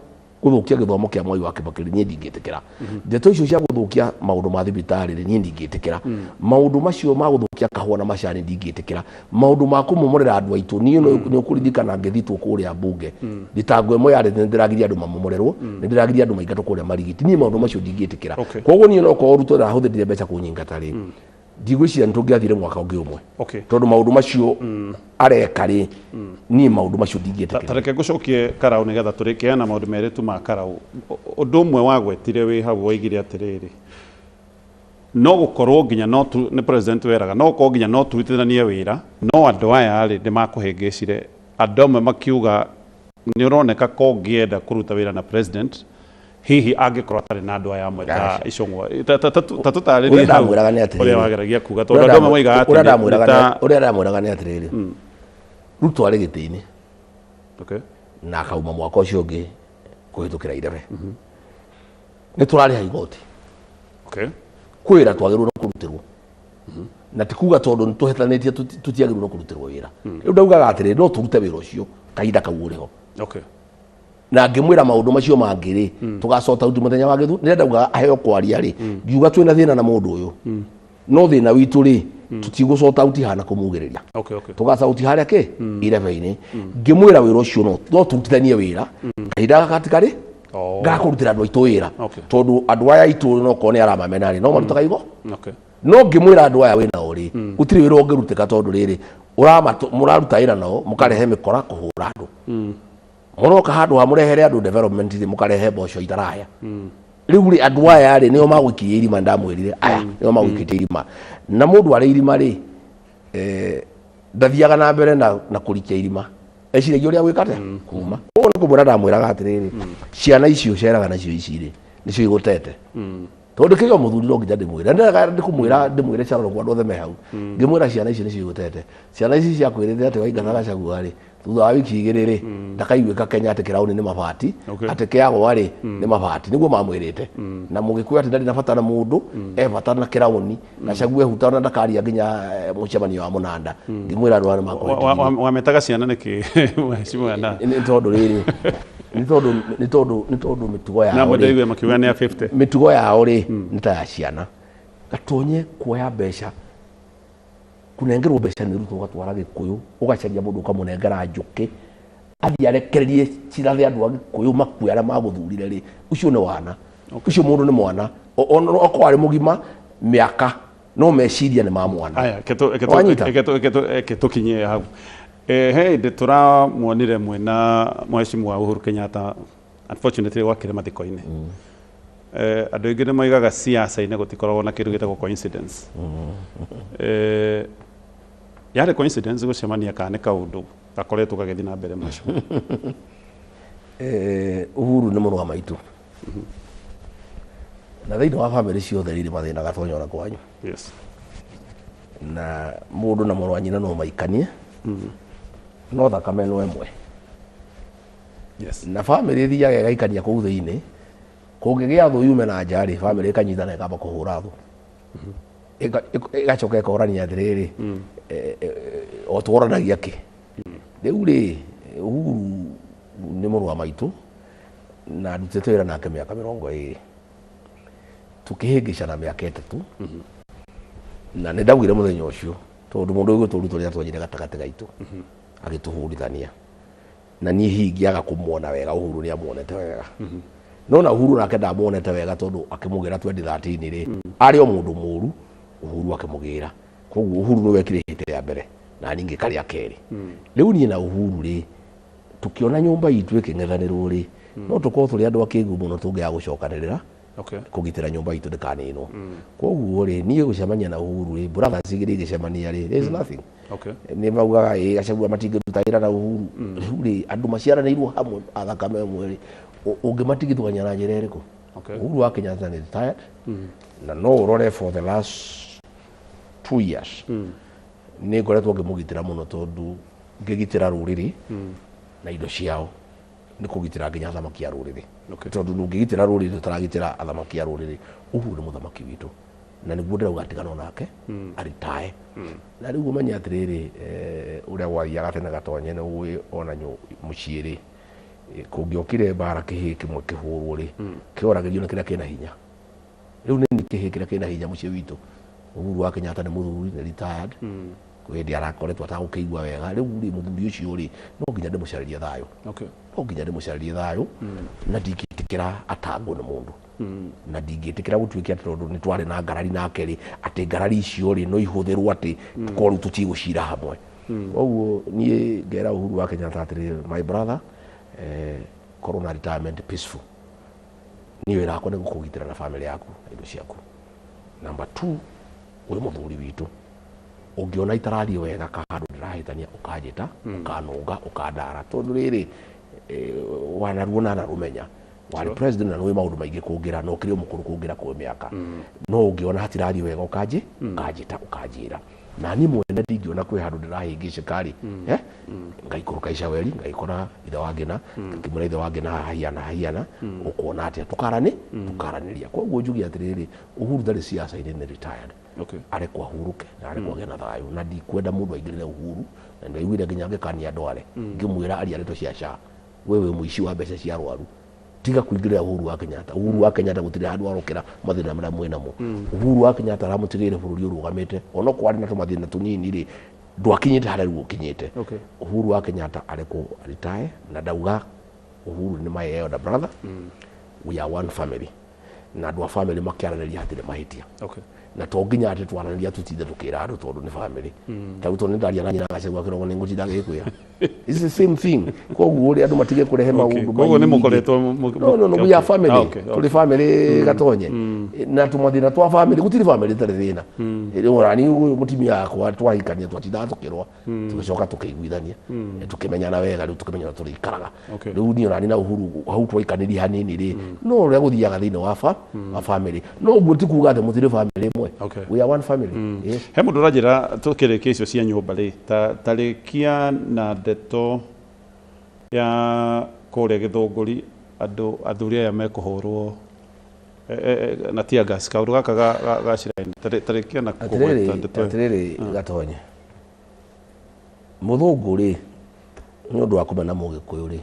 gũthũkia gĩthomo kĩa Mwai wa Kibaki rĩ, niĩ ndingĩtĩkĩra. Ndeto icio cia gũthũkia maũndũ ma thibitarĩ rĩ, niĩ ndingĩtĩkĩra. Maũndũ macio ma gũthũkia kahũa na macani, ndingĩtĩkĩra. Maũndũ ma kũmomorera andũ aitũ, niĩ nĩ ũkũririkana ngĩthitwo kũrĩa mbunge, thitango ĩmwe yarĩ nĩ ndĩragiria andũ mamomorerwo, nĩ ndĩragiria andũ maingatwo kũrĩa Marigiti. Niĩ maũndũ macio ndingĩtĩkĩra. Koguo niĩ nokorwo Ruto ndahũthĩrire mbeca kũnyingata rĩ, ndigwĩciria nĩ tũngĩathire mwaka ũngĩ ũmwe, tondũ maũndũ macio areka rĩ, niĩ maũndũ macio ndingĩtĩkĩra. Ta reke ngũcokie Karau nĩgetha tũrĩkie na maũndũ merĩ tu ma Karau. Ũndũ ũmwe wagwetire wĩ hau, woigire atĩrĩrĩ, no gũkorwo nginya no tu, nĩ president weraga, no gũkorwo nginya no turutithanie wĩra, no andũ aya rĩ, nĩ makũhĩngĩcire. Andũ amwe makiuga nĩ ũroneka ko ũngĩenda kũruta wĩra na president hihi angĩkorwo atarĩ na andũ aya amwe ta Icũng'wa. Ta tũtarĩrie Ũrĩa hau ndamwĩraga nĩ atĩrĩrĩ. Ũrĩa wageragia kuga, tondũ andũ amwe moigaga atĩ Ũrĩa ndamwĩraga nĩ ta ũrĩa ndamwĩraga nĩ atĩrĩrĩ, Ruto arĩ gĩtĩ-inĩ na akauma mwaka ũcio ũngĩ kũhĩtũkĩra irebe, nĩ tũrarĩha igoti. Kwĩ wĩra twagĩrĩirwo nĩ kũrutĩrwo, na ti kuga tondũ nĩ tũhĩtanĩtie tũtiagĩrĩirwo nĩ kũrutĩrwo wĩra. Rĩu ndaugaga atĩrĩrĩ, no tũrute wĩra ũcio kahinda kau ũrĩho. Na ngĩmwĩra maũndũ macio mangĩ rĩ, tũgacota uti mũthenya wa gĩthu. Rĩrĩa ndaugaga aheo kwaria rĩ, ngiuga twĩna thĩna na mũndũ ũyũ, no thĩna witũ rĩ, tũtigũcota uti hana kũmugĩrĩria. Tũgacauti harĩa kĩ irebe-inĩ. Ngĩmwĩra wĩra ũcio no tũrutithanie wĩra kahinda gaka gatikarĩ gakũrutĩra andũ aitũ wĩra, tondũ andũ aya aitũ no korwo nĩ aramamena rĩ, no marutaga igo. No ngĩmwĩra andũ aya wĩ nao rĩ, gũtirĩ wĩra ũngĩrutĩka, tondũ rĩrĩ, mũraruta wĩra nao mũkarehe mĩkora kũhũra andũ. Mũroka handũ ha mũrehere andũ development rĩ, mũkarehe mboco itarahĩa. Rĩu rĩ, andũ aya rĩ, nĩo magũikirie irima. Ndamwĩrire aya nĩo magũikĩtie irima, na mũndũ arĩ irima rĩ, ndathiaga na mbere na kũrikia irima, eciragia ũrĩa gwĩka atĩa kuma. Koguo nĩ kũmwĩra ndamwĩraga atĩrĩrĩ, ciana icio ceraga nacio ici rĩ, nĩcio igũtete, tondũ kĩo mũthuri no nginya ndĩmwĩre. Ndĩrega ndĩkũmwĩra, ndĩmwĩre Sharon kwa andũ othe me hau. Ngĩmwĩra ciana icio nĩcio igũtete. Ciana ici ciakwĩrĩte atĩ waingata Gachagua rĩ, thutha wa wiki 2 rĩ, ndakaiguĩka Kenya atĩ kĩraũni nĩ mabati, atĩ kĩagwa rĩ, nĩ mabati. Nĩguo mamwĩrĩte na mũgĩkũyũ atĩ ndarĩ na bata na mũndũ, e bata na kĩraũni. Gachagua ehuta ona ndakaria nginya mũcemanio wa mũnanda. Ngĩmwĩra andũ aya nĩ makũhĩtithia. Wametaga ciana nĩkĩ, mheshimiwa? Na Nĩ tondũ rĩrĩ, nĩ tondũ mĩtugo na yao amwe rĩ, ndaigua makiuga nĩ a 50. Mĩtugo yao rĩ, nĩ ta ya ciana. Gatonye, kuoya mbeca, kũnengerwo mbeca nĩ Ruto, ũgatwara Gĩkũyũ, ũgacaria mũndũ ũkamũnengera njũkĩ athiĩ arekererie cirathe andũ a Gĩkũyũ makue arĩa magũthurire rĩ, ũcio nĩ wana. Ũcio mũndũ nĩ mwana. Okorwo arĩ mũgima mĩaka, no meciria nĩ ma mwana. Aya, Wanyita? Reke tũkinyie hau. He hĩndĩ tũramuonire mwena mheshimiwa Uhuru Kenyatta, unfortunately gwakĩrĩ mathiko-inĩ. Andũ aingĩ nĩ moigaga siasa-inĩ gũtikoragwo na kĩndũ gĩtagwo coincidence. Yarĩ coincidence gũcemania kana nĩ kaũndũ gakoretwo gagĩthiĩ na mbere, mheshimiwa? Uhuru nĩ mũrũ wa maitũ, na thĩinĩ wa bamĩrĩ ciothe rĩrĩ mathĩna, Gatonya, ona kwanyu. Na mũndũ na mũrũ wa nyina no maikanie, no thakame no ĩmwe. Na bamĩrĩ ĩthiaga ĩgaikania kũu thĩinĩ. Kũngĩgĩa thũ yume na nja rĩ, bamĩrĩ ĩkanyitana ĩkamba kũhũra thũ. Ĩgacoka ĩkorania atĩrĩrĩ, o tworanagia kĩ. Rĩu rĩ, Uhuru nĩ mũrũ wa maitũ na ndutĩte wĩra nake mĩaka 20, tukĩhĩngĩcana mĩaka 3. Na nĩ ndaugire mũthenya ũcio tondũ mũndũ ũgwĩtwo Ruto nĩ atwanyire gatagatĩ gaitũ agĩtũhũrithania, na niĩ hihi ingĩaga kũmuona wega Uhuru nĩ amuonete wega, no na Uhuru nake ndamuonete wega tondũ akĩmũgĩra 2013 rĩ, arĩ o mũndũ mũru Uhuru akĩmũgĩra. Koguo Uhuru nĩwe wekire ihĩtia rĩa mbere na niĩ ngĩka rĩa kerĩ. Rĩu niĩ na Uhuru rĩ, tũkĩona nyũmba itũ ĩkĩng'ethanĩrwo rĩ, no tũkorwo tũrĩ andũ akĩgu mũno tũngĩaga gũcokanĩrĩra kũgitĩra nyũmba itũ ndĩkaninwo. Koguo rĩ, niĩ gũcemania na Uhuru rĩ, brothers igĩrĩ igĩcemania rĩ, there is nothing. Nĩ maugaga ĩ Gachagua matingĩruta wĩra na Uhuru. Rĩu rĩ, andũ maciaranĩirwo hamwe a thakame ĩmwe rĩ, ũngĩmatigithũkania na njĩra ĩrĩkũ? Uhuru wa Kenyatta nĩ retired, na no ũrore for the last 2 years nĩ ngoretwo ngĩmũgitĩra mũno tondũ ngĩgitĩra rũrĩrĩ na indo ciao nĩ kũgitĩra nginya athamaki a rũrĩrĩ. Tondũ ndũngĩgitĩra rũrĩrĩ ũtaragitĩra athamaki a rũrĩrĩ. Uhuru nĩ mũthamaki witũ na nĩguo ndĩrauga tigana nake aritae. Na rĩu ũmenye atĩrĩrĩ, ũrĩa gwathiaga tene Gatonye nĩ ũĩ ona mũciĩ rĩ, kũngĩokire mbara kĩhĩĩ kĩmwe kĩhũrwo rĩ, kĩoragĩrio nĩ kĩrĩa kĩna hinya. Rĩu nĩ kĩhĩĩ kĩrĩa kĩna hinya mũciĩ witũ. Uhuru wa Kenyatta nĩ mũthuri, nĩ retired, kwĩ hĩndĩ arakoretwo atagũkĩigua wega. Rĩu rĩ, mũthuri ũcio rĩ, no nginya ndĩmũcarĩrie thayũ. No nginya ndĩmũcarĩrie thayũ, na ndingĩtĩkĩra atangwo nĩ mũndũ. Na ndingĩtĩkĩra gũtuĩke atĩ tondũ nĩ twarĩ na ngarari nake rĩ, atĩ ngarari icio rĩ no ihũthĩrwo atĩ tũkorwo rĩu tũtigũcira hamwe. Koguo niĩ ngera Uhuru wa Kenyatta atĩrĩrĩ, my brother, korwo na retirement peaceful. Niĩ wĩra wakwa nĩ gũkũgitĩra na family yaku na indo ciaku. Number 2, wĩ mũthuri witũ, ũngĩona itarathiĩ wega ka handũ ndĩrahĩtania, ũkanjĩta, ũkanũnga, ũkandara, tondũ rĩrĩ, wanaruona na rũmenya warĩ president na nĩũĩ maũndũ maingĩ kũngĩra, na ũkĩrĩ o mũkũrũ kũngĩra kwĩ mĩaka. No ũngĩona hatirathiĩ wega ũkanjĩta, ũkanjĩra. Na niĩ mwene ndingĩona kwĩ handũ ndĩrahĩngĩcĩka rĩ, ngaikũrũka Icaweri, ngaikora ithe wa Ngĩna, ngakĩmwĩra ithe wa Ngĩna hahiana hahiana, ũkuona atĩa? Tũkaranĩria. Koguo njuge atĩrĩrĩ, Uhuru ndarĩ siasa-inĩ, nĩ retired. Arekwo ahurũke na arekwo agĩe na thayũ, na ndikwenda mũndũ aingĩrĩre Uhuru, na ndaiguire nginya ngĩkania andũ are ngĩmwĩra aria ndeto cia SHA, we wĩ mũici wa mbeca cia arwaru, tiga kũingĩrĩra Uhuru wa Kenyatta. Uhuru wa Kenyatta gũtirĩ handũ arokĩra mathĩna marĩa mwĩ namo. Uhuru wa Kenyatta aramũtigĩire bũrũri ũrũgamĩte, ona kwarĩ na tũmathĩna tũnini rĩ, ndwakinyĩte harĩa rĩu ũkinyĩte. Uhuru wa Kenyatta arekwo aritae, na ndauga Uhuru nĩ my elder brother, we are one family, na andũ a family makĩaranĩria hatirĩ mahĩtia. Na to nginya atĩ twaranĩria tũtinde tũkĩra andũ tondũ nĩ family. Ta rĩu tondũ nĩ ndaria na nyina Gachagua kĩroko nĩ ngũtinda ngĩkwĩra. It's the same thing. Koguo ũrĩa andũ matige kũrehe maũndũ Koguo nĩ maingĩ. mũkoretwo No, we are family. Tũrĩ family Gatonye. Na tũmathĩna twa family, gũtirĩ family ĩtarĩ thĩna. Rĩu ona niĩ ũyũ mũtumia wakwa twahikania twatindaga tũkĩrũa, tũgĩcoka tũkĩiguithania, tũkĩmenyana wega, rĩu tũkĩmenyana tũrĩikaraga. Rĩu niĩ ona niĩ na Uhuru hau twaikanĩria hanini rĩ, no ũrĩa gũthiaga thĩinĩ wa wa family. No ũguo ti kuga atĩ mũtirĩ family ĩmwe. We are one family. Yes. He mũndũ ũranjĩra tũkĩrĩkia icio cia nyũmba rĩ, tarĩkia na ndeto ya kũrĩa Gĩthũngũri, andũ athuri aya mekũhũrwo na tear gas, kaũndũ gaka ga shrine, tarĩkia na kũgweta ndeto ĩyo. Atĩrĩrĩ Gatonye, mũthũngũ rĩ, nĩ ũndũ wa kũmena mũgĩkũyũ rĩ,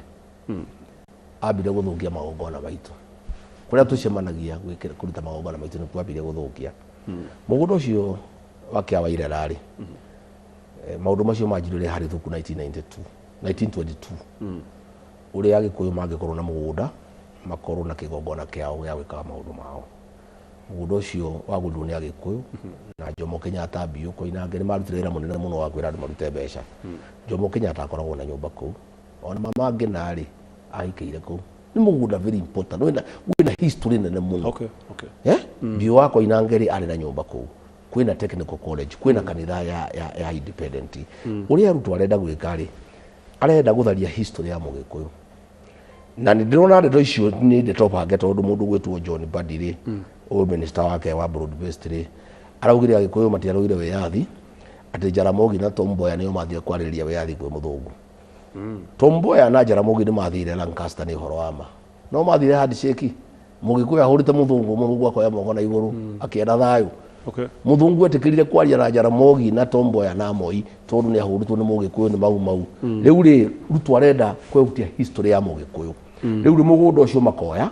ambire gũthũkia magongona maitũ. Kũrĩa tũcemanagia kũruta magongona maitũ nĩkuo ambire gũthũkia. Mũgũnda ũcio wa Kĩawairera rĩ, maũndũ macio manjirire harĩ thuku 1992, 1922. Ũrĩa Agĩkũyũ mangĩkorwo na mũgũnda, makorwo na kĩgongona kĩao gĩa gwĩkaga maũndũ mao. Mũgũnda ũcio wagũrirwo nĩ Agĩkũyũ, na Jomo Kenyatta, Mbiũ Koinange nĩ marutire wĩra mũnene mũno wa kwĩra andũ marute mbeca. Jomo Kenyatta akoragwo na nyũmba kũu. Ona mama Ngina rĩ, ahikĩire kũu. Nĩ mũgũnda very important, wĩna history nene mũno. Mbiũ wa Koinange rĩ, arĩ na nyũmba kũu. Kwĩna technical college, kwĩna kanitha ya independent. Ũrĩa Ruto arenda gwĩka rĩ, arenda gũtharia history ya Mũgĩkũyũ. Na nĩ ndĩrona ndeto icio nĩ ndeto bange, tondũ mũndũ gwĩtwo John Mbadi rĩ, ũyũ minister wake wa broad based rĩ, araugire Agĩkũyũ matiarũire wĩyathi, atĩ Jaramogi na Tom Mboya nĩo mathire kwarĩrĩria wĩyathi kwĩ mũthũngũ. Tom Mboya na Jaramogi nĩ mathire Lancaster nĩ ũhoro wa ma. No mathire handshake. Mũgĩkũyũ ahũrĩte mũthũngũ, mũthũngũ akoya moko na igũrũ akĩenda thayũ. Mũthũngũ etĩkĩrire kwaria na Jaramogi na Tom Mboya na Moi tondũ nĩ ahũrĩtwo nĩ Mũgĩkũyũ nĩ Mau Mau. Rĩu rĩ, Ruto arenda kwehutia history ya Mũgĩkũyũ. Rĩu rĩ, mũgũnda ũcio makoya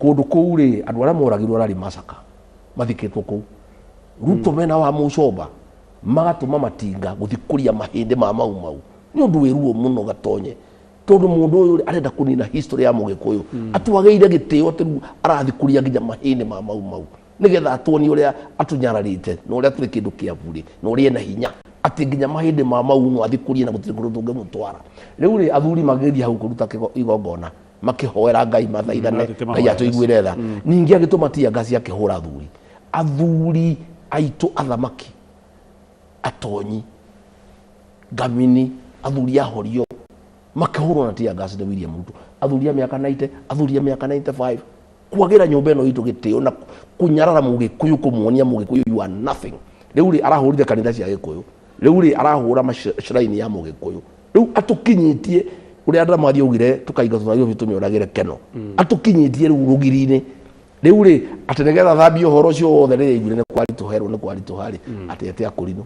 kũndũ kũu rĩ, andũ arĩa moragirwo ararĩ macaka mathikĩtwo kũu. Ruto mena wa Mũcomba magatũma matinga gũthiĩ kũria mahĩndĩ ma Mau Mau. Nĩ ũndũ wĩ ruo mũno Gatonye, tondũ mũndũ ũyũ rĩ, arenda kũnina history ya Mũgĩkũyũ. Atwagĩire gĩtĩo atĩ rĩu arathiĩ kũria nginya mahĩndĩ ma Mau Mau nĩgetha atuonie ũrĩa atũnyararĩte na ũrĩa tũrĩ kĩndũ kĩa burĩ na ũrĩa ena hinya, atĩ nginya mahĩndĩ ma Mau no athiĩ kũria na gũtirĩ kũndũ tũngĩmũtwara. Rĩu rĩ, athuri magĩthiĩ hau kũruta igongona makĩhoera Ngai mathaithane, Mathiĩte Ngai mahoya. atũiguĩre tha. Ningĩ agĩtũma tear gas akĩhũra athuri, athuri aitũ, athamaki, atonyi, ngamini, athuri a horio makĩhũrwo na tear gas nĩ William Ruto. Athuri a mĩaka 90, athuri a mĩaka 95, kwagĩra nyũmba ĩno itũ gĩtĩo na kũnyarara Mũgĩkũyũ, kũmuonia Mũgĩkũyũ you are nothing. Rĩu rĩ, arahũrire kanitha cia Gĩkũyũ, rĩu rĩ, arahũra shrine ya Mũgĩkũyũ. Rĩu atũkinyĩtie ũrĩa Ndamathi augire tũkaingatwo Nairobi tũmĩoragĩre keno, atũkinyĩtie rĩu rũgiri-inĩ. Rĩu rĩ, atĩ nĩgetha thambie ũhoro ũcio wothe rĩrĩa aiguire nĩ kwaritũherwo nĩ kwaritũha rĩ, atĩ ete akũrinũ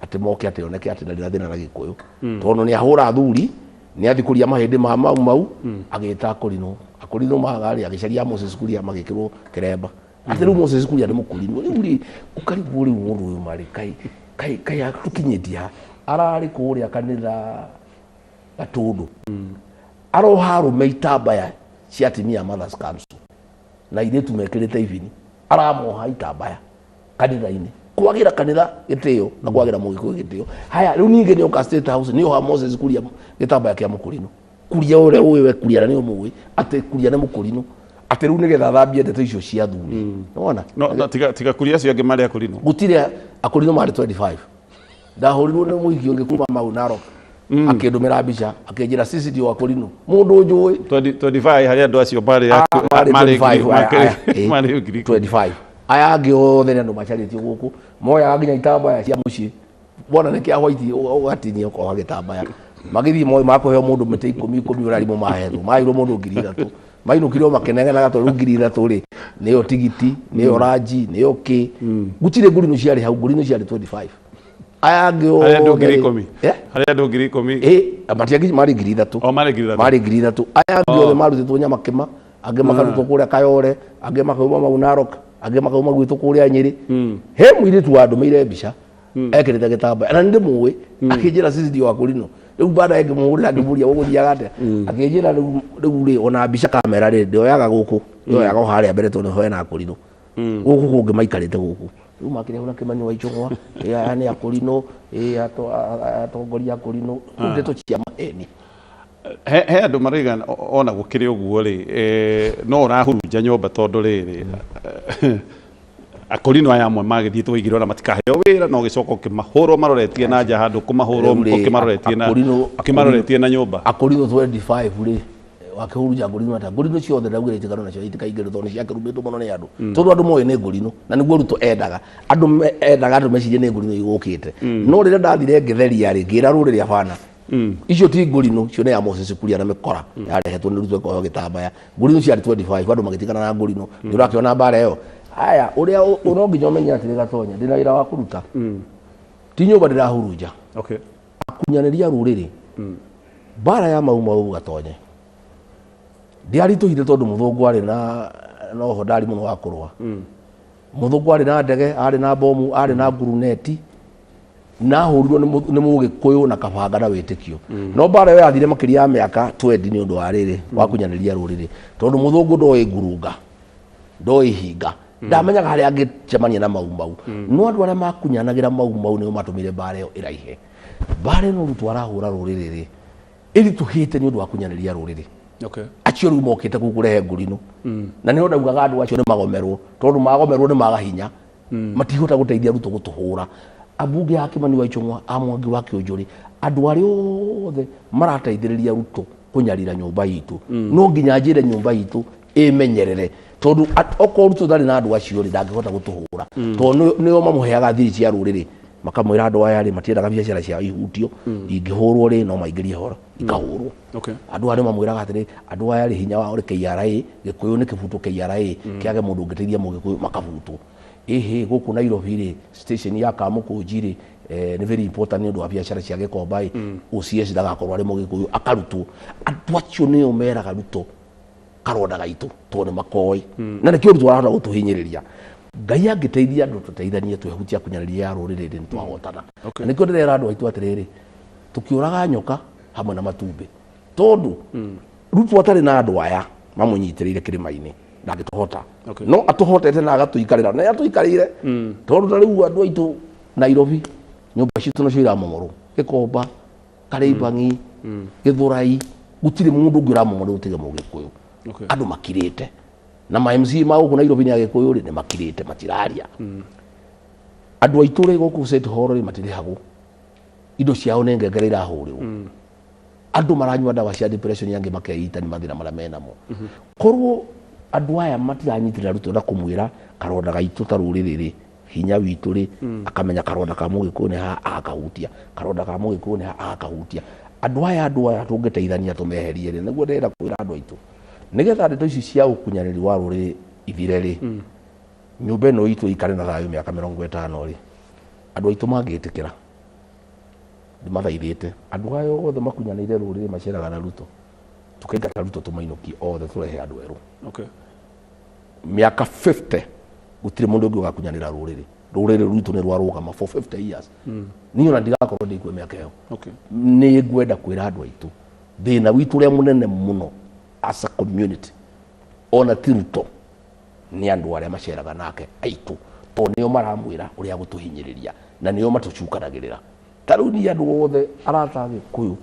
atĩ moke atĩ oneke atĩ ndarĩ na thĩna na Gĩkũyũ, tondũ nĩ ahũra athuri, nĩ athiĩ kũria mahĩndĩ ma Mau Mau. Agĩta akũrinũ, akũrinũ maga rĩ, agĩcaria Moses Kuria magĩkĩrwo kĩremba atĩ rĩu Moses Kuria nĩ mũkũrinũ. Rĩu rĩ, ũkarigwo rĩu mũndũ ũyũ marĩ kai kai kai atũkinyĩtie ha? Ararĩ kũrĩa kanitha Gatũndũ aroha arũme itambaya cia atumia a Mothers Council na airĩtu mekĩrĩte ibini, aramoha itambaya kanitha-inĩ, kwagĩra kanitha gĩtĩo na kwagĩra Mũgĩkũyũ gĩtĩo. Haya, rĩu ningĩ nĩ oka State House, nĩ oha Moses Kuria gĩtambaya kĩa mũkũrinũ. Kuria ũrĩa ũĩ we Kuria na nĩ ũmũĩ atĩ Kuria nĩ mũkũrinũ, atĩ rĩu nĩgetha thambie ndeto icio cia athuri. Nĩwona? No, tiga Kuria acio angĩ marĩ akũrinũ. Gũtirĩ akũrinũ, marĩ 25. Ndahũrirwo nĩ mũhiki ũngĩ kuma Mau Narok, akĩndũmĩra mbica akĩnjĩra sisi ndio akũrinũ, mũndũ njũĩ. 25 harĩ andũ acio marĩ marĩ 25 aya, aya, marĩ 10,000. 25. Aya angĩ othe nĩ andũ macarĩtio gũkũ, moyaga nginya itambaya cia mũciĩ, wona nĩ kĩa white ũgatinia ũkoha gĩtambaya, magĩthiĩ moĩ makũheo mũndũ mĩtĩ ikũmi ikũmi ũrĩa arimũ mahetwo, maheirwo mũndũ 3,000, mainũkire o makenegenaga tondũ rĩu 3,000 rĩ, nĩyo tigiti, nĩyo ranji, nĩyo kĩ. Gũtirĩ ngũrinũ ciarĩ hau, ngũrinũ ciarĩ 25. Aya angĩ Harĩ andũ othe ngiri rĩ, ikũmi. Harĩ andũ 10,000. Matiangĩ marĩ 3,000. O marĩ 3,000. Marĩ 3,000. Aya angĩ othe marutĩtwo Nyamakĩma, angĩ makarutwo kũrĩa Kayore, angĩ makauma Mau Narok, angĩ makauma gwitũ kũrĩa Nyĩrĩ. He mũirĩtu wandũmĩire mbica ekĩrĩte gĩtambaya na nĩ ndĩmũĩ, akĩnjĩra sisi ndio akũrinũ. Rĩu baadaye ngĩmũhũrĩra ngĩmũria gũgũthiaga atĩa, akĩnjĩra rĩu rĩ, ona mbica kamera rĩ, ndĩoyaga gũkũ, ndĩoyaga o harĩa mbere tondũ nĩho hena akũrinũ. Gũkũ kũngĩ maikarĩte gũkũ rĩu makĩrehwo na Kĩmani wa Icũng'wa, ĩ aya nĩ akũrinũ, ĩ atongoria akũrinũ. Rĩu ndeto cia maheni. He andũ maraiga ona gũkĩrĩ ũguo rĩ, no ũrahurunja nyũmba tondũ rĩrĩ, akũrinũ aya amwe magĩthiĩ twaigire ona matikaheo wĩra, no gĩcoka ũkĩmahũrwo maroretie na nja handũ kũmahũrwo Rĩu rĩ, ũkĩmaroretie na ũkĩmaroretie na nyũmba. Akũrinũ 25 rĩ, wakĩhurunja ngũrinũ atĩa? Ngũrinũ ciothe ndaugire itikano nacio itikaingĩrwo tondũ nĩ ciakĩrumĩtwo mũno nĩ andũ, tondũ andũ moĩ nĩ ngũrinũ na nĩguo Ruto endaga andũ endaga andũ mecirie nĩ ngũrinũ igũkĩte. No rĩrĩa ndathire ngĩtheria rĩ, ngĩra rũrĩrĩ abana, icio ti ngũrinũ, icio nĩ ya Moses Kuria na mĩkora yarehetwo nĩ Ruto ĩkoheo gĩtambaya. Ngũrinũ ciarĩ 25, andũ magĩtigana na ngũrinũ. Nĩ ũrakĩona mbara ĩyo. Haya, ũrĩa no nginya ũmenye atĩrĩ Gatonya, ndĩna wĩra wa kũruta, ti nyũmba ndĩrahurunja. Akunyanĩria rũrĩrĩ, mbara ya Mau Mau Gatonye ndiaritũhire tondũ mũthũngũ arĩ na noho ndari mũno wa kũrũa. Mũthũngũ arĩ na ndege, arĩ na bomu, arĩ na nguruneti, na ahũrirwo nĩ Mũgĩkũyũ na kabanga na wĩtĩkio. No mbara ĩyo yathire makĩria ya mĩaka 20 nĩ ũndũ wa rĩrĩ wakunyanĩria rũrĩrĩ, tondũ mũthũngũ ndoĩ ngurunga, ndoĩ hinga, ndamenyaga harĩa angĩcemania na Mau Mau. No andũ arĩa makunyanagĩra Mau Mau nĩo matũmire mbara ĩyo ĩraihe. Mbara ĩno Ruto arahũra rũrĩrĩ rĩ, ĩritũhĩte nĩ ũndũ wa kunyanĩria rũrĩrĩ. Acio rĩu mokĩte kũu kũrehe ngũrinũ, na nĩho ndaugaga andũ acio nĩ magomerwo, tondũ magomerwo nĩ maga hinya, matihota gũteithia Ruto gũtũhũra. Ambunge a Kĩmani wa Ichung'wa, a Mwangi wa Kĩũnjũrĩ, andũ arĩa othe marateithĩrĩria Ruto kũnyarira nyũmba itũ, no nginya njĩre nyũmba itũ ĩmenyerere, tondũ okorwo Ruto ndarĩ na andũ acio rĩ, ndangĩhota gũtũhũra, tondũ nĩo mamũheaga thiri cia rũrĩrĩ. Makamwĩra andũ aya rĩ matiendaga biacara ciao ihutio, ingĩhũrwo rĩ no maingĩrie horo ikahũrwo. Andũ aya nĩ mamwĩraga atĩrĩ, andũ aya rĩ hinya wao rĩ KRA, Gĩkũyũ nĩ kĩbutwo KRA, kĩage mũndũ ũngĩteithia Mũgĩkũyũ makabutwo. Ĩhĩ gũkũ Nairobi rĩ station ya Kamũkũnji rĩ nĩ very important nĩ ũndũ wa biacara cia Gĩkomba ĩ, OCS ndagakorwo arĩ Mũgĩkũyũ akarutwo. Andũ acio nĩo meraga Ruto karonda gaitũ tondũ nĩ makoĩ, na nĩkĩo Ruto arahota gũtũhinyĩrĩria. Ngai angĩteithia andũ tũteithanie twehutia kunyanĩria ya rũrĩrĩ rĩ nĩtwahotana. Na nĩkĩo ndĩrera andũ aitũ atĩrĩrĩ, tũkĩũraga nyoka hamwe na matumbĩ, tondũ Ruto atarĩ na andũ aya mamũnyitĩrĩire kĩrĩma-inĩ ndangĩtũhota. No atũhotete na agatũikarĩra, na atũikarĩire tondũ ta rĩu andũ aitũ Nairobi nyũmba citũ nacio iramomorwo, Gĩkomba, Karĩmbang'i, Gĩthũrai, gũtirĩ mũndũ ũngĩ ũramomorwo tiga Mũgĩkũyũ. Andũ makirĩte na ma MC ma gũkũ Nairobi nĩ Agĩkũyũ rĩ nĩ makirĩte, matiraria. Andũ aitũ rĩ gũkũ State Hall rĩ matirĩhagwo, indo ciao nĩ ngengere irahũrĩrwo. Andũ maranyua ndawa cia depression, angĩ makeita nĩ mathĩna marĩa menamo. Korwo andũ aya matiranyitĩrĩra Ruto na kũmwĩra karonda gaitũ ta rũrĩrĩ rĩ hinya witũ rĩ, akamenya karonda ka Mũgĩkũyũ nĩ haha agakahutia, karonda ka Mũgĩkũyũ nĩ haha agakahutia. Andũ aya tũngĩteithania tũmeherie rĩ, nĩguo ndĩrenda kwĩra andũ aitũ nĩgetha ndeto ici cia ũkunyanĩri wa rũrĩrĩ ithire rĩ, nyũmba ĩno itũ ĩikare na thayũ mĩaka 50 rĩ, andũ aitũ mangĩtĩkĩra, ndĩmathaithĩte andũ aya othe makunyanĩire rũrĩrĩ maceraga na Ruto, tũkaingata Ruto tũmainũkie othe tũrehe andũ erũ. Mĩaka 50 gũtirĩ mũndũ ũngĩ ũgakunyanĩra rũrĩrĩ. Rũrĩrĩ rwitũ nĩ rwarũgama for 50 years. Niĩ ona ndigakorwo ndĩkuo mĩaka ĩyo. Nĩ ngwenda kwĩra andũ aitũ thĩna witũ ũrĩa mũnene mũno as a community ona ti Ruto, nĩ andũ arĩa maceraga nake aitũ, tondũ nĩo maramwĩra ũrĩa gũtũhinyĩrĩria na nĩo matũcukanagĩrĩra. Ta rĩu niĩ andũ othe arata Gĩkũyũ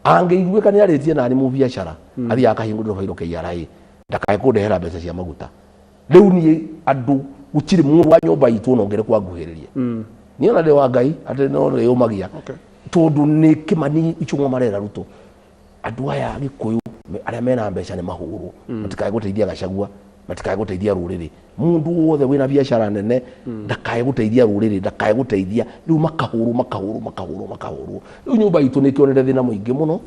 angĩiguĩka nĩ arĩtie nani mũbiacara, athiaga akahingũrĩrwo bairo KRA ndakae kũndehera mbeca cia maguta. Rĩu niĩ andũ gũtirĩ mũndũ wa nyũmba itũ ona ũngĩrĩ kwanguhĩrĩria. Niĩ ona ndĩ wa Ngai atĩ no rĩũmagia, tondũ nĩ Kĩmani Ichung'wa marera Ruto andũ aya Gĩkũyũ arĩa mena mbeca nĩ mahũrwo, matikae gũteithia Gachagua, matikae gũteithia rũrĩrĩ. Mũndũ wothe wĩna biacara nene ndakae gũteithia rũrĩrĩ, ndakae gũteithia. Rĩu makahũrwo makahũrwo makahũrwo makahũrwo. Rĩu nyũmba itũ nĩ ĩkĩonete thĩna mũingĩ mũno,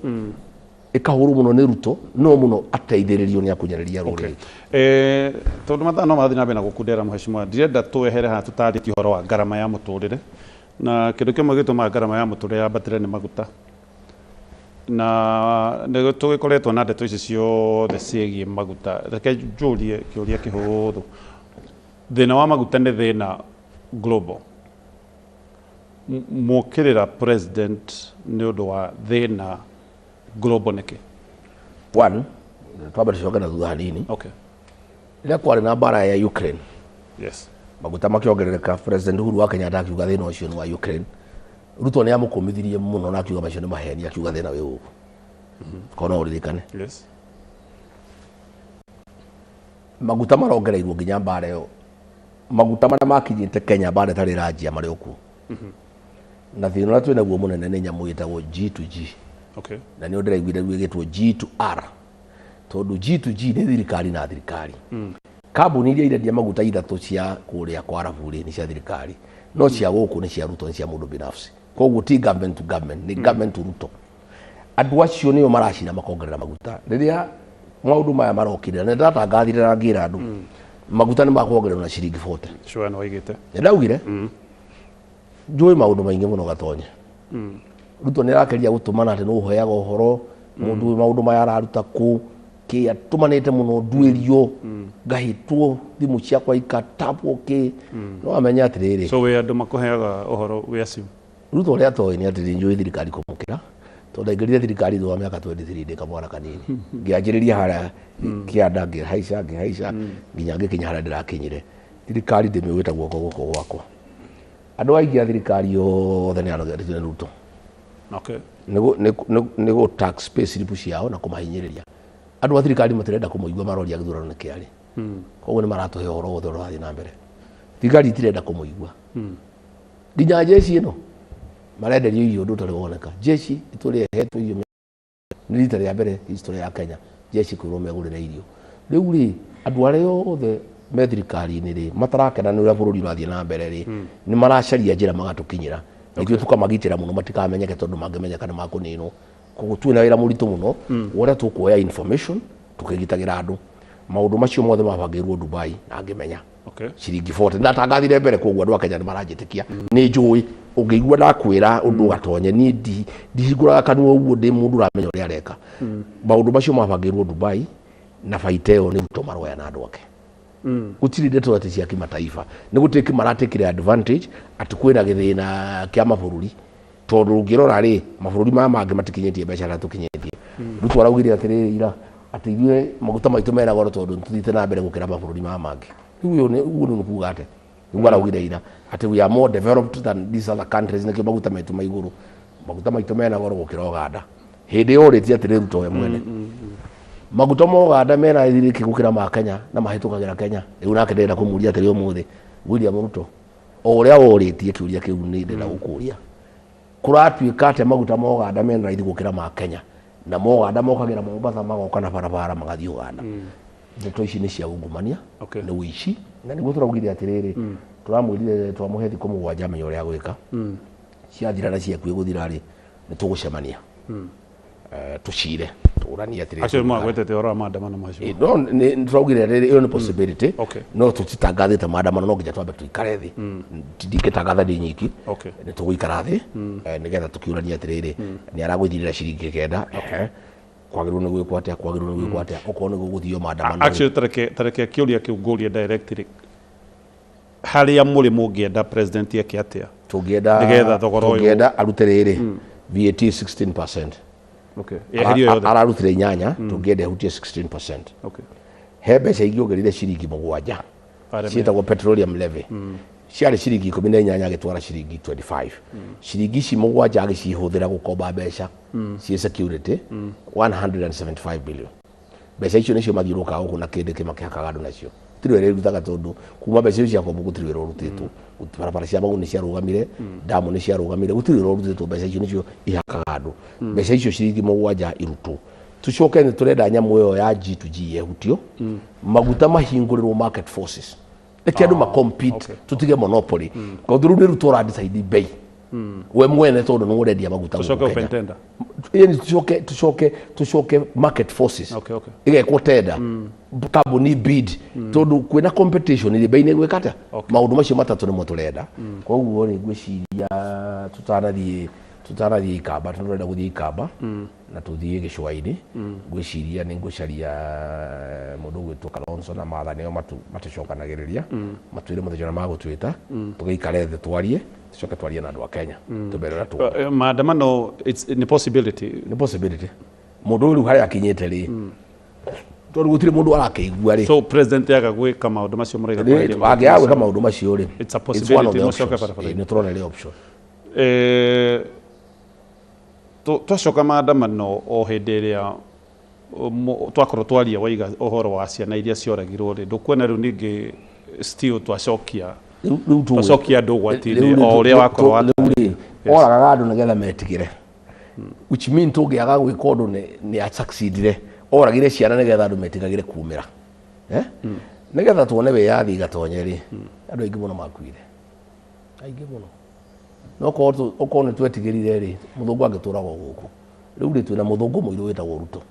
ĩkahũrwo mũno nĩ Ruto, no mũno ateithĩrĩrio nĩ akunyanĩria rũrĩrĩ. Tondũ mathaa no marathiĩ na mbere na gũkundera, mheshimiwa, ndirenda twehere haha tũtarĩtie ũhoro wa ngarama ya mũtũrĩre, na kĩndũ kĩmwe gĩtũmaga ngarama ya mũtũrĩre yambatĩre nĩ maguta, na nĩ tũgĩkoretwo na ndeto ici ciothe ciĩgiĩ maguta. Reke njũrie kĩũria kĩhũthũ, thĩna wa maguta nĩ thĩna global, Mokĩrĩra president nĩ ũndũ wa thĩna global nĩkĩ? One, twambe tũcoke na thutha hanini. Rĩrĩa kwarĩ na mbara ya Ukraine, maguta makĩongerereka, President Uhuru wa Kenyatta akiuga thĩna ũcio nĩ wa Ukraine. Ruto nĩ amũkũmithirie mũno na akiuga macio nĩ maheni, akiuga thĩna wĩ gũkũ. Korwo no ũririkane. Maguta marongereirwo nginya mbara ĩyo. Maguta marĩa makinyĩte Kenya mbara ĩtarĩ ĩranjia marĩ o kuo. Na thĩna ũrĩa twĩ naguo mũnene nĩ nyamũ ĩtagwo G to G. Na nĩyo ndĩraiguire rĩu ĩgĩtwo G to R. Tondũ G to G nĩ thirikari na thirikari. Kambuni iria irendia maguta ithatũ cia kũrĩa kwa Arabu rĩ nĩ cia thirikari. No cia gũkũ nĩ cia Ruto, nĩ cia mũndũ binafsi. Koguo ti government to government, nĩ government to Ruto. Andũ acio nĩo maracira makongerera maguta. Rĩrĩa maũndũ maya marokire, na ndatangathire na ngĩra andũ, maguta nĩ makuongererwo na ciringi 40. Sure, nĩ waigĩte. Nĩ ndaugire, njũĩ maũndũ maingĩ mũno Gatonye. Ruto nĩ arakeria gũtũmana atĩ nĩ ũheaga ũhoro, mũndũ ũyũ maũndũ maya araruta kũ, kĩ atũmanĩte mũno nduĩrio, ngahĩtwo thimũ ciakwa ikatapwo kĩ. No amenye atĩrĩrĩ. So wĩ andũ makũheaga ũhoro wĩ acio? Ruto ũrĩa atoĩ nĩ atĩ njũĩ thirikari kũmũkĩra, tondũ ndaingĩrire thirikari thutha wa mĩaka 23 ndĩ kamwana kanini. Ngĩanjĩrĩria harĩa kĩanda, ngĩhaica, ngĩhaica, nginya ngĩkinya harĩa ndĩrakinyire. Thirikari ndĩmĩũĩ ta guoko gũkũ gwakwa. Andũ aingĩ a thirikari othe nĩ anogetio nĩ Ruto. Nĩ gũ tax pay slip ciao na kũmahinyĩrĩria. Andũ a thirikari matirenda kũmũigua maroria gĩthurano nĩ kĩarĩ. Koguo nĩ maratũhe ũhoro wothe ũrĩa ũrathiĩ na mbere. Thirikari itirenda kũmũigua. Nginya jeshi ĩno marenderio irio ũndũ ũtarĩ woneka. Jeshi itũrĩ ĩhetwo irio nĩ rita rĩa mbere history ya Kenya jeshi kwĩrwo megũrĩre irio. Rĩu rĩ andũ arĩa othe me thirikari-inĩ rĩ matarakena nĩ ũrĩa bũrũri ũrathiĩ na mbere rĩ, nĩ maracaria njĩra magatũkinyĩra, na ithuĩ tũkamagitĩra mũno matikamenyeke, tondũ mangĩmenyeka nĩ makũninwo. Koguo twĩna wĩra mũritũ mũno wa ũrĩa tũkuoya information tũkĩgitagĩra andũ. Maũndũ macio mothe mabangĩirwo Dubai na ngĩmenya. Ciringi 40 ndatangathire mbere, koguo andũ a Kenya nĩ maranjĩtĩkia, nĩ njũĩ ũngĩigua ndakwĩra ũndũ gatonye, niĩ ndihingũraga kanua ũguo, ndĩ mũndũ ũramenya ũrĩa areka. Maũndũ macio mabangĩirwo Dubai na baita ĩyo nĩ Ruto maroya na andũ ake. Gũtirĩ ndeto atĩ cia kimataifa, nĩ gũtĩki maratekire advantage atĩ kwĩna gĩthĩna kĩa mabũrũri, tondũ ũngĩrora rĩ, mabũrũri maya mangĩ matikinyĩtie mbeca arĩa tũkinyĩtie. Ruto araugire atĩrĩrĩ ira atĩ ithuĩ maguta maitũ mena goro tondũ nĩtũthiĩte na mbere gũkĩra mabũrũri maya mangĩ. Rĩu ũyũ nĩ ũguo nĩ kuga atĩ nĩguo araugire ira atĩ we are more developed than these other countries, nĩkĩo maguta maitũ ma igũrũ, maguta maitũ mena goro gũkĩra Uganda. Hĩndĩ ĩyo ũrĩtie atĩrĩ, Ruto we mwene, maguta ma Uganda mena rĩthirĩki gũkĩra ma Kenya na mahĩtũkagĩra Kenya. Rĩu nake ndĩrenda kũmũria atĩrĩ ũmũthĩ, William Ruto, o ũrĩa worĩtie kĩũria kĩu, nĩ ndĩrenda gũkũria, kũratuĩka atĩa maguta ma Uganda mena raithi gũkĩra ma Kenya, na ma Uganda mokagĩra Mombasa, magoka na barabara magathiĩ Uganda? Ndeto ici nĩ cia ungumania, nĩ ũici, na nĩguo tũraugire atĩrĩrĩ, tũramwĩrire twamũhe thikũ 7 amenye ũrĩa gwĩka. Ciathira na ciakuĩ gũthira rĩ, nĩ tũgũcemania, tũcire tũranie atĩrĩrĩ. Acio magwetete ũhoro wa maandamano macio? No nĩ tũraugire rĩrĩ, ĩyo nĩ possibility, no tũtitangathĩte maandamano, no nginya twambe tũikare thĩ. Ndingĩtangatha ndĩ nyiki. Nĩ tũgũikara thĩ, nĩgetha tũkĩũranie atĩrĩrĩ, nĩ aragũithirĩra ciringi 9, kwagĩrĩirwo nĩ gwĩkwo atĩa, kwagĩrĩirwo nĩ gwĩkwo atĩa, okorwo nĩ gũgũthio maandamano. Actually, tareke kĩũria kĩu ngũrie directly, harĩa mũrĩ mũngĩenda president eke atĩa? Tũngĩenda Nĩgetha thogora ũyũ tũngĩenda arute rĩrĩ, VAT 16%. Yeherio yothe. Ararutire 8, tũngĩenda ehutie 16%. He mbeca ingĩ ongerire ciringi 7 Parliament. ciĩtagwo petroleum levy. Ciarĩ ciringi 18, agĩtwara ciringi 25. Ciringi ici 7 agĩcihũthĩra gũkomba mbeca ciĩ security 175 billion. Mbeca icio nĩcio mathiũrũrũkaga gũkũ na kĩndĩ kĩmakĩhakaga andũ nacio. Gũtirĩ wĩra irutaga, tondũ kuma mbeca icio ciakombo gũtirĩ wĩra ũrutĩtwo. Barabara cia magũrũ nĩ ciarũgamire, ndamu nĩ ciarũgamire, gũtirĩ wĩra ũrutĩtwo. Mbeca icio nĩcio ihakaga andũ. Mbeca icio ciringi 7 irutwo. Tucoke nĩ tũrenda nyamũ ĩyo ya G2G yehutio, maguta mahingũrĩrwo market forces, reke andũ ma-compete, tũtige monopoly, tondũ rĩu nĩ Ruto ũra-decide bei we mwene, tondũ nĩ ũrendia maguta Tucoke gũkũ Kenya. open tender. Yani tucoke market forces, igekwo tender, kambuni bid, tondũ kwĩna competition rĩ, bei nĩ ĩgwĩka atĩa? Maũndũ macio matatũ nĩmo tũrenda. Koguo rĩ, ngwĩciria tũtanathiĩ Ikamba, tondũ tũrenda gũthiĩ Ikamba na tũthiĩ gĩcũa-inĩ, ngwĩciria nĩ ngũcaria mũndũ ũgwĩtwo Kalonzo na Martha, nĩo matũcokanagĩrĩria, matwĩre mũthenya ũrĩa magũtwĩta, tũgĩikare thĩ twarie, tũcoke twarie na andũ a Kenya, tũmere ũrĩa tũkwenda. Maandamano it's nĩ possibility? Nĩ possibility. Mũndũ ũyũ rĩu harĩa akinyĩte rĩ, tondũ gũtirĩ mũndũ arakĩigua rĩ. So president yaga gwĩka maũndũ macio mũraiga kweheria maũndũ Angĩaga gwĩka macio. Maũndũ macio rĩ, It's a it's one of possibility the mũcoke options. barabara-inĩ. Nĩ tũrona ĩrĩ option. Twacoka maandamano, o hĩndĩ ĩrĩa twakorwo twaria waiga ũhoro wa ciana iria cioragirwo rĩ, ndũkuona rĩu ningĩ still twacokia Rĩu twacokia andũ ũgwati-inĩ rĩu nĩ o ũrĩa wakorwo rĩu rĩ, oragaga andũ nĩgetha metigĩre, which mean tũngĩaga gwĩka ũndũ nĩ asucceedire. Oragire ciana nĩgetha andũ metigagĩre kumĩra, eh? Nĩgetha tuone wĩyathi gatonye rĩ, andũ aingĩ mũno makuire, aingĩ mũno. No okorwo nĩ twetigĩrire rĩ, mũthũngũ angĩtũraga o gũkũ. Rĩu rĩ, twĩna mũthũngũ mũirũ wĩtagwo Ruto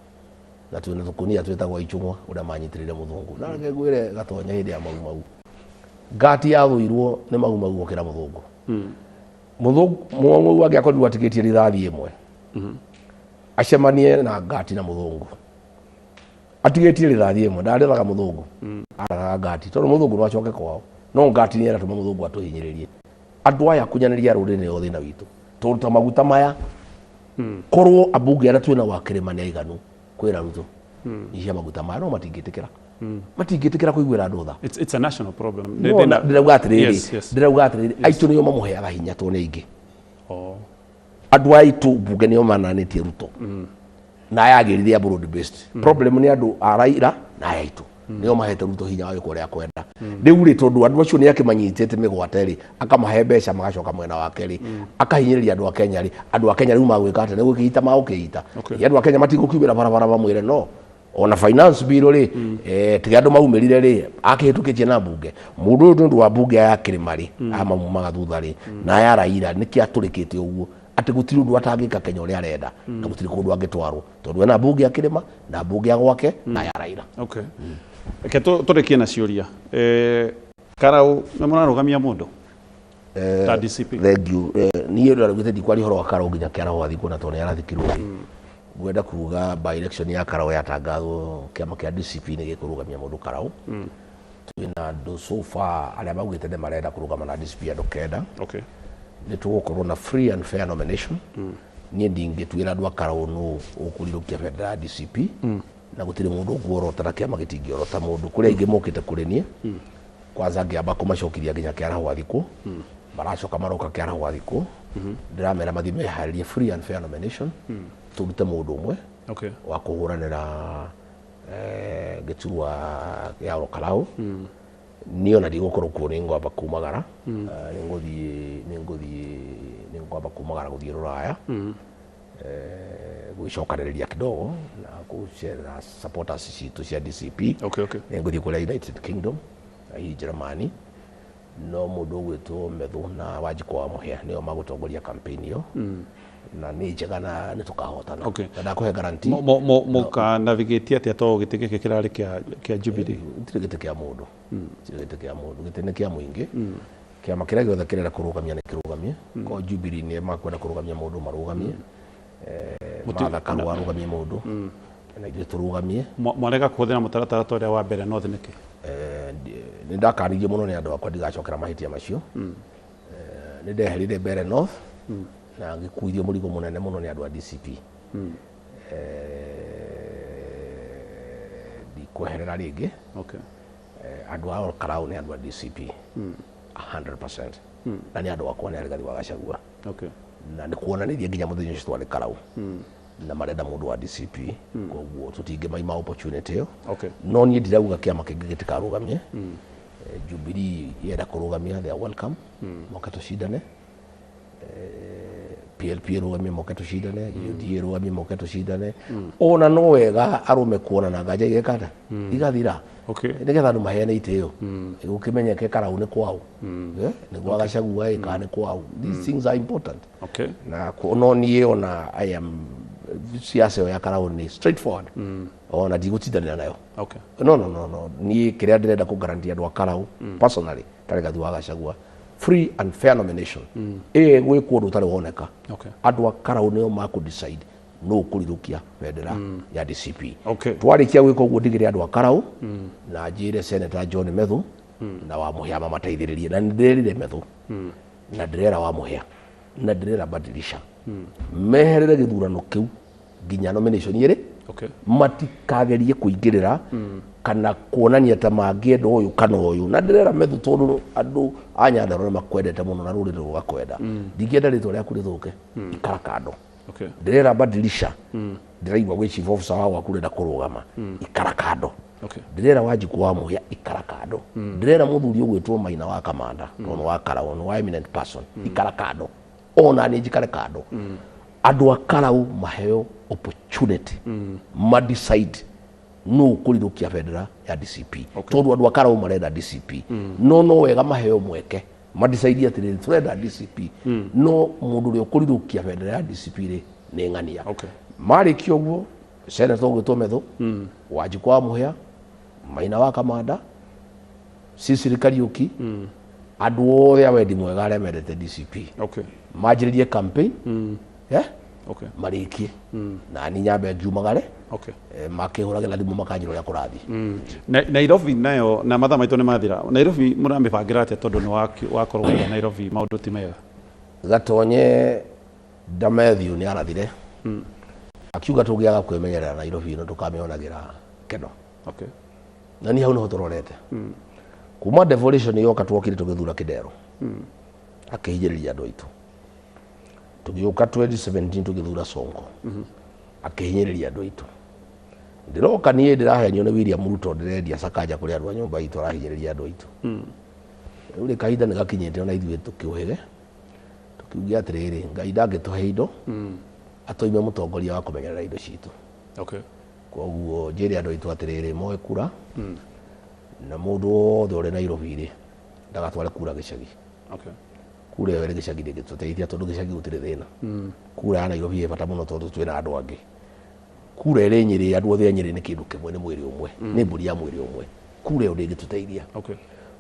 na twĩna tũkũnia twĩtagwo Ichung'wa, ũrĩa manyitĩrĩire mũthũngũ. Na reke ngwĩre gatonye, hĩndĩ ya Mau Mau, ngati yathũirwo nĩ Mau Mau gũkĩra mũthũngũ. Mũthũngũ Mau Mau angĩakorirwo atigĩtie rithathi ĩmwe acemanie na ngati na mũthũngũ atigĩtie rithathi ĩmwe, ndarĩthaga mũthũngũ, arathaga ngati, tondũ mũthũngũ no acoke kwao, no ngati nĩ ĩratũma mũthũngũ atũhinyĩrĩrie. Andũ aya kunyanĩria rũrĩrĩ nĩo thĩna witũ, tondũ ta maguta maya, korwo ambunge arĩa twĩna wa kĩrĩma nĩ aiganu kwĩra Ruto nyihia maguta maya, no matingĩtĩkĩra, matingĩtĩkĩra kũiguĩra andũ tha. It's a national problem. No, ndĩrauga atĩrĩrĩ, ndĩrauga atĩrĩrĩ, aitũ nĩo mamũheaga hinya, tondũ nĩ aingĩ. Andũ aitũ mbunge nĩo mananĩtie Ruto na aya agĩrire a broad based. Problem nĩ andũ a Raila na aya aitũ nĩo mahete Ruto hinya wa gwĩka ũrĩa akwenda. Rĩu rĩ, tondũ andũ acio nĩ akĩmanyitĩte mĩgwate rĩ, akamahe mbeca magacoka mwena wake rĩ, akahinyĩrĩria andũ a Kenya rĩ, andũ a Kenya rĩu magwĩka atĩa? Nĩ gũkĩita magũkĩita. Andũ a Kenya matigũkiumĩra barabara mamwĩre no. Ona finance bill rĩ, tiga andũ maumĩrire rĩ, akĩhĩtũkĩtie na mbunge. Mũndũ ũyũ nĩ ũndũ wa mbunge ya kĩrĩma rĩ, amamumaga thutha rĩ, na ya Raila nĩkĩ atũrĩkĩte ũguo atĩ gũtirĩ ũndũ atangĩka Kenya ũrĩa arenda, na gũtirĩ kũndũ angĩtwarwo tondũ ena mbunge ya kĩrĩma na mbunge ya gwake na ya Raila. Okay. Reke tũrĩkie na ciũria. Karau nĩ mũrarũgamia mũndũ ta DCP? Thank you. Niĩ ndarugĩte ndikwaria ũhoro wa Karau nginya kĩaraho athikwo na tondũ nĩ arathikirwo rĩ. Ngwenda kuga by election ya Karau yatangathwo, kĩama kĩa DCP nĩ gĩkũrũgamia mũndũ Karau. Twĩna andũ so far arĩa maugĩte nĩ marenda kũrũgama na DCP, andũ 9. Nĩ tũgũkorwo na free and fair nomination. Niĩ ndingĩtuĩra andũ a Karau nũ ũkũrirũkia bendera ya DCP, na gũtirĩ mũndũ ũkuorota na kĩama gĩtingĩorota mũndũ. Kũrĩ aingĩ mokĩte kũrĩ niĩ, kwanza ngĩamba kũmacokiria nginya kĩaraho athikwo, maracoka maroka kĩaraho athikwo. Ndĩramera mathiĩ meharĩrie free and fair nomination, tũrute mũndũ ũmwe wa kũhũranĩra gĩturwa kĩa Ol Kalou. Niĩ ona ndigũkorwo kuo, nĩ ngwamba kumagara. Nĩ ngũthiĩ nĩ ngwamba kumagara gũthiĩ rũraya, gwĩcokanĩrĩria kidogo na gũcerera supporters citũ cia DCP. Nĩ ngũthiĩ kũrĩa United Kingdom na hihi Germany, no mũndũ ũgwĩtwo Methu na Wanjikũ wa Mũhĩa nĩo magũtongoria campaign ĩyo, na nĩ njega na nĩ tũkahotana. Na ndakũhe guarantee. Mũka navigate atĩa to gĩtĩ gĩkĩ kĩrarĩ kĩa Jubilee? Gĩtirĩ gĩtĩ kĩa mũndũ, gĩtirĩ gĩtĩ kĩa mũndũ, gĩtĩ nĩ kĩa mũingĩ. Kĩama kĩrĩa gĩothe kĩrenda kũrũgamia nĩ kĩrũgamie. Ko Jubilee nĩ makwenda kũrũgamia mũndũ, marũgamie. Martha Karua arũgamie mũndũ na ithuĩ tũrũgamie. Mwarega kũhũthĩra mũtaratara ta ũrĩa wa mbere North nĩkĩ? Nĩ ndakanirio mũno nĩ andũ akwa ndigacokera mahĩtia macio. Nĩ ndeherire Mbere North na ngĩkuithio mũrigo mũnene mũno nĩ andũ a DCP. Ndikweherera rĩngĩ. Andũ a Ol Kalou nĩ andũ a DCP 100%, na nĩ andũ akwa, nĩ Rigathi wa Gachagua. Na nĩ kuonanirie nginya mũthenya ũcio twarĩ Karau na marenda mũndũ wa DCP, koguo tũtingĩmaima opportunity ĩyo. No niĩ ndirauga kĩama kĩngĩ gĩtikarũgamie. Jubilee yenda kũrũgamia, they are welcome, moke tũcindane. PLP ĩrũgamie, moke tũcindane. UDA ĩrũgamie, moke tũcindane. Ona no wega arũme kuonana, nganja igeka atĩa, igathira, nĩgetha andũ maheane itĩo, gũkĩmenyeke Karau nĩ kwao. Nĩ gwa Gachagua ĩ kana nĩ kwao. These things are important. Na no niĩ ona I am siasa ĩyo ya Karau nĩ straightforward, ona ndigũtindanĩra nayo. No, no, no, no, niĩ kĩrĩa ndĩrenda kũ guarantee andũ a Karau personally ta Rigathi wa Gachagua, free and fair nomination ĩĩ gwĩkwo ũndũ ũtarĩ woneka. Andũ a Karau nĩo makũ decide nũ ũkũrirũkia bendera ya DCP. Twarĩkia gwĩka ũguo, ndigĩre andũ a Karau na njĩre Senator John Methu na wa Mũhĩa mamateithĩrĩrie, na nĩ ndĩrerire Methu na ndĩrera wa Mũhĩa na ndĩrera Badilisha meherere gĩthurano kĩu nginya nomination ĩrĩ. Matikagerie kũingĩrĩra kana kuonania ta mangĩenda ũyũ kana ũyũ. Na ndĩrera Methu, tondũ andũ a Nyandarua nĩ makwendete mũno na rũrĩrĩ rũgakwenda, ndingĩenda rĩtwa rĩaku rĩthũke, ikara kando. Ndĩrera Badilisha, ndĩraigua gwĩ chief officer wa gwaku ũrenda kũrũgama, ikara kando. Ndĩrera Wanjikũ wa Mũhĩa, ikara kando. Ndĩrera mũthuri ũgwĩtwo Maina wa Kamanda, tondũ wa Karau nĩ wa eminent person, ikara kando. Ona niĩ njikare kando. Andũ a Karau maheo opportunity ma decide nũ ũkũrirũkia bendera ya DCP, tondũ andũ a Karau marenda DCP. No wega maheo mweke ma decide atĩrĩrĩ, tũrenda DCP, no mũndũ ũrĩa ũkũrirũkia bendera ya DCP rĩ nĩ ng'ania. Marĩkia ũguo, senator ũgwĩtwo Methu, Wanjikũ wa Mũhĩa, Maina wa Kamanda, Cecily Kariuki, andũ othe a wendi mwega arĩa mendete DCP, manjĩrĩrie campaign, marĩkie na ni nyambe ngiumagare. Makĩhũragĩra thimũ makanjĩra ũrĩa kũrathiĩ. Nairobi nayo, na mathaa maitũ nĩ mathira, Nairobi mũramĩbangĩra atĩa, tondũ nĩ wakorwo waiga Nairobi maũndũ ti mega? Gatonye Damethiũ nĩ arathire akiuga tũngĩaga kwĩmenyerera Nairobi ĩno tũkamĩonagĩra keno. Na niĩ hau nĩho tũrorete. Kuma devolution yoka, twokire tũgĩthura Kĩndero, akĩhinyĩrĩria andũ aitũ. Tũgĩũka 2017 tũgĩthura Sonko, akĩhinyĩrĩria andũ aitũ. Ndĩroka niĩ ndĩrahenio nĩ William Ruto, ndĩrendia Sakaja kũrĩ andũ a nyũmba itũ, arahinyĩrĩria andũ aitũ. Rĩu rĩ, kahinda nĩ gakinyĩte ona ithuĩ tũkĩũhĩge, tũkiuge atĩrĩrĩ, Ngai ndangĩtũhe indo atũime mũtongoria wa kũmenyerera indo citũ. Koguo njĩre andũ aitũ atĩrĩrĩ, moe kura na mũndũ wothe ũrĩ Nairobi rĩ, ndagatware kura gĩcagi. Kura ĩyo ĩrĩ gĩcagi ndĩngĩtũteithia tondũ gĩcagi gũtirĩ thĩna. Kura ya Nairobi ĩ bata mũno tondũ twĩna andũ angĩ. Kura ĩrĩ Nyĩrĩ, andũ othe a Nyĩrĩ nĩ kĩndũ kĩmwe, nĩ mwĩrĩ ũmwe, nĩ mbũri ya mwĩrĩ ũmwe. Kura ĩyo ndĩngĩtũteithia.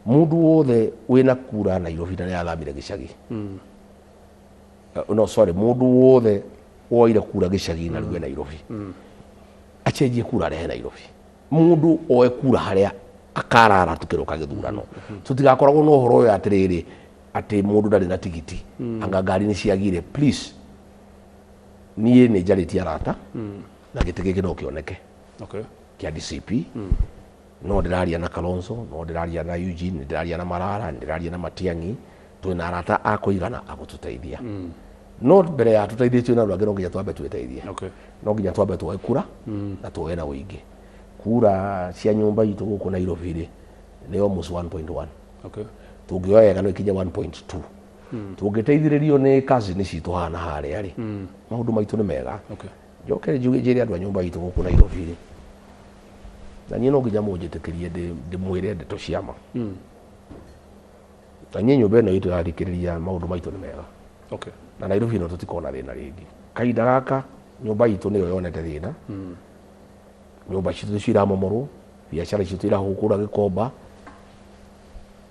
Mũndũ wothe wĩna kura Nairobi na nĩathamire gĩcagi, no sorry, mũndũ wothe woire kura gĩcagi na rĩu e Nairobi, acenjie kura arehe Nairobi. Mũndũ oe kura harĩa akarara tukĩroka gĩthurano. Tũtigakoragwo na ũhoro ũyũ atĩrĩrĩ, atĩ mũndũ ndarĩ na tigiti, anga ngari nĩ ciagire. Please, niĩ nĩ njarĩtie arata na gĩtĩ gĩkĩ no kĩoneke kĩa DCP. No ndĩraria na Kalonzo, no ndĩraria na Eugene, ndĩraria na Marara, ndĩraria na Matiang'i. Twĩna arata a kũigana a gũtũteithia. No mbere ya tũteithĩtio na andũ angĩ, no nginya twambe twĩteithie. No nginya twambe tuoe kura na tuoe na ũingĩ. Kura cia nyũmba itũ gũkũ Nairobi rĩ, nĩ almost 1.1. Tũngĩoya wega no ikinye 1.2. Tũngĩteithĩrĩrio nĩ cousin citũ haha na harĩa rĩ, maũndũ maitũ nĩ mega. Njoke njuge njĩre andũ a nyũmba itũ gũkũ Nairobi rĩ, na niĩ no nginya mũnjĩtĩkĩrie ndĩmwĩre ndeto cia ma. Na niĩ nyũmba ĩno itũ yathikĩrĩria, maũndũ maitũ nĩ mega. Na Nairobi ĩno tũtikona thĩna rĩngĩ. Kahinda gaka nyũmba itũ nĩyo yonete thĩna. Nyũmba citũ nĩcio iramomorwo, biacara citũ irahũkũra gĩkomba,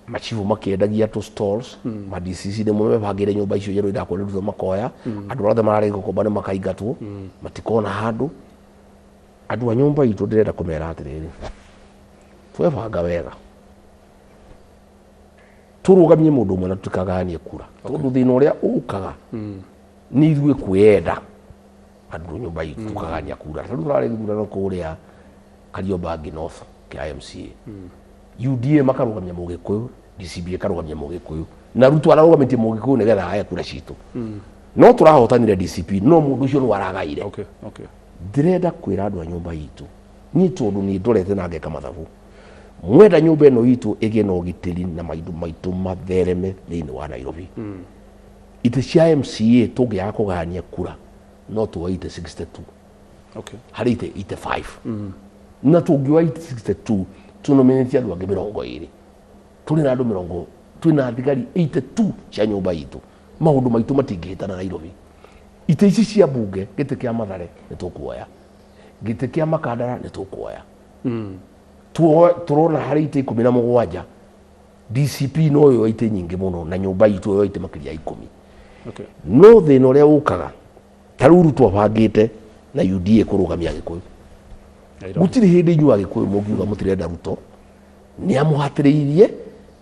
machifu makĩendagia tũ stalls, ma DCC nĩmo mebangĩire nyũmba icio njerũ irakwo nĩ Ruto makoya. Andũ arĩa othe mararĩ gĩkomba nĩ makaingatwo, matikona handũ. Andũ a nyũmba itũ ndĩrenda kũmera atĩrĩrĩ, twebanga wega tũrũgamie mũndũ ũmwe na tũtikagayanie kura, tondũ thĩna ũrĩa ũkaga nĩ ithuĩ kwĩyenda andũ nyũmba itũ tũkagayania kura. Ta rĩu tũrarĩ gĩthurano kũrĩa Kariobangi North kĩa MCA, UDA makarũgamia Mũgĩkũyũ, DCP ĩkarũgamia Mũgĩkũyũ, na Ruto ararũgamĩtie Mũgĩkũyũ nĩgetha aye kura citũ. No tũrahotanire DCP, no mũndũ ũcio nĩwe aragaire. Ndĩrenda kwĩra andũ a nyũmba itũ, niĩ tondũ nĩ ndorete na ngeka mathabu, mwenda nyũmba ĩno itũ ĩgĩe na ũgitĩri na maindo maitũ mathereme thĩinĩ wa Nairobi, itĩ cia MCA tũngĩaga kũgayania kura no tuoe itĩ 62 harĩ itĩ 85. Na tũngĩoya itĩ 62 tũnominate andũ angĩ 20, tũrĩ na andũ mĩrongo, twĩna thigari 82 cia nyũmba itũ, maũndũ maitũ matingĩhĩtana Nairobi. Itĩ ici cia mbunge, gĩtĩ kĩa Mathare nĩ tũkuoya, gĩtĩ kĩa Makandara nĩ tũkuoya. Tũrona harĩ itĩ 17, DCP no yoe itĩ nyingĩ mũno na nyũmba itũ yoe itĩ makĩria ya 10. No thĩna ũrĩa ũkaga, ta rĩu Ruto abangĩte na UDA kũrũgamia Gĩkũyũ. Gũtirĩ hĩndĩ inyuĩ Agĩkũyũ mũngiuga mũtirenda Ruto, nĩ amũhatĩrĩirie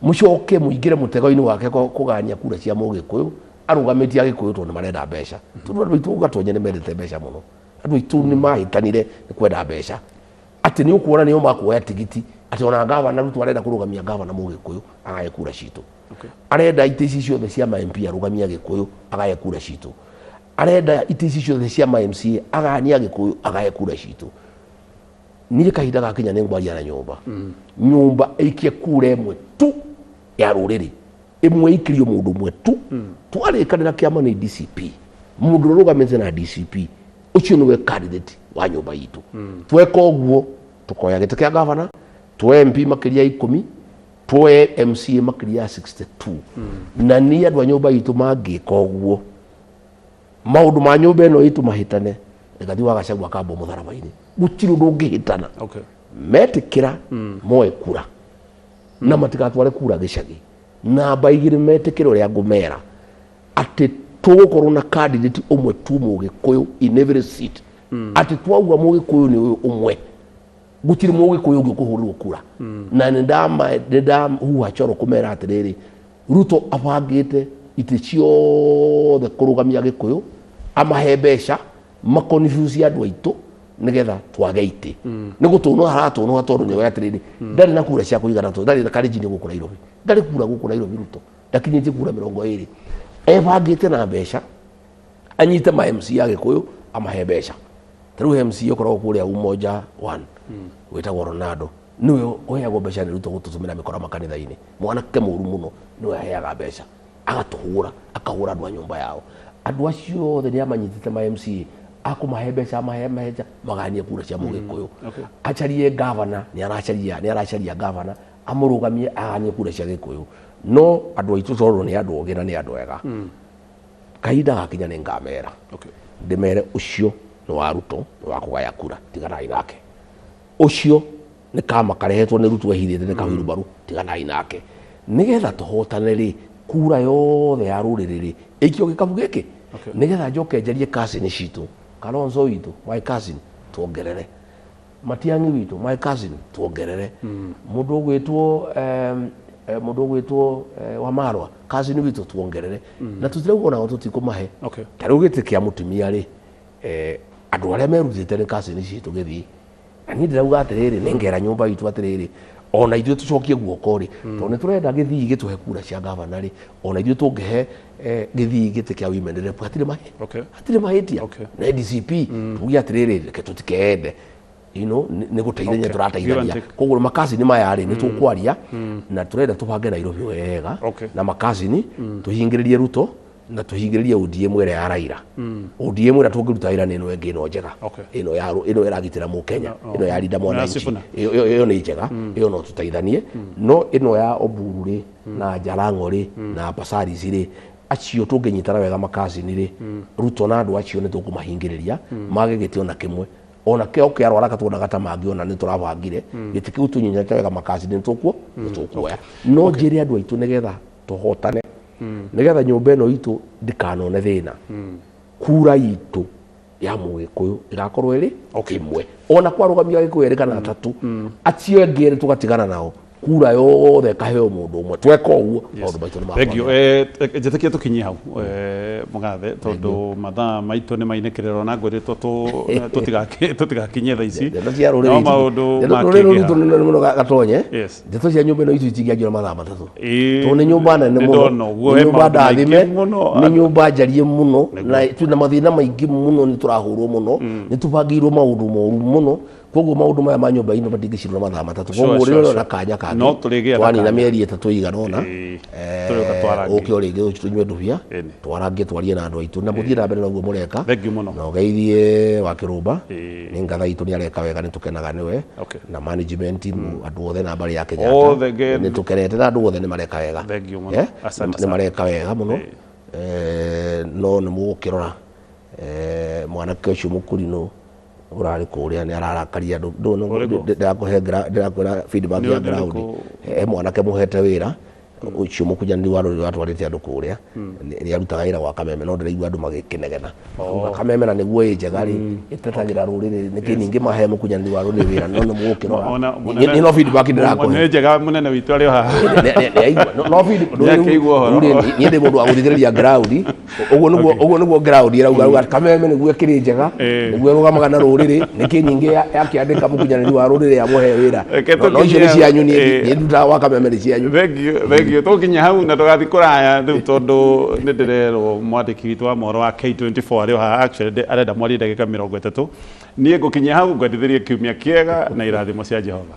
mũcoke mũingĩre mũtego-inĩ wake kũgania kura cia Mũgĩkũyũ arũgamĩtie Agĩkũyũ tondũ nĩ marenda mbeca. Tondũ andũ aitũ Gatonye nĩ mendete mbeca mũno. Andũ aitũ nĩ mahĩtanire nĩ kwenda mbeca, atĩ nĩ ũkuona nĩo makuoya tigiti, atĩ ona gavana Ruto arenda kũrũgamia gavana Mũgĩkũyũ agaye kura citũ. Arenda itĩ ici ciothe cia ma MP arũgamia Gĩkũyũ agaye kura citũ. Arenda itĩ ici ciothe cia ma MCA agania Gĩkũyũ agaye kura citũ. Niĩ kahinda gakinya nĩ ngwaria na nyũmba. Nyũmba ĩikie kura ĩmwe tu ya rũrĩrĩ, ĩmwe ĩikĩrio mũndũ ũmwe tu. Twarĩkanĩra kĩama nĩ DCP, mũndũ ũrĩa ũrũgamĩte na DCP ũcio nĩwe candidate wa nyũmba itũ. Tweka ũguo tũkoya gĩtĩ kĩa gavana, tuoe MP makĩria ya 10, tuoe MCA makĩria ya 62. Na niĩ andũ a nyũmba itũ mangĩka ũguo, maũndũ ma nyũmba ĩno itũ mahĩtane, Rigathi wa Gachagua akambwo mũtharaba-inĩ. Gũtirĩ ũndũ ũngĩhĩtana. Metĩkĩra moe kura na matigatware kura gĩcagi. Namba 2, metĩkĩre ũrĩa ngũmera atĩ tũgũkorwo na candidate ũmwe tu Mũgĩkũyũ in every seat, atĩ twauga Mũgĩkũyũ nĩ ũyũ ũmwe, gũtirĩ Mũgĩkũyũ ũngĩ ũkũhũrĩrwo kura. Na nĩ ndahuha coro kũmera atĩrĩrĩ, Ruto abangĩte itĩ ciothe kũrũgamia Gĩkũyũ, amahe mbeca makonfuse andũ aitũ nĩgetha twage itĩ. Nĩ gũtũnũha aratũnũha, tondũ nĩoĩ atĩrĩrĩ, ndarĩ na kura cia kũigana, tondũ ndarĩ na karenjini gũkũ Nairobi, ndarĩ kura gũkũ Nairobi. Ruto ndakinyĩtie kura 20. Ebangĩte na mbeca anyite ma MC ya Gĩkũyũ amahe mbeca. Ta rĩu MC ũkoragwo kũrĩa Umoja One wĩtagwo Ronaldo, nĩwe ũheagwo mbeca nĩ Ruto gũtũtũmĩra mĩkora makanitha-inĩ. Mwanake mũru mũno, nĩwe aheaga mbeca agatũhũra, akahũra andũ a nyũmba yao. Andũ acio othe nĩ amanyitĩte ma MCA. Akũmahe mbeca, amahe mbeca maganie kura cia Mũgĩkũyũ. Acarie gavana, nĩ aracaria gavana amũrũgamie aganie kura cia Gĩkũyũ. No andũ aitũ tondũ nĩ andũ ogĩ na nĩ andũ ega, kahinda gakinya nĩ ngamera, ndĩmere ũcio nĩ wa Ruto, nĩ wa kũgaya kura, tiganai nake. Ũcio nĩ kama karehetwo nĩ Ruto ehithĩte nĩ kahurubaru, tiganai nake. Nĩgetha tũhotane rĩ, kura yothe ya rũrĩrĩ rĩ ĩikio gĩkabu gĩkĩ, nĩgetha njoke njarie cousin citũ, Kalonzo witũ, my cousin, tuongerere. Matiang'i witũ, my cousin, tuongerere. Mũndũ ũgwĩtwo Wamarwa, cousin witũ, tuongerere. Na tũtirauga onao tũtikũmahe. Ta rĩu gĩtĩ kĩa mũtumia rĩ, andũ arĩa merutĩte nĩ cousin citũ gĩthiĩ. Na niĩ ndĩrauga atĩrĩrĩ, nĩ ngera nyũmba itũ atĩrĩrĩ, ona ithuĩ tũcokie guoko rĩ, tondũ nĩ tũrenda gĩthii gĩtũhe kura cia gavana rĩ, ona ithuĩ tũngĩhe gĩthii gĩtĩ kĩa women rep, hatirĩ hatirĩ mahĩtia. Na DCP tuge atĩrĩrĩ, reke tũtikeende, you know, nĩ gũteithania tũrateithania. Koguo makazini maya rĩ, nĩ tũkwaria na tũrenda tũbange Nairobi wega na makazini, tũhingĩrĩrie Ruto na tũhingĩrĩrie ODM ĩrĩa ya Raila. ODM ĩrĩa tũngĩruta wĩra nĩ ĩno ĩngĩ ĩno njega, ĩno ya ĩno ĩragitĩra Mũkenya, ĩno ya Linda Mwananchi, ĩyo nĩ njega, ĩyo no tũteithanie. No ĩno ya Oburu rĩ, na Jalango rĩ, na Pasaris rĩ, acio tũngĩnyitana wega makazini rĩ, Ruto na andũ acio nĩ tũkũmahingĩrĩria mage gĩtĩ ona kĩmwe. Ona kĩo kĩarwara katuonaga ta mangĩona nĩ tũrabangire gĩtĩ kĩu, tũnyitane wega makazini nĩ tũkuoya. No njĩre andũ aitũ nĩgetha tũhotane, nĩgetha nyũmba ĩno itũ ndĩkanone thĩna, kura itũ ya Mũgĩkũyũ ĩgakorwo ĩrĩ ĩmwe, ona kwarũgamia Gĩkũyũ erĩ kana atatũ, acio angĩ erĩ tũgatigana nao, kura yothe ĩkaheo mũndũ ũmwe. Tweka ũguo maũndũ maitũ nĩ Thank you. Njĩtĩkia tũkinyie hau, mũgathe, tondũ mathaa maitũ nĩ mainĩkĩrĩra, ona ngwĩrĩtwo tũtigakinyie thaa ici. Ndeto cia rũrĩrĩ No maũndũ rũrĩrĩ rwitũ makĩingĩha. nĩ mũno gatonye. Ndeto cia nyũmba ĩno itũ itingĩanjĩra mathaa 3, tondũ nĩ nyũmba nene nĩ mũno, ndona ũguo, nĩ he nyũmba maũndũ maingĩ ndathime, mũno. nĩ nyũmba njarie mũno, na twĩna mathĩna maingĩ mũno, nĩ tũrahũrwo mũno, nĩ tũbangĩirwo maũndũ moru mũno. Koguo maũndũ maya ma nyũmba ino matingĩcirwo na mathaa 3. Koguo rĩrĩa na kanya kangĩ No tũrĩgĩa na twanina kanya. mĩeri 3 ĩigana ũna, Tũrĩũka twarangie. ũke o rĩngĩ tũnyue ndubia, twarangie, twarie na andũ aitũ, na mũthiĩ na mbere na ũguo mũreka. Thank you mũno. Na ũgeithie wa Kĩrũmba, nĩ ngatha itũ, nĩ areka wega, nĩ tũkenaga nĩwe na management team, andũ othe na mbarĩ ya Kenyatta Othe nĩ tũkenete na andũ othe nĩ mareka wega. Thank you mũno. Asante Nĩ sana. mareka wega mũno. No nĩ mũgũkĩrora mwanake ũcio mũkũrinũ ũrarĩ kũrĩa nĩ ararakaria andũ. Ũrĩkũ? Ndĩrakũhe ndĩrakwĩra feedback Nĩ ya ũrĩkũ? ground. He mwanake mũhete wĩra ũcio mũkunyanĩri wa rũrĩrĩ watwarĩte andũ kũrĩa, nĩ arutaga wĩra gwa Kameme, no ndĩraigua andũ magĩkĩnegena. Auga Kameme na nĩguo ĩ njega rĩ, ĩtetagĩra rũrĩrĩ nĩkĩ ningĩ mahe mũkunyanĩri wa rũrĩrĩ wĩra? No nĩ mũgũkĩrora. Nĩ no feedback ndĩrakũhe. Nĩ njega, mũnene witũ arĩ o haha. Nĩ no feedback. Nĩakĩigua ũhoro. Rĩu rĩ, niĩ ndĩ mũndũ wa gũthikĩrĩria ground. Ũguo nĩguo ũguo nĩguo ground ĩrauga, rauga Kameme nĩguo ĩkĩrĩ njega, nĩguo ĩrũgamaga na rũrĩrĩ, nĩkĩ nyingĩ yakĩandĩka mũkunyanĩri wa rũrĩrĩ yamũhe wĩra? Reke No icio nĩ tũkinye- cianyu, niĩ ndutaga gwa Kameme, nĩ cianyu. Thank you, thank you. Tũkinya hau na tũgathiĩ kũraya rĩu, tondũ nĩ ndĩrerwo mwandĩki witũ wa mohoro wa K24 arĩ o haha, actually arenda mwarie ndagĩka 30. Niĩ ngũkinyia hau, ngwendithĩrie kiumia kĩega na irathimo cia Jehova.